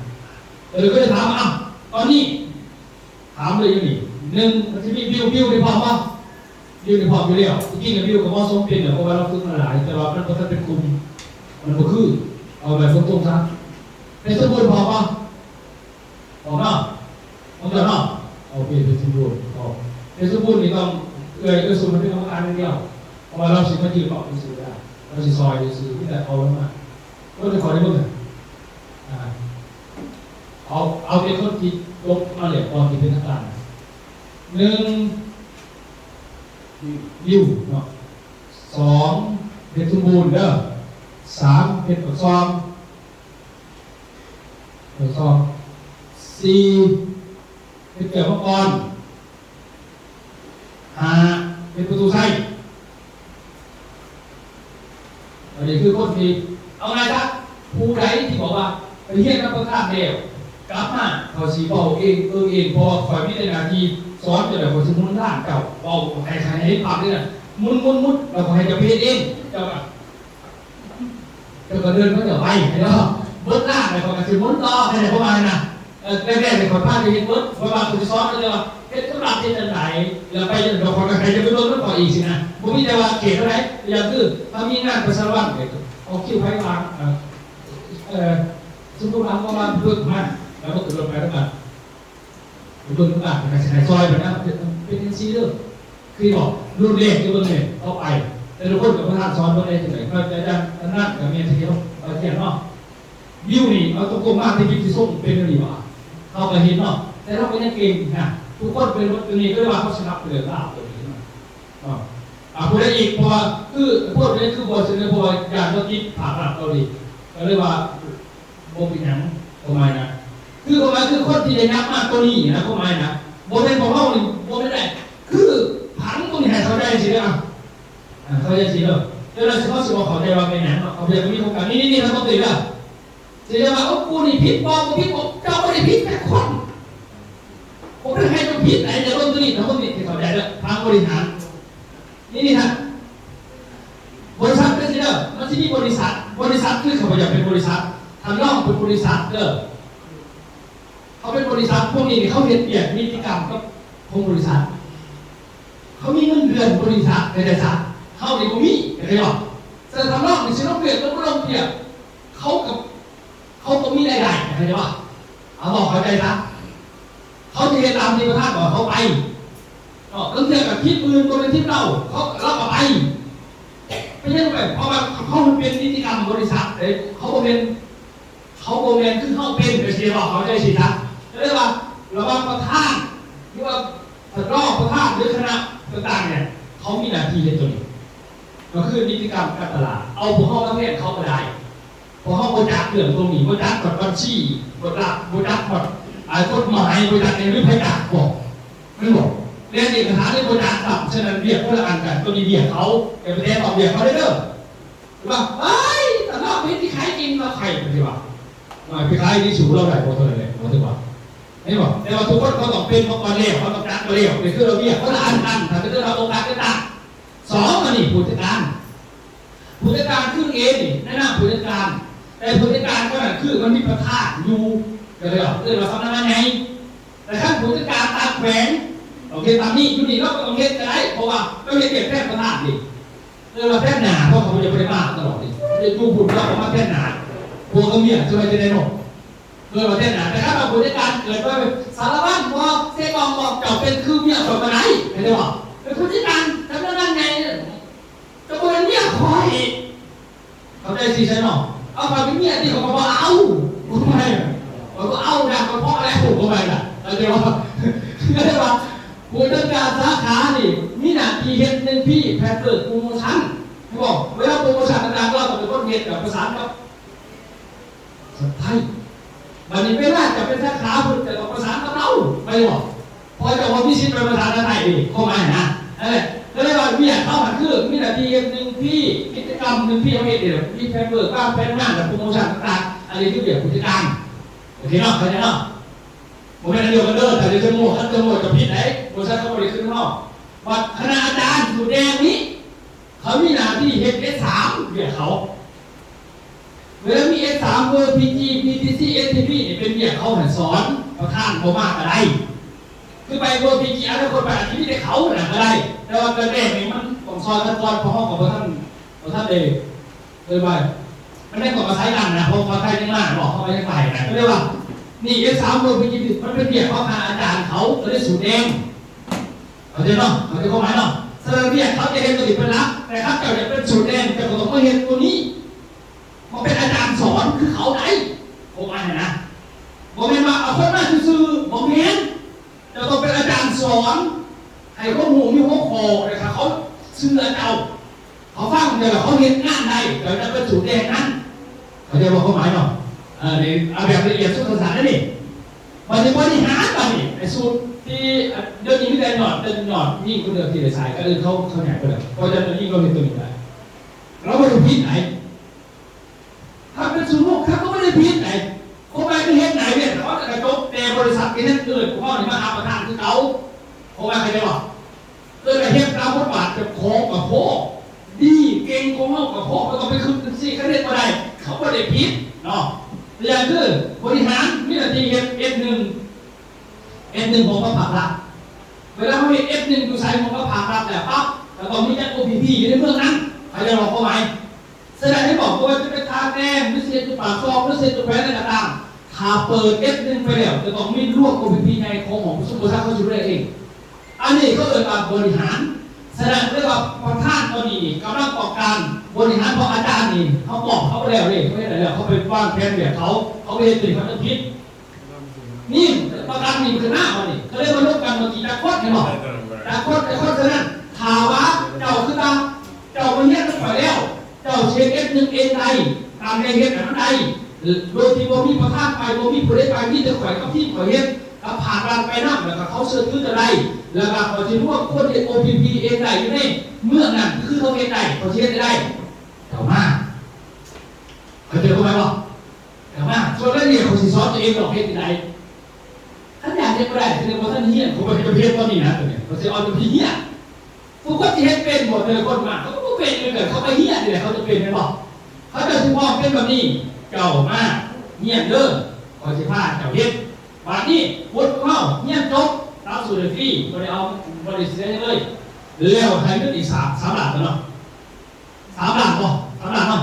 ເອີ ກໍເລີຍຖາມ ອ້າວ ຕອນນີ້ ຖາມເລີຍຢູ່ນີ້ ໜຶ່ງ ມັນຊິມີບິວ ບິວນີ້ພ້ອມບໍ່? ບິວນີ້ພ້ອມຢູ່ແລ້ວ ທີ່ຈິງແລ້ວບິວກໍເໝາະສົມເປັນແລ້ວ ເພາະວ່າລາວຝຶກມາຫຼາຍ ແຕ່ວ່າມັນບໍ່ທັນເປັນກຸ່ມ ມັນບໍ່ຄື ເອົາແບບຕົງໆຊະ ເປັນສົມບູນພ້ອມບໍ່? ອອກເນາະ ອອກແລ້ວເນາະ ໂອເຄ ເປັນສົມບູນ ອອກ ເປັນສົມບູນນີ້ຕ້ອງ ເອື້ອຍ ເອື້ອຍສຸມເປັນກຳມະການຢ່າງດຽວ ເພາະວ່າລາວຊິມາຢືນເວົ້າຊື່ໆ ລາວຊິຊ່ອຍຊື່ໆ ມີແຕ່ເອົາລົງມາ ເບິ່ງ ຂໍໄດ້ເບິ່ງ ອ່າ ເອົາ ເອົາແຕ່ຄົນທີ່ລົງມາແລ້ວກ່ອນທີ່ເປັນທາງການ ໜຶ່ງ ບິວເນາະ ສອງ ເຮັດສົມບູນເດີ ສາມ ເຮັດປາກຊ່ອງ ເຮັດປາກຊ່ອງ ສີ່ ເຮັດແກ້ວມັງກອນ ຫ້າ ເຮັດປະຕູໄຊ. ອັນນີ້ຄືຄົນທີ່ ເອົາງ່າຍຊະ ຜູ້ໃດທີ່ບອກວ່າໄປຮຽນນຳປະທານແລ້ວ ກັບມາຂ້ອຍຊິເວົ້າເອງເອີເອງ ເພາະວ່າຂ້ອຍມີແຕ່ໜ້າທີ່ສອນເຈົ້າ ແລ້ວຂ້ອຍຊິໝູນລ້ານເຈົ້າ ເວົ້າໃຫ້ ໃຫ້ເຫັນພາບເດ້ ໝູນໆໆ ແລ້ວຂ້ອຍໃຫ້ເຈົ້າໄປເຮັດເອງ ເຈົ້າກໍ ເຈົ້າກໍເດີນມາເຈົ້າໄປເນາະ ເບິດລ້ານແລ້ວຂ້ອຍກໍຊິໝູນຕໍ່ ເຂົ້າໃຈຄວາມໝາຍນະ. ເອີ ແລກໆນີ້ຂ້ອຍພາໄປເຮັດເບິດ ຂ້ອຍວ່າຂ້ອຍຊິສອນເຈົ້າວ່າເຮັດສຳລັບເຮັດຈັ່ງໃດ ແລ້ວໄປຈັ່ງໃດ ຂ້ອຍກໍໃຫ້ເຈົ້າໄປເບິ່ງນຳຂ້ອຍອີກຊີ້ນະ ບໍ່ມີແຕ່ວ່າເຂດເທົ່າໃດ ຢ່າງຄືຖ້າມີງານປະຊາລະວັນ ອອກຄິວໃຜວາງ ເອີ ສົມມຸດວ່າເຮົາວ່າເບິ່ງມາ ແລ້ວມັນກໍລົງໄປນຳກັນ ເບິ່ງຕ່າງໆ ກໍຊິໃຫ້ຊ່ອຍເພິ່ນນະ ເປັນຈັ່ງຊີ້ເດີ ຄືບອກ ລຸ້ນແລກທີ່ເບິ່ງແມ່ນເຂົ້າໄປ ແຕ່ລະຄົນກໍບໍ່ທັນສອນເພິ່ນໄດ້ຈັ່ງໃດ ເຂົາຈະຢ່າງອັນນັ້ນກໍແມ່ນທີ່ເຮົາວ່າຂຽນເນາະ ບິວນີ້ເອົາຕົວກົງມາທີ່ບິວທີ່ສົ່ງເປັນແນວນີ້ຫວາ ເຮົາກໍເຫັນເນາະ ແຕ່ເຮົາກໍຍັງເກັ່ງນະ ທຸກຄົນເປັນໝົດ ຕົວນີ້ກໍເລີຍວ່າເຮົາສະໜັບສະໜູນລາວຕົວນີ້ເນາະ ເນາະ ອ່າ ຜູ້ໃດອີກ ເພາະວ່າຄື ພວກນີ້ຄືບໍ່ສະເໜີ ເພາະວ່າຢ້ານບໍ່ຕິດພາບລັບເກົາຫຼີ ກໍເລີຍວ່າ ບໍ່ເປັນຫຍັງ ຄວາມໝາຍນະ ຄືຄວາມໝາຍຄືຄົນທີ່ໄດ້ຮັບມາຕົວນີ້ນະ ຄວາມໝາຍນະ ບໍ່ແມ່ນພວກເຮົານີ້ ບໍ່ແມ່ນໄດ້ ຄືຜັງຕົວນີ້ໃຫ້ເຂົ້າໃຈຊີ້ເດີ ອ່າ ເຂົ້າໃຈຊີ້ເດີ ແຕ່ລະຊິເຮົາຊິບໍ່ເຂົ້າໃຈວ່າເປັນຫຍັງເນາະ ເຂົາຢາກມີໂຄງການ ນີ້ໆໆ ທັງໝົດເລີຍເດີ ຊິໄດ້ວ່າ ໂອ້ ກູນີ້ຜິດບໍ່ ບໍ່ຜິດບໍ່ ເຈົ້າບໍ່ໄດ້ຜິດຈັກຄົນ ບໍ່ໄດ້ໃຫ້ເຈົ້າຜິດໃດ ເຈົ້າເບິ່ງຕົວນີ້ ທັງໝົດນີ້ ໃຫ້ເຂົ້າໃຈເດີ ທາງບໍລິຫານ ນີ້ ນີ້ທ່ານ ບໍລິສັດເປັນຊີ້ເດີ ມັນຊິມີບໍລິສັດ ບໍລິສັດຄືຂ້າພະເຈົ້າເປັນບໍລິສັດ ທ່ານລອງເປັນບໍລິສັດເດີ ເຂົາເປັນບໍລິສັດ ພວກນີ້ນີ້ເຂົາເຮັດວຽກນິຕິກຳກັບຂອງບໍລິສັດ ເຂົາມີເງິນເດືອນບໍລິສັດ ເຂົ້າໃຈຊະ ເຮົານີ້ບໍ່ມີ ເຂົ້າໃຈບໍ່ ແຕ່ທ່ານລອງນີ້ຊິລົງວຽກ ຫຼືບໍ່ລົງວຽກ ເຂົາກໍ ເຂົາກໍມີລາຍໄດ້ ເຂົ້າໃຈບໍ່ ເອົາ ເວົ້າເຂົ້າໃຈຊະ ເຂົາຊິເຮັດຕາມທີ່ປະທານບອກ ເຂົາໄປ ເນາະ ລາງເທື່ອກໍທີມອື່ນ ບໍ່ແມ່ນທີມເຮົາ ເຂົາ ລາວກໍໄປ ເປັນຫຍັງໄປ ເພາະວ່າເຂົາເປັນນິຕິກຳບໍລິສັດເດ້ ເຂົາບໍ່ແມ່ນ ເຂົາບໍ່ແມ່ນຄືເຮົາເປັນ ກໍຊິເວົ້າເຂົ້າໃຈຊີ້ຊະ ກໍເລີຍວ່າ ລະຫວ່າງປະທານ ຫຼືວ່າທ່ານຮອງປະທານ ຫຼືຄະນະຕ່າງໆ ເຂົາມີໜ້າທີ່ເຮັດຕົວນີ້ ກໍຄືນິຕິກຳການຕະຫຼາດ ເອົາພວກເຮົາມາແທນເຂົາກໍໄດ້ ເພາະເຮົາບໍ່ຈັກເລື່ອງຕົງນີ້ ບໍ່ຈັກການບັນຊີ ບໍ່ຈັກ ບໍ່ຈັກການ ອາ ກົດໝາຍ ບໍ່ຈັກຫຍັງ ຫຼືໃຜຈັກບໍ່ ແມ່ນບໍ່ ແລ່ນເອກະສານນີ້ບໍ່ຈັກຊ້ຳ ສະນັ້ນວຽກຄົນລະອັນກັນ ຕົວນີ້ວຽກເຂົາ ຢ່າໄປແຕະຕ້ອງວຽກເຂົາເດີ ວ່າ ເອີຍ ຕະຫຼາດເຮັດທີ່ຂາຍເກັ່ງ ລາວຂາຍ ເພິ່ນຊິວ່າ ວ່າໄປຂາຍທີ່ສູນລາວໄດ້ບໍ່ ເທົ່ານັ້ນແຫຼະ ວ່າຖືກວ່າ ເຫັນບໍ່ ແຕ່ວ່າທຸກຄົນເຂົາຕ້ອງເປັນມາກ່ອນແລ້ວ ເຂົາຕ້ອງຈັກມາແລ້ວ ນີ້ຄືລະວຽກຄົນລະອັນກັນ ຖ້າເປັນເລື່ອງໂອກາດເປັນຕາ ສອງ ອັນນີ້ຜູ້ຈັດການ ຜູ້ຈັດການຄືເອນີ້ ໃນນາມຜູ້ຈັດການ ແຕ່ຜູ້ຈັດການເທົ່ານັ້ນຄືມັນມີປະທານຢູ່ ກໍເລີຍວ່າເອີ້ນວ່າສຳນັກງານໃຫຍ່ ແຕ່ຄັນຜູ້ຈັດການຕາມແຂວງຕ້ອງເຮັດຕາມນີ້ ຢູ່ນີ້ລາວກໍຕ້ອງເຮັດກໍໄດ້ ເພາະວ່າລາວເຮັດວຽກແທນປະທານນີ້ ເອີ້ນວ່າແທນໜ້າ ເພາະເຂົາຈະບໍ່ໄດ້ມາຕະຫຼອດນີ້ ຈະຢູ່ພຸ້ນລາວກໍມາແທນໜ້າ ຜົວກັບເມຍຈະວ່າຈັ່ງໃດເນາະ ເ ໂດຍວ່າແທ້ນະ ແຕ່ຄັນວ່າຜູ້ຈັດການເກີດມາເປັນສາລະວັນ ບໍ່ເຊກອງ ບໍ່ ເຈົ້າເປັນຄືເມຍຂ້ອຍບໍ່ໄດ້ ເຫັນບໍ່? ເປັນຜູ້ຈັດການສຳນັກງານໃຫຍ່ ເຈົ້າບໍ່ແມ່ນເມຍຂ້ອຍ ເຂົ້າໃຈຊິຊະເນາະ? ເອົາຂ້ອຍເປັນເມຍຕິ ຂ້ອຍກໍບໍ່ເອົາ ບໍ່ໄດ້ ຂ້ອຍບໍ່ເອົານະ ຂ້ອຍພໍແລ້ວ ບໍ່ໄດ້ລະ ເຂົ້າໃຈບໍ່? ກໍເລີຍວ່າ ຜູ້ຈັດການສາຂານີ້ມີໜ້າທີ່ເຮັດ ໜຶ່ງ ພີ ແພັດເວີກ ໂປຣໂມຊັນ ເຫັນບໍ່? ເວລາໂປຣໂມຊັນຕ່າງໆ ລາວກໍເປັນຄົນເຮັດ ກໍປະສານກັບ ໄທ ບັດນີ້ເວລາຈະໄປສາຂາພຸ້ນ ຈະຕ້ອງປະສານກັບລາວ ແມ່ນບໍ່? ເພາະເຈົ້າບໍ່ມີສິດໄປປະສານກັບໄທເດ້ ຄວາມໝາຍນະ ນັ້ນແຫຼະ ກໍເລີຍວ່າວຽກເຂົາຫັ້ນຄືມີໜ້າທີ່ເຮັດ ໜຶ່ງ ພີ ກິດຈະກຳ ໜຶ່ງ ພີ ເຮົາເຮັດເດ້ ມີແພັດເວີກ ວາງແຜນງານ ແລະ ໂປຣໂມຊັນຕ່າງໆ ອັນນີ້ຄືວຽກຜູ້ຈັດການ ໂອເຄເນາະ ເຂົ້າໃຈເນາະ? ບໍ່ແມ່ນອັນດຽວກັນເດີ ຖ້າຈະໂມ ຄັນຈະໂມຈະຜິດໄດ໋ ບໍລິສັດເຂົາບໍ່ໄດ້ຂຶ້ນເຮົາ ບັດຄະນະອາຈານສູດແດງນີ້ ເຂົາມີໜ້າທີ່ເຮັດເອສສາມ ວຽກເຂົາ ເວລາມີເອສສາມ ເວີ ພີຈີ ບີທີຊີ ເອສທີບີ ນີ້ເປັນວຽກເຂົາໃຫ້ສອນ ປະທານບໍ່ມາກໍໄດ້ ຄືໄປເວີ ພີຈີ ອະນາຄົດໄປອາດຈະມີແຕ່ເຂົານະກໍໄດ້ ແຕ່ວ່າການແບ່ງນີ້ມັນຕ້ອງຊ່ອຍກັນກ່ອນ ເພາະເຮົາກໍບໍ່ທັນ ບໍ່ທັນໄດ້ ເອີ້ນວ່າ ມັນໄດ້ກອງອາໄສກັນນະ ເພາະວ່າໄທຍັງມາເນາະ ເຮົາກໍຍັງໄປນະ ກໍເລີຍວ່າ ນີ້ເອສສາມ ເວີ ພີຈີ ມັນເປັນວຽກຂອງຄະນະອາຈານເຂົາ ກໍເລີຍສູດແດງ ເຂົ້າໃຈເນາະ ເຂົ້າໃຈຄວາມໝາຍເນາະ ສະນັ້ນວຽກເຂົາຈະເຮັດຕົວນີ້ເປັນຫຼັກ ແຕ່ຄັນເຈົ້າຢາກເປັນສູດແດງ ເຈົ້າກໍຕ້ອງມາເຮັດຕົວນີ້ ມາເປັນອາຈານສອນຄືເຂົາໄດ໋ ຄວາມໝາຍຫັ້ນນະ ບໍ່ແມ່ນວ່າເອົາຄົນມາຊື່ໆ ບໍ່ແມ່ນ ເຈົ້າຕ້ອງເປັນອາຈານສອນ ໃຫ້ຄວາມຮູ້ມີຫົວຂໍ້ ແລ້ວຖ້າເຂົາເຊື່ອເຈົ້າ ເຂົາຟັງເຈົ້າ ແລ້ວເຂົາເຮັດງານໄດ້ ເຈົ້າຈະເປັນສູດແດງນັ້ນ ເຂົ້າໃຈບໍ່ຄວາມໝາຍເນາະ? ເອີ ນີ້ເອົາແບບລະອຽດສຸດສັ້ນໆ ເດ້ນີ້ ບັດນີ້ບໍລິຫານ ບັດນີ້ໄອ້ສູດທີ່ ດຽວນີ້ມີແຕ່ຍອດ ເປັນຍອດຍິງຄົນດຽວທີ່ໄດ້ໃຊ້ ກໍເອີ້ນເຂົາ ເຂົາຫຍັງໄປແລ້ວ ເພາະຍອດຍິງເຂົາເຮັດຕົວນີ້ໄດ້ ລາວບໍ່ໄດ້ຜິດໃດ ຖ້າເປັນສູດໂຮງ ເຂົາກໍບໍ່ໄດ້ຜິດໃດ ຄວາມໝາຍຄືເຮັດໃນວຽກ ເຂົາກໍກະຈົບ ແຕ່ບໍລິສັດກໍຍັງເອີ້ນພວກເຮົານີ້ມາຫາປະທານຄືເກົ່າ ຄວາມໝາຍເຂົ້າໃຈບໍ່? ເອີ້ນວ່າເຮັດຕາມບົດບາດເຈົ້າຂອງກໍພໍ ດີເກັ່ງຂອງເຮົາກໍພໍ ບໍ່ຕ້ອງໄປຄຶດຈັ່ງຊີ້ ຄັນເຮັດບໍ່ໄດ້ ເຂົາບໍ່ໄດ້ຜິດເນາະ ຢ່າງຄືບໍລິຫານມີໜ້າທີ່ເຮັດ ເອັສໜຶ່ງ ເອັສໜຶ່ງ ຂອງພາກລັດ ເວລາເຮົາເຮັດ ເອັສໜຶ່ງ ຢູ່ໃສຂອງພາກລັດແລ້ວປັບ ກໍຕ້ອງມີຈັດ ໂອ ພີ ພີ ຢູ່ໃນເມືອງນັ້ນ ເຂົ້າໃຈບໍ່ຄວາມໝາຍ? ສະນັ້ນ ໃຫ້ບອກ ບໍ່ວ່າຈະເປັນທ່າແຂວງ ຫຼື ຊິເຮັດຢູ່ປາກຊ່ອງ ຫຼື ຊິເຮັດຢູ່ແຂວງໃດກໍຕາມ ຖ້າເປີດ ເອັສໜຶ່ງ ໄປແລ້ວ ຈະຕ້ອງມີລວມ ໂອ ພີ ພີ ໃຫຍ່ຂອງຫ້ອງປະຊຸມ ບໍລິສັດເຂົາຊິດູແລເອງ ອັນນີ້ເຂົາເອີ້ນວ່າບໍລິຫານ ສະນັ້ນ ເລີຍວ່າປະທານຕອນນີ້ນີ້ກຳລັງຕ້ອງການບໍລິຫານ ເພາະອາຈານນີ້ເຮົາບອກເຂົາໄປແລ້ວເດ້ ເຂົາເຮັດໄດ້ແລ້ວ ເຂົາໄປວາງແຜນວຽກເຂົາ ເຂົາໄປເຮັດຕົວນີ້ ເຂົາຈະຜິດ ນີ້ປະກັນນີ້ຂຶ້ນມາ ບັດນີ້ກໍເລີຍມາລົມກັນ ເມື່ອກີ້ຈັກຄົນ ເຫັນບໍ່? ຈັກຄົນ ຈັກຄົນ ສະນັ້ນ ຖ້າວ່າເຈົ້າຄິດວ່າເຈົ້າມາຮຽນນຳຂ້ອຍແລ້ວ ເຈົ້າຊິເຮັດ ເອັສໜຶ່ງ ເອງໄດ້ ຕາມໃດເຮັດໃຫ້ມັນໄດ້ ໂດຍທີ່ບໍ່ມີປະທານໄປ ບໍ່ມີຜູ້ໃດໄປ ມີແຕ່ຂ້ອຍກັບທີມຂ້ອຍເຮັດ ກັບພາກລັດໄປນຳ ແລ້ວກໍເຂົາເຊື່ອຖືເຈົ້າໄດ້ ແລ້ວກໍຂ້ອຍຊິຮວມຄົນເຮັດ ໂອ ພີ ພີ ເອງໄດ້ຢູ່ໃນເມືອງນັ້ນ ຄືເຂົາເຮັດໄດ້ ຂ້ອຍຊິເຮັດໃຫ້ໄດ້ ເຈົ້າມາ ເຂົ້າໃຈຄວາມໝາຍບໍ່? ເຈົ້າມາ ສ່ວນລາຍລະອຽດຂ້ອຍຊິສອນເຈົ້າເອງດອກ ເຮັດຈັ່ງໃດ ຄັນຢາກເຮັດບໍ່ໄດ້ ສະແດງວ່າທ່ານຮຽນ ຂ້ອຍບໍ່ໃຫ້ເຈົ້າຮຽນຕອນນີ້ນະ ຕົວນີ້ ຂ້ອຍຊິເອົາເຈົ້າໄປຮຽນ ທຸກຄົນຊິເຮັດເປັນບໍ່? ແຕ່ລະຄົນມາ ເຂົາກໍບໍ່ເປັນຄືກັນ ເຂົາໄປຮຽນນີ້ແຫຼະ ເຂົາຈະເປັນແມ່ນບໍ່? ເຂົາເຈົ້າຊິພ້ອມເປັນແບບນີ້ ເຈົ້າມາຮຽນເດີ ຂ້ອຍຊິພາເຈົ້າເຮັດ ບາດນີ້ວຸດພວກເຮົາຮຽນຈົບ ຫຼັກສູດໄດ້ຟຣີ ບໍ່ໄດ້ເອົາ ບໍ່ໄດ້ເສຍຫຍັງເລີຍ ແລ້ວໃຫ້ເງິນອີກສາມ ສາມລ້ານເນາະ ສາມລ້ານບໍ່? ສາມລ້ານເນາະ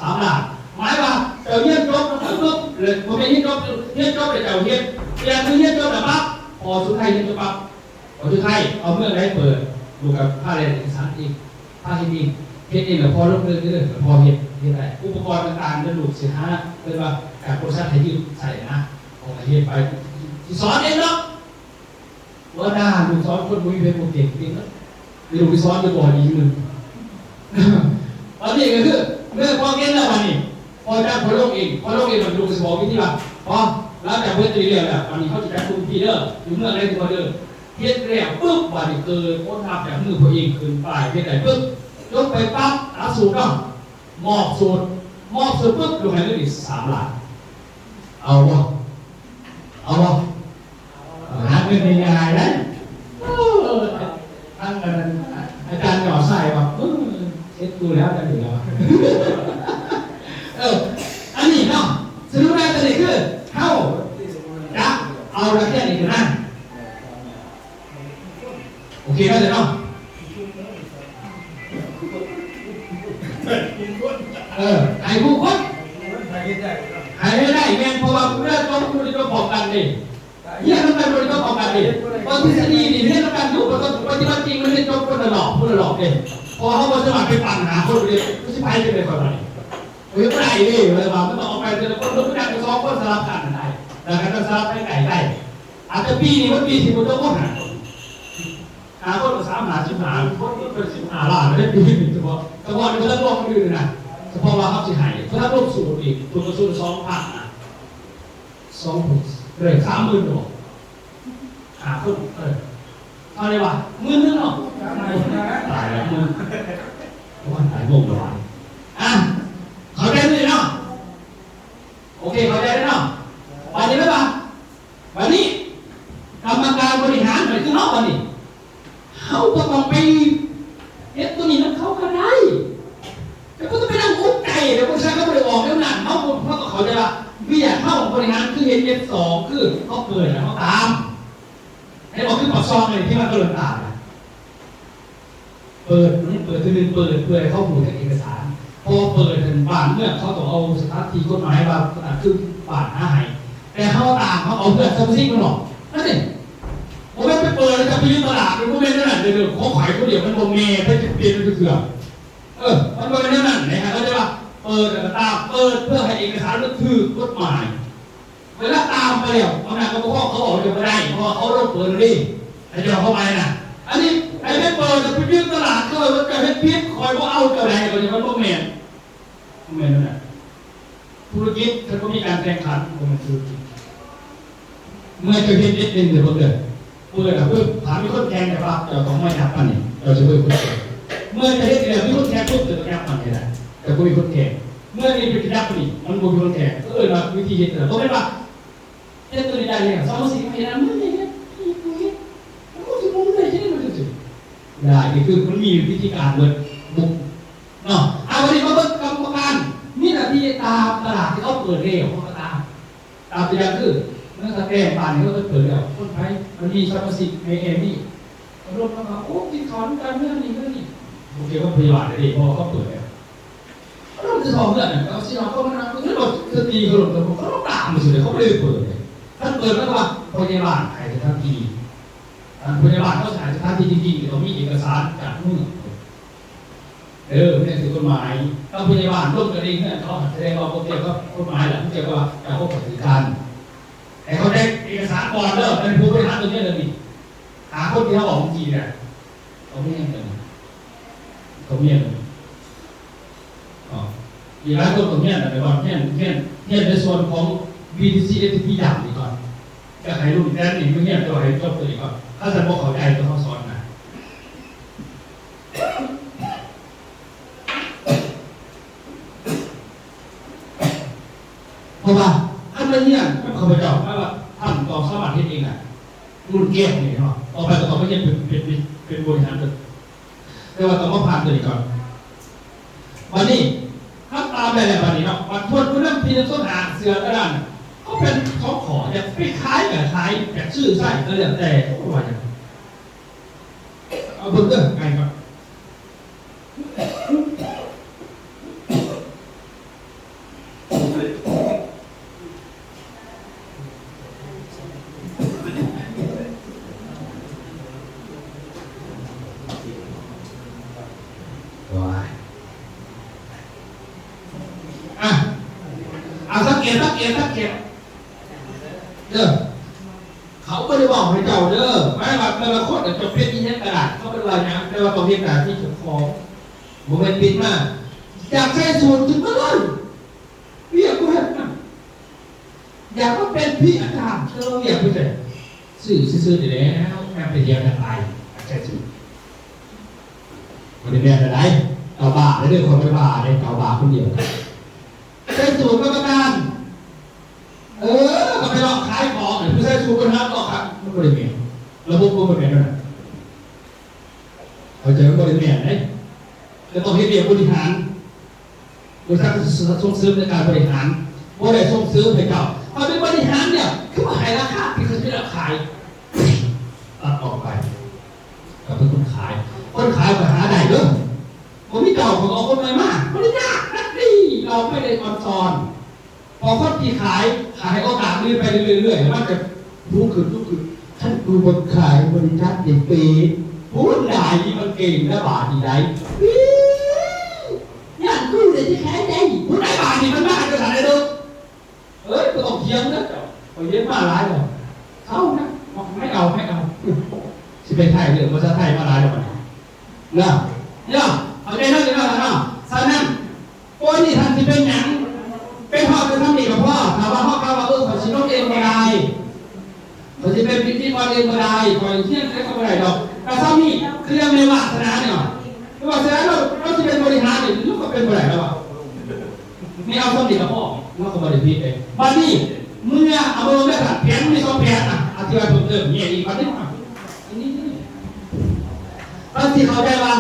ສາມລ້ານ ໝາຍວ່າເຈົ້າຮຽນຈົບແລ້ວປຶບ ແລ້ວບໍ່ແມ່ນຮຽນຈົບ ຮຽນຈົບແລ້ວເຈົ້າເຮັດ ຢ່າງຄືຮຽນຈົບແລ້ວປັບ ພໍສຸດທ້າຍຮຽນຈົບປັບ ພໍສຸດທ້າຍເອົາເມືອງໃດເປີດ ລູກກໍພາແລ່ນເອກະສານເອງ ພາເຮັດເອງ ເຮັດເອງແລ້ວພໍລົງເດີ ເດີ ແລ້ວພໍເຮັດ ເຮັດໄດ້ ອຸປະກອນຕ່າງໆ ແລ້ວລູກຊິຫາ ເອີ້ນວ່າຈາກບໍລິສັດໃຫ້ຢືມໃຊ້ນະ ເຮົາກໍເຮັດໄປ ຊິສອນເອງເນາະ. ຫົວໜ້າລູກສອງຄົນບໍ່ມີໃຜບໍ່ເກັ່ງ ເກັ່ງເນາະ ມີລູກໄປສອນຢູ່ບໍ່ດີຢູ່ ອັນນີ້ກໍຄືເມື່ອພໍເກັ່ງແລ້ວ ອັນນີ້ພໍຈັບພໍລົງເອງ ພໍລົງເອງ ມັນລູກກໍຊິບອກວິທີວ່າ ພໍຫຼັງຈາກເຮັດຕົວນີ້ແລ້ວ ອັນນີ້ເຮົາຊິຈັບກຸ່ມພີ້ເດີ ຢູ່ເມືອງໃດທີ່ບໍ່ເດີ ເຮັດແລ້ວປຶບ ບາດນີ້ເກີດຜົນຮັບຈາກມືພໍ່ເອງຂຶ້ນໄປ ເຮັດໄດ້ປຶບ ຈົບໄປປັບ ຫຼັກສູດເນາະ ມອບສູດ ມອບສູດປຶບ ລູກໃຫ້ເງິນອີກສາມລ້ານ ເອົາບໍ່? ເອົາບໍ່? ເອົາ ຫາເງິນງ່າຍໆໄດ໋ ເອີ ທາງອັນນັ້ນ ອາຈານຫຍໍ້ຊາຍວ່າ ເອີ ເສັດກູແລ້ວ ຈັ່ງຊີ້ແລ້ວ ເອີ ອັນນີ້ເນາະ ສະຫຼຸບແລ້ວ ຕົວນີ້ຄືເຮົາຈະເອົານັກຮຽນນີ້ຂຶ້ນມາ ໂອເຄເນາະ ເນາະ ເອີ ໃຫ້ທຸກຄົນ ໃຫ້ໄດ້ ແມ່ນ ເພາະວ່າ ເວລາຈົບ ບໍ່ໄດ້ຈົບພ້ອມກັນເດ້ ຮຽນນຳກັນ ບໍ່ໄດ້ຈົບພ້ອມກັນເດ້ ເພາະທິດສະດີນີ້ຮຽນນຳກັນຢູ່ ປະຕິບັດ ປະຕິບັດຈິງມັນຮຽນຈົບຄົນລະລອບ ຄົນລະລອບເດ້ ເພາະເຮົາບໍ່ສາມາດໄປປັນຫາຄົນເດ້ ມັນຊິໄປຈັ່ງໃດຂ້ອຍວ່ານີ້ ເຮັດບໍ່ໄດ້ເດ້ ເລີຍວ່າມັນຕ້ອງເອົາໄປແຕ່ລະຄົນ ເພິ່ນຮູ້ຈັກຢູ່ສອງຄົນສະຫຼັບກັນໄດ້ ແລ້ວກໍຕ້ອງສະຫຼັບໄປໄກໄດ້ ອາດຈະປີນີ້ມັນປີທີ່ບໍ່ຈົບ ບໍ່ຫາຄົນ ຫາຄົນກໍສາມ ຫ້າ ສິບຫ້າ ຄົນເປັນສິບຫ້າລ້ານເດ້ ປີໜຶ່ງ ສະເພາະ ສະເພາະໃນເພິ່ນລວມອື່ນນະ ສະເພາະວ່າເຮົາຊິໃຫ້ເພິ່ນລວມສູດອີກ ເພິ່ນກໍສູດສອງພັນນະ ສອງພັນ ເອີ ສາມໝື່ນບໍ່ ຫ້າຄົນ ເອີ ເທົ່າໃດວະ ໝື່ນໜຶ່ງເນາະ ຕາຍແລ້ວ ໝື່ນ ໂອ້ຍ ຕາຍ ງົງແລ້ວວະ ອ່ະ ເຂົ້າໃຈເລີຍເນາະ ໂອເຄ ເຂົ້າໃຈແລ້ວເນາະ ບາດນີ້ແມ່ນວ່າ ບາດນີ້ກຳມະການບໍລິຫານ ໝາຍເຖິງເຮົາ ບາດນີ້ ເຮົາບໍ່ຕ້ອງໄປເຮັດຕົວນີ້ນຳເຂົາກໍໄດ້ ແຕ່ບໍ່ຕ້ອງໄປນັ່ງອຸກໃຈ ແລ້ວບໍ່ໃຊ່ເຂົາບໍ່ໄດ້ອອກແນວນັ້ນ ເຮົາ ເຮົາກໍເຂົ້າໃຈວ່າວຽກເຮົາບໍລິຫານຄືເຮັດເອັຟສອງ ຄືເຮົາເປີດແລ້ວເຮົາຕາມ ເຫັນບໍ່ ຄືປາກຊ່ອງນີ້ທີ່ວ່າເຂົາເອີ້ນຕາມນະ ເປີດ ເປີດເທື່ອໜຶ່ງ ເປີດເພື່ອໃຫ້ເຂົາຮູ້ຈັກເອກະສານ ພໍເປີດຫັ້ນ ບ້ານເມືອງເຂົາຕ້ອງເອົາສະຖານທີ່ກົດໝາຍວ່າ ອັນນັ້ນຄືບ້ານຫາໃຫ້ ແຕ່ເຮົາຕາມ ເຮົາເອົາເຮືອນສະມາຊິກມັນອອກ ນັ້ນເດ້ ບໍ່ແມ່ນໄປເປີດແລ້ວຈະໄປຍຶດຕະຫຼາດ ມັນບໍ່ແມ່ນແນວນັ້ນເດີ ຂອງຂ້ອຍຜູ້ດຽວ ມັນບໍ່ແມ່ນ ໃຜຈະປ່ຽນມັນເທື່ອ ເອີ ມັນບໍ່ແມ່ນແນວນັ້ນນະ ເຂົາໃຈວ່າ ເປີດແລ້ວກໍຕາມ ເປີດເພື່ອໃຫ້ເອກະສານມັນຖືກກົດໝາຍ ເວລາຕາມໄປແລ້ວ ອຳນາດການປົກຄອງເຂົາອອກຈະບໍ່ໄດ້ ເພາະວ່າເຂົາລົງເປີດແລ້ວເດ້ ໃຫ້ເຈົ້າເຂົ້າໃໝ່ນະ ອັນນີ້ໃຫ້ໄປເປີດ ໄປຍຶດຕະຫຼາດ ເຂົາວ່າເຈົ້າເຮັດຜິດ ຂ້ອຍບໍ່ເອົາເຈົ້າໃດ ມັນບໍ່ແມ່ນ ບໍ່ແມ່ນນັ້ນນະ ທຸລະກິດ ຄັນບໍ່ມີການແຂ່ງຂັນ ບໍ່ແມ່ນທຸລະກິດ ເມື່ອເຈົ້າເຮັດເອັດເອັນເດີ ເບິ່ງເດີ ເປີດອະ ປຶບ ຖ້າມີຄົນແຂ່ງ ເຈົ້າ ເຈົ້າຕ້ອງມາຫຍັບມັນນີ້ ເຈົ້າຊິບໍ່ມີຄົນແຂ່ງ ເມື່ອເຈົ້າເຮັດແລ້ວ ມີຄົນແຂ່ງປຶບ ເຈົ້າຕ້ອງຫຍັບມັນໃຫ້ໄດ້ ເຈົ້າບໍ່ມີຄົນແຂ່ງ ເມື່ອນີ້ໄປຫຍັບມັນນີ້ ມັນບໍ່ມີຄົນແຂ່ງ ເອີ້ນວ່າວິທີເຮັດເດີ ບໍ່ແມ່ນວ່າ ເຮັດຕົວນີ້ໄດ້ແລ້ວ ສອງ ສີ່ ເຮັດອັນນັ້ນ ເຮັດ ເຮັດ ເຮັດ ມັນຊິໝູນໄດ້ຈັ່ງໃດ ມັນຈັ່ງຊິ ໄດ້ ນີ້ຄືມັນມີວິທີການເບິດ ບຸກ ເນາະ ເອົາ ບາດນີ້ມາເບິ່ງກຳມະການ ມີໜ້າທີ່ຕາມຕະຫຼາດທີ່ເຂົາເປີດແລ້ວ ເຂົາກໍຕາມ ຕາມຕົວຢ່າງຄື ເມືອງທ່າແຕ້ມ ບ້ານນີ້ເຂົາເປີດແລ້ວ ຄົນໄທ ມັນມີສະມາຊິກໃນແອນີ້ ເຂົາລົງມາວ່າ ໂອ້ ກິນເຂົ້ານຳກັນ ເຮືອນນີ້ ເຮືອນນີ້ ບໍ່ກ່ຽວກັບພະຍາບານເດ້ ເພາະວ່າເຂົາເປີດແລ້ວ ເຂົາລົງແຕ່ສອງເຮືອນນະ ເຂົາຊິເອົາເຂົາມານັ່ງ ເຂົາບໍ່ຄືຕີເຂົາລົງ ເຂົາລົງຕາມຊື່ໆ ເຂົາບໍ່ໄດ້ເປີດເດ້ ຄັນເປີດ ໝາຍຄວາມວ່າພະຍາບານໃຫ້ສະຖານທີ່ ອັນພະຍາບານເຂົາໃຫ້ສະຖານທີ່ຈິງໆ ຕ້ອງມີເອກະສານຈາກເມືອງ ເອີ ແມ່ນຖືກກົດໝາຍ ຖ້າພະຍາບານລົງກະດິ່ງເຮືອນເຂົາ ສະແດງວ່າບໍ່ກ່ຽວກັບກົດໝາຍລະ ມັນກ່ຽວກັບການປົກປ້ອງປະຕິການ ໃຫ້ເຂົາໄດ້ເອກະສານກ່ອນເດີ ແມ່ນຜູ້ບໍລິຫານຕົວນີ້ເດີນີ້ ຫາຄົນທີ່ເຮົາເວົ້າເມື່ອກີ້ນະ ຕ້ອງມີຫຍັງກັນ ຕ້ອງມີຫຍັງກັນ ອໍ ອີກຫຼາຍຄົນຕ້ອງຮຽນນະ ແຕ່ວ່າຮຽນ ຮຽນ ຮຽນໃນສ່ວນຂອງ ວີທີຊີ ເອັສທີພີ ຢ່າງນີ້ກ່ອນ ຈະໃຫ້ລຸ້ນແຕ່ນີ້ມາຮຽນ ຕ້ອງໃຫ້ຈົບຕົວນີ້ກ່ອນ ຄັນຊັ້ນບໍ່ເຂົ້າໃຈຕົວເຮົາສອນນະ ເພາະວ່າຄັນມາຮຽນນຳຂ້າພະເຈົ້າ ແປວ່າທ່ານຕ້ອງສາມາດເຮັດເອງໄດ້ ລຸ້ນແກ້ວນີ້ເນາະ ຕໍ່ໄປກໍຕ້ອງໄປຮຽນເປັນ ເປັນ ເປັນ ເປັນບໍລິຫານເດີ ແຕ່ວ່າຕ້ອງມາຜ່ານຕົວນີ້ກ່ອນ ບັດນີ້ ຄັນຕາມໄດ້ແລ້ວບັດນີ້ເນາະ ບັດທວນຜູ້ນຳທີ່ນຳຊົນຫາເສືອກະດານ ເຂົາແມ່ນສອງຂໍ້ ຢາກໄປຂາຍກໍຂາຍ ຢາກຊື້ໃຊ້ກໍແລ້ວແຕ່ ເຂົາວ່າຫຍັງ ເອົາເບິ່ງເດີ ໄປກ່ອນ. ອ່ະ ອ່ະ ສັງເກດ ສັງເກດ ສັງເກດເດີ. ເຂົາບໍ່ໄດ້ເວົ້າໃຫ້ເຈົ້າເດີ ໝາຍວ່າແຕ່ລະຄົນຈະເປັນອີ່ຫຍັງກໍໄດ້ ເຂົາບໍ່ໄດ້ວ່າຫຍັງ ແຕ່ວ່າຕ້ອງເຮັດໜ້າທີ່ເຈົ້າຂອງ ບໍ່ແມ່ນປິດມາ ຢາກໃສ່ສູດຂຶ້ນມາເລີຍ ວຽກບໍ່ເຮັດນຳ ຢາກມາເປັນພິອາຈານ ແຕ່ວ່າວຽກບໍ່ເຮັດ ຊື່ຊື່ໆ ນີ້ແຫຼະ ຍາມໄປທ່ຽວທາງອ້າຍ ຢາກໃສ່ສູດ ບໍ່ໄດ້ແມ່ນໃດ ເຈົ້າບ້າເດີ ຂ້ອຍບໍ່ໄດ້ບ້າເດ້ ເຈົ້າບ້າຄົນດຽວ ໃສ່ສູດກຳມະການ ເອີ ກໍໄປເລາະຂາຍຂອງ ຜູ້ໃສ່ສູດບັນຫາເລາະຂາຍ ມັນບໍ່ໄດ້ແມ່ນ ລະບົບມັນບໍ່ແມ່ນແນວນັ້ນ ເຂົ້າໃຈ ມັນບໍ່ໄດ້ແມ່ນເດ້ ແຕ່ຕ້ອງເຮັດວຽກບໍລິຫານ ບໍລິສັດກໍສົ່ງເສີມໃນການບໍລິຫານ ບໍ່ໄດ້ສົ່ງເສີມໃຫ້ເຈົ້າ ເຂົາເປັນບໍລິຫານແລ້ວ ຄືວ່າໃຫ້ລາຄາທີ່ເຂົາຈະໄດ້ເອົາຂາຍ ຕັດອອກໄປ ກໍເປັນຄົນຂາຍ ຄົນຂາຍກໍຫາໄດ້ເດີ ບໍ່ມີເຈົ້າ ເຂົາກໍເອົາຄົນໃໝ່ມາ ບໍ່ໄດ້ຍາກນັກນີ້ ເຮົາໄປໄດ້ອ່ອນຊອນ ພໍຄົນທີ່ຂາຍ ຂາຍໂອກາດອື່ນໄປເລື້ອຍໆ ມັນກະສູງຂຶ້ນ ສູງຂຶ້ນ. ຄັນກູບໍ່ຂາຍບໍລິສັດນີ້ເປະ ພຸ້ນຫຼາຍນີ້ ມັນເກັ່ງລະບາດນີ້ໄດ໋. ຢ້ານກູນີ້ຊິຂາຍໄດ້ ພຸ້ນໄດ໋ບາດນີ້ ມັນມາຈັງຊັ້ນເດີ້. ເອີຍ ບໍ່ຕ້ອງຖຽງເດີ້ເຈົ້າ ຂ້ອຍເຫັນມາຫຼາຍແລ້ວ. ເຊົານະ ໄມ່ເອົາ ໄມ່ເອົາ. ຊິໄປໄທເລື່ອງພາສາໄທມາຫຼາຍແລ້ວບັດນີ້ນະ. ເນາະ ເຂົ້າໃຈເນາະ ເນາະ. ສະນັ້ນ ໂອ້ຍ ນີ້ທ່ານຊິເປັນຫຍັງ ໄປຮອດແຕ່ສ່ຳນີ້ກໍພໍ. ຖ້າວ່າເຮົາກ່າວວ່າ ເອີ ຂ້ອຍຊິລົງເອງບໍ່ໄດ້ ຂ້ອຍຊິເປັນພິທີກອນເອງບໍ່ໄດ້ ຂ້ອຍຮຽນໄສກໍບໍ່ໄດ້ດອກ ກໍສ່ຳນີ້. ຄືເລື່ອງແມ່ວາສະໜານີ້ ແມ່ວາສະໜາ ລາວ ລາວຊິເປັນບໍລິຫານນີ້ ລາວກໍເປັນບໍ່ໄດ້ແລ້ວວ່າ ແມ່ເອົາສ່ຳນີ້ກໍພໍ ລາວກໍບໍ່ໄດ້ຜິດເດ້. ບັດນີ້ເມື່ອ ເອົາເບິ່ງເດີທ່ານ ແຜນມີສອງແຜນນະ ອະທິບາຍເພີ່ມເຕີມແຍກອີກບັດນີ້. ອັນນີ້ ທ່ານຊິເຂົ້າໃຈວ່າ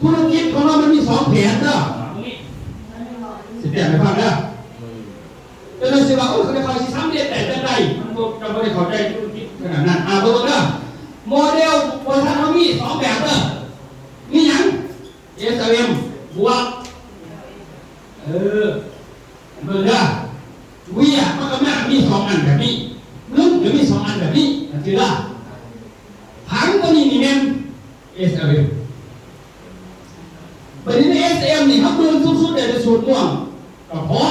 ທຸລະກິດຂອງເຮົາມັນມີສອງແຜນເດີ ຊິແປໃຫ້ຟັງເດີ. ເຈົ້າໜ້າທີ່ວ່າ ໂອ້ຍ ຂ້ອຍຊິສຳເລັດໄດ້ຈັ່ງໃດ? ມັນບໍ່ ເຈົ້າບໍ່ໄດ້ເຂົ້າໃຈທຸລະກິດຂະໜາດນັ້ນ. ອ່າ ເບິ່ງເດີ ໂມເດວບໍລິສັດເຮົາມີສອງແບບເດີ. ມີຫຍັງ? ເອສແອລເອັມ ບວກ ເອີ ເບິ່ງເດີ ເວຍ ມັນກໍມາ ມີສອງອັນແບບນີ້ ເງິນກໍມີສອງອັນແບບນີ້ ອັນທີ່ລະ ຖັງຕົວນີ້ນີ້ແມ່ນ ເອສແອລເອັມ. ບັດນີ້ເອສແອລເອັມນີ້ ເຮົາເບິ່ງສູງສຸດໄດ້ແຕ່ສູດມ່ວງກໍພໍ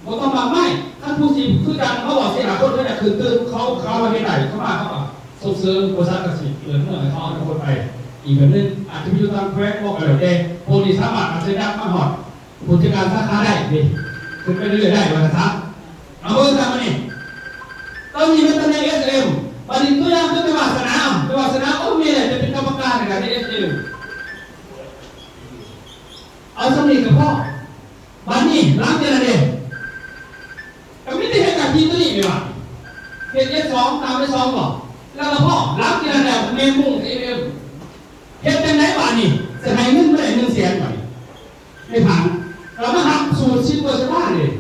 ບໍ່ຕ້ອງມາກມາຍ. ຄັນຜູ້ທີ່ຄືກັນເຮົາເວົ້າສີ່ຫ້າຄົນ ເຂົາຢາກຂຶ້ນຕື່ມ ເຂົາ ເຂົາເຮັດໄດ້ ເຂົາມາ ເຮົາກໍສົ່ງເສີມ. ບໍລິສັດກໍຊິເປີດເມືອງໃຫ້ເຂົາອະນາຄົດໄປອີກແບບໜຶ່ງ ອາດຈະໄປຢູ່ຕ່າງແຂວງບໍ່ກໍແລ້ວແຕ່ ຜູ້ທີ່ສາມາດອາດຈະຍັບມາຮອດຜູ້ຈັດການສາຂາໄດ້ເດ້ ຂຶ້ນໄປເລື້ອຍໆໄດ້ວ່າຊັ້ນຊະ. ເອົາເບິ່ງຊະບັດນີ້ ຕອນນີ້ແມ່ນຕຳແໜ່ງເອສເອັມ. ບັດນີ້ຕົວຢ່າງຄືແມ່ວາສະໜາ ແມ່ວາສະໜາ ໂອ້ ມີແຫຼະ ຈະເປັນກຳມະການໃນການເຮັດເອສເອັມ ເອົາສ່ຳນີ້ກໍພໍ. ບັດນີ້ຫຼັງຈາກນັ້ນເດ ກໍມີແຕ່ເຮັດໜ້າທີ່ຕົວນີ້ແມ່ນວ່າ ເຮັດເອັສສອງ ຕາມເອັສສອງບໍ ແລ້ວກໍພໍ. ຫຼັງຈາກນັ້ນແລ້ວແມ່ນມຸ່ງເອັສເອັມ ເຮັດຈັ່ງໃດບາດນີ້ ຊິໃຫ້ເງິນມາໄດ້ໜຶ່ງແສນບາດນີ້ ໄດ້ຖາມ ແລ້ວມາຮັບສູດສິບກວ່າສະຕາງເດ.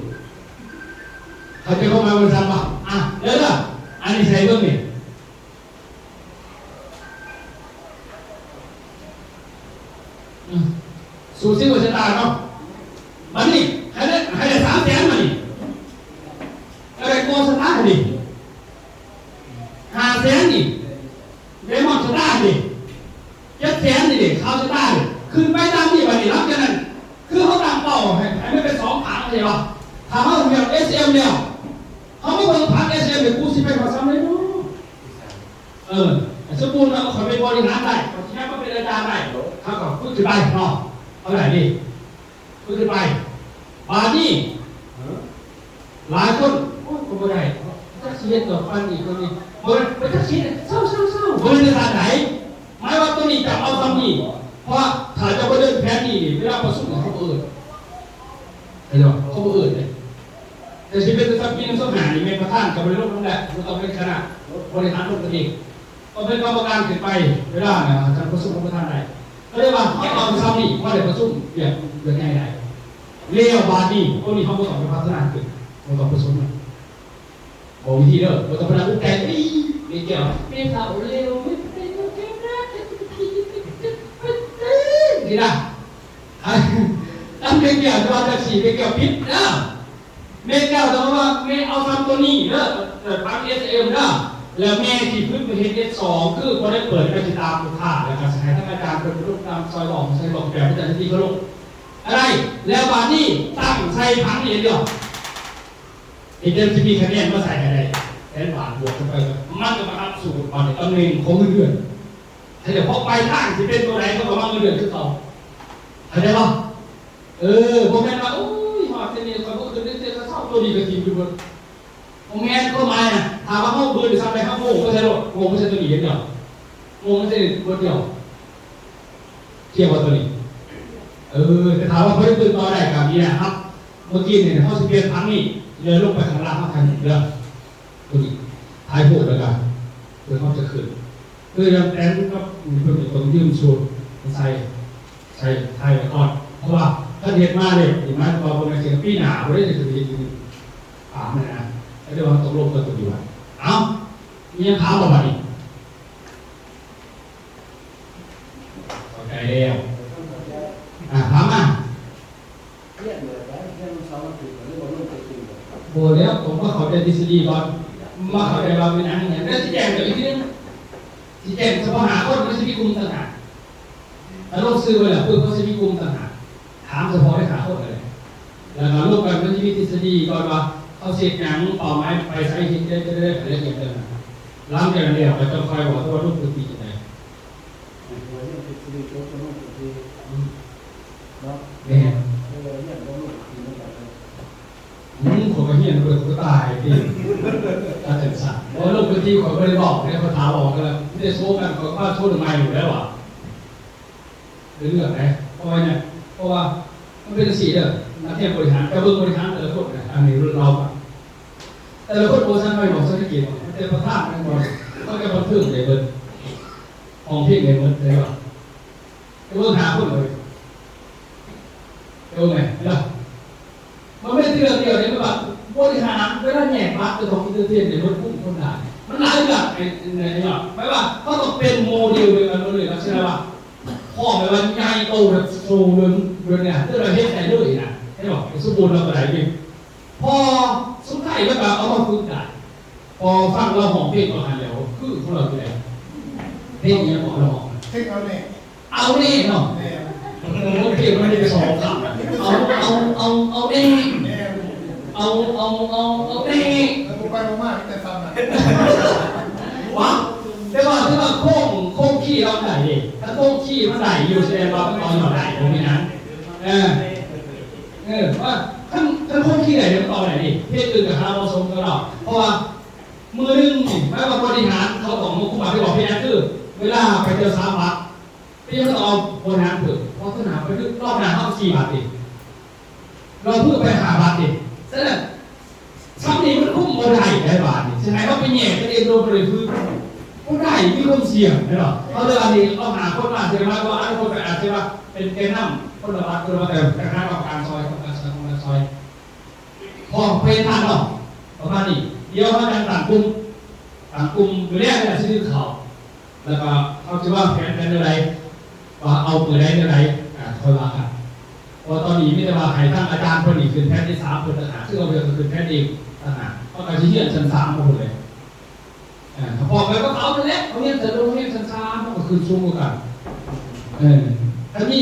ເຂົ້າໃຈຄວາມໝາຍບໍລິສັດບໍ່? ອ່ະ ເດີ ອັນນີ້ໃສ່ເບິ່ງນີ້ ອືມ ສູດສິບກວ່າສະຕາງເນາະ. ບັດນີ້ໃຫ້ໄດ້ ໃຫ້ໄດ້ສາມແສນ ບັດນີ້ກໍໄດ້ກອລສະຕາງນີ້ ຫ້າແສນນີ້ ໄດມອນສະຕາງນີ້ ເຈັດແສນນີ້ເດ້ ຄາວສະຕາງນີ້ ຂຶ້ນໄປຕາມນີ້. ບັດນີ້ຫຼັງຈາກນັ້ນ ຄືເຮົາຕັ້ງເປົ້າໃຫ້ ໃຫ້ມັນເປັນສອງຖັງ ເຫັນບໍ່? ຖ້າເຮົາຮຽນເອສເອັມແລ້ວ ເຮົາມາເບິ່ງຜັງເອສເອັມນີ້ ກູຊິໄປຮອດສ່ຳໃດເນາະ? ເອີ ສົມມຸດວ່າຂ້ອຍເປັນບໍລິຫານໄດ້ ຂ້ອຍຊິຍ້າຍມາເປັນອາຈານໄດ້ ເຮົາກໍຝຶກຂຶ້ນໄປເນາະ ເອົາໄດ້ນີ້ ຝຶກຂຶ້ນໄປ. ບາດນີ້ ຫຼາຍຄົນ ໂອ້ຍ ຂ້ອຍບໍ່ໄດ້ ຈັກຊິເຮັດດອກ ປານນີ້ປານນີ້ ບໍ່ ບໍ່ຈັກຊິເຮັດ ເຊົາໆໆ ບໍ່ແມ່ນຈັ່ງຊັ້ນໃດ. ໝາຍວ່າຕົວນີ້ຈະເອົາສ່ຳນີ້ ເພາະວ່າຖ້າເຈົ້າບໍ່ເດີນແຜນນີ້ ເວລາປະຊຸມເຂົາບໍ່ເອີ້ນ ເຫັນບໍ່? ເຂົາບໍ່ເອີ້ນເດ້. ແຕ່ຊິເປັນສຳປີ ສອງພັນຊາວຫ້ານີ້ ແມ່ນປະທານກໍບໍ່ໄດ້ລົງນຳແຫຼະ ມັນຕ້ອງເປັນຄະນະບໍລິຫານລົງໄປເອງ. ກໍເປັນກຳມະການຂຶ້ນໄປ ເວລານະ ການປະຊຸມຂອງປະທານໄດ້ ກໍເລີຍວ່າເຮົາເອົາສ່ຳນີ້ ພໍໄດ້ປະຊຸມວຽກ ວຽກໃຫຍ່ໄດ້. ແລ້ວບາດນີ້ ຕົວນີ້ເຮົາບໍ່ຕ້ອງໄປພັດທະນາຂຶ້ນ ບໍ່ຕ້ອງປະຊຸມນະ ບອກວິທີເດີ ບໍ່ຕ້ອງໄປນັ່ງອຸກແກງ ອີ ແມ່ແກ້ວ ແມ່ເຖົ້າແລ້ວ ແມ່ເຖົ້າແລ້ວ ຊິນະ ອັນແມ່ແກ້ວຈະວ່າຈັ່ງຊີ້ ແມ່ແກ້ວຜິດເດີ. ແມ່ແກ້ວຕ້ອງວ່າແມ່ເອົາສ່ຳຕົວນີ້ເດີ ເອີ ຟັງເອສເອັມເດີ ແລ້ວແມ່ຊິຝຶກໄປເຮັດເອັສສອງ ຄືບໍ່ໄດ້ເປີດ ແມ່ຊິຕາມລູກຄ້າ ແລ້ວກໍຊິໃຫ້ທາງອາຈານເພິ່ນໄປລົງນຳ ຊ່ອຍບອກ ຊ່ອຍບອກແປເປັນເຈົ້າໜ້າທີ່ເຂົາລົງ ອະໄລ ແລ້ວບາດນີ້ຕັ້ງໃສ່ຖັງນີ້ດຽວ ເຮັດຈັ່ງຊິມີຄະແນນມາໃສ່ໃຫ້ໄດ້ແສນບາດບວກຂຶ້ນໄປ ມັນກໍມາຮັບສູດບາດນີ້ຕຳແໜ່ງຂອງເງິນເດືອນ ໃຫ້ເຈົ້າຂອງປາຍທາງຊິເປັນຕົວໃດ ເຂົາກໍວາງເງິນເດືອນຄືເກົ່າ ເຂົ້າໃຈບໍ່? ເອີ ບໍ່ແມ່ນວ່າ ໂອ້ຍ ຮອດເທື່ອນີ້ຂ້ອຍບໍ່ຂຶ້ນເທື່ອ ເທື່ອເຊົ້າ ຕົວນີ້ກໍຖິ້ມໄປເບິດ. ບໍ່ແມ່ນຄວາມໝາຍນະ ຖ້າວ່າເຮົາບືນຊ້ຳໃດ ເຮົາໂງ່ໄປໃສ່ໂລດ ໂງ່ໄປໃສ່ຕົວນີ້ຢ່າງດຽວ ໂງ່ໄປໃສ່ເບິດດຽວ ເຊື່ອບໍ່ຕົວນີ້? ເອີ ແຕ່ຖ້າວ່າເຮົາຍັງບືນຕໍ່ໄດ້ກໍມີນະ ເຮົາ ເມື່ອກີ້ນີ້ເຮົາຊິປ່ຽນຖັງນີ້ ເລີຍລົງໄປຂ້າງລ່າງ ເຮົາຖ່າຍຮູບເດີ ຕົວນີ້ ຖ່າຍຮູບແລ້ວກໍ ເພື່ອເຮົາຈະຂຶ້ນ ຄືຢ່າງແຕນກັບເພິ່ນນີ້ຕ້ອງຢືມຊຸດໃສ່ ໃສ່ຖ່າຍໄວ້ກ່ອນ ເພາະວ່າຄັນເຮັດມາແລ້ວນີ້ ໝາຍຄວາມວ່າບໍ່ແມ່ນສິລະປີໜ້າບໍ່ໄດ້ຈະເຮັດຢູ່ນີ້ ອ່າ ນັ້ນນະ ກໍເລີຍວ່າຕົກລົງກັນຕົວນີ້ວ່າ ເອົ້າ ມີຫຍັງຖາມບໍ່ບັດນີ້? ເຂົ້າໃຈແລ້ວ ອ່າ ຖາມມາ. ວຽກ ບໍ່ແລ້ວ ຕ້ອງມາເຂົ້າໃຈທິດສະດີກ່ອນ ມາເຂົ້າໃຈວ່າເປັນຫຍັງ ຫຍັງ ແລ້ວຊິແຈ້ງໄປອີກທີໜຶ່ງ ຊິແຈ້ງສະເພາະຫ້າຄົນ ມັນຊິມີກຸ່ມຕ່າງຫາກ. ຖ້າລົງຊື່ໄວ້ແລ້ວປຶບ ເຮົາຊິມີກຸ່ມຕ່າງຫາກ ຖາມສະເພາະໄດ້ຫ້າຄົນນັ້ນແຫຼະ ແລ້ວກໍລົມກັນ ມັນຊິມີທິດສະດີກ່ອນວ່າ ເຮົາຊິເຮັດຫຍັງ ເປົ້າໝາຍໄປໃສ ເຮັດໄດ້ ຈະໄດ້ລະອຽດເລື່ອງນັ້ນ. ຫຼັງຈາກນັ້ນແລ້ວ ກໍຈະຄ່ອຍເວົ້າ ແຕ່ວ່າລົງພື້ນທີ່ຈັ່ງໃດ. ອືມ ແມ່ນ. ອືມ ຂ້ອຍກໍຮຽນໄປ ຂ້ອຍກໍຕາຍຕິ ຖ້າຈັ່ງຊັ້ນ. ເພາະວ່າລົງພື້ນທີ່ຂ້ອຍບໍ່ໄດ້ເວົ້າເດ້ ຂ້ອຍຖ້າອອກແລ້ວ ມີແຕ່ໂຊກັນ ຂ້ອຍກໍພາໂຊໃໝ່ຢູ່ແລ້ວວ່າ ເລື່ອງໃດ. ເພາະວ່າຫຍັງ? ເພາະວ່າມັນເປັນຈັ່ງຊີ້ເດີ ນັກຮຽນບໍລິຫານ ເຈົ້າເບິ່ງບໍລິຫານແຕ່ລະຄົນນະ ອັນນີ້ເຮົາ ແຕ່ລະຄົນບໍ່ທັນໄປບອກສັງເກດວ່າ ແຕ່ປະທານແມ່ນບໍ່ ເຂົາຈະບັນເທີງໄດ້ເບິດ ຮ້ອງເພງໄດ້ເບິດ ໄດ້ບໍ່? ໄປເບິ່ງຫ້າຄົນເລີຍ ໄປເບິ່ງແມ່ນລະ. ມັນແມ່ນເລື່ອງດຽວນີ້ ແບບວ່າບໍລິຫານເວລາແຍກບັດ ເຈົ້າຂອງເອັນເຕີເທນໄດ້ເບິດກຸ່ມຄົນໄດ້ ມັນຫຼາຍເລື່ອງ ໄອ້ ໄອ້ເນາະ ແບບວ່າເຮົາຕ້ອງເປັນໂມເດລດຽວກັນໝົດເລີຍ ລັກສະນະວ່າ ພ້ອມແບບວ່າໃຫຍ່ໂຕແບບໂຊເລື່ອງ ເລື່ອງນີ້ ແຕ່ລະເຮັດໄດ້ເລີຍນະ ເຫັນບໍ່? ສົມບູນລະບໍ່ໄດ້ເດ ພໍສຸດທ້າຍມັນກໍເອົາມາຝຶກໄດ້ ພໍຟັງລາວຮ້ອງເພງຕອນນັ້ນແລ້ວ ຄືຂອງລາວຢູ່ແລ້ວ ເພງຫຍັງເກາະລາວຮ້ອງ ເພງເອົາແນ່ ເອົາແນ່ເນາະ ແມ່ນ ໂອເຄ ມັນມີແຕ່ສອງຄຳ ເອົາ ເອົາ ເອົາ ເອົາແນ່ ແມ່ນ ເອົາ ເອົາ ເອົາ ເອົາແນ່ ແລ້ວບໍ່ໄປບໍ່ມາ ມີແຕ່ສ່ຳນັ້ນ ວ້າ ແຕ່ວ່າ ແຕ່ວ່າໂຄງ ໂຄງຄີລາວໄດ້ເດ້ ຖ້າໂຄງຄີມັນໄດ້ຢູ່ ສະແດງວ່າມັນຕໍ່ຍອດໄດ້ ບໍ່ມີຫຍັງ ເອີ ເອີ ວ່າຄັນ ຄັນຄົນທີ່ໄດ້ເຮັດຕໍ່ໄດ້ນີ້ ເພງອື່ນກໍຫາບໍ່ສົມກັບລາວ ເພາະວ່າມື້ໜຶ່ງນີ້ ໝາຍວ່າບໍລິຫານເຂົາຕ້ອງມາຄຸມບາດ ທີ່ບອກເພງຄື ເວລາໄປເທື່ອສາມບາດ ເພງຕ້ອງເອົາບໍລິຫານເພີ່ມ ເພາະເທື່ອໜ້າໄປຄື ຮອບໜ້າເຮົາສີ່ບາດເອງ ລອບມື້ໄປຫ້າບາດເອງ ສະນັ້ນ ຊ່ຳນີ້ມັນຄຸມບໍ່ໄດ້ໄດ໋ບາດນີ້ ຊິໃຫ້ເຮົາໄປແຍກກັນເອງໂດຍບໍ່ໄດ້ຝຶກ ບໍ່ໄດ້ ມີຄວາມສ່ຽງແມ່ນບໍ່? ເຮົາເລີຍອັນນີ້ເອົາຫ້າຄົນມາ ຊິໝາຍວ່າອະນາຄົດກໍອາດຊິວ່າເປັນແກນນຳຄົນລະບາດ ຄົນລະບາດ ແຕ່ກະຫາກອບການຊ່ອຍ ກອບການຊ່ອຍ ກອບການຊ່ອຍ ພ້ອມໄປທາງເນາະ ປະມານນີ້ ດຽວເຮົາຈັ່ງຕັ້ງກຸ່ມ ຕັ້ງກຸ່ມ ມື້ແລງນີ້ຊິໜຶ່ງເຂົ້າ ແລ້ວກໍເຮົາຊິວາງແຜນກັນແນວໃດ ວ່າເອົາມື້ໃດແນວໃດ ອາ ຄ່ອຍວ່າກັນ ເພາະວ່າຕອນນີ້ມີແຕ່ວ່າໃຫ້ທາງອາຈານເພິ່ນນີ້ຂຶ້ນແທ່ນທີສາມ ເພິ່ນຕ່າງຫາກ ຄືເຮົາເພິ່ນກໍຂຶ້ນແທ່ນອີກຕ່າງຫາກ ເຮົາກໍຊິຮຽນຊັ້ນສາມຂອງເພິ່ນເລີຍ ອາ ກໍພ້ອມກັນກັບເຂົານັ້ນແຫຼະ ເຂົາຮຽນຊັ້ນ ໂຮງຮຽນຊັ້ນສາມ ເຮົາກໍຂຶ້ນສູງກວ່າກັນ ເອີ ຖ້າມີ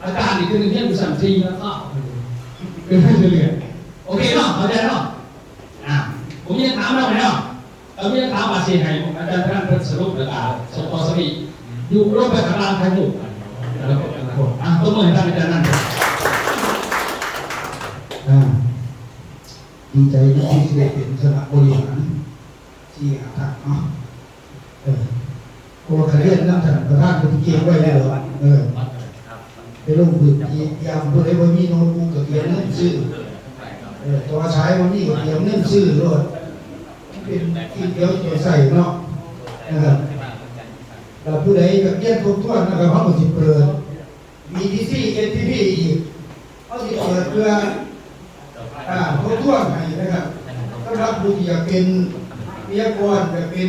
ອາຈານນີ້ຄືຮຽນຢູ່ຊັ້ນສີ່ແລ້ວ ເຂົາຂຶ້ນໄປເລື້ອຍໆ ໂອເຄເນາະ ເຂົ້າໃຈເນາະ ອາ ບໍ່ມີຫຍັງຖາມເນາະ ເນາະ ເອີ ມີຄຳຖາມວ່າຊິໃຫ້ອາຈານທະນັນເພິ່ນສະຫຼຸບ ແລ້ວກະສົ່ງຕໍ່ສະບີ ຢູ່ລົງໄປຂ້າງລ່າງຖ່າຍຮູບ ແຕ່ລະຄົນ ແຕ່ລະຄົນ ອ່ະ ຕົບມືໃຫ້ທ່ານອາຈານນັ້ນ ອ່າ ດີໃຈນຳທີ່ໄດ້ເປັນຄະນະບໍລິຫານ ສີ່ຫ້າທ່ານເນາະ ເອີ ເພາະວ່າຄັນຮຽນນຳທ່ານປະທານເພິ່ນເກັ່ງໄວ້ແລ້ວ ເອີ ໄປລົງພື້ນທີ່ ຍາມຜູ້ໃດບໍ່ມີໂນ້ດບຸກກໍເຕລີຍມເງິນຊື້ ເອີ ແຕ່ວ່າສາຍບໍ່ມີກໍເຕລີຍມເງິນຊື້ໂລດ ມັນເປັນທີ່ດຽວໃຊ້ເນາະ ນະຄັບ ແລ້ວຜູ້ໃດຢາກຮຽນທົບທວນນະຄັບ ເຮົາກໍຊິເປີດ ບີທີຊີ ເອັສທີພີ ອີກ ເຮົາຊິເປີດເພື່ອ ອ່າ ທົບທວນໃຫ້ນະຄັບ ສຳລັບຜູ້ທີ່ຢາກເປັນວິທະຍາກອນ ຢາກເປັນ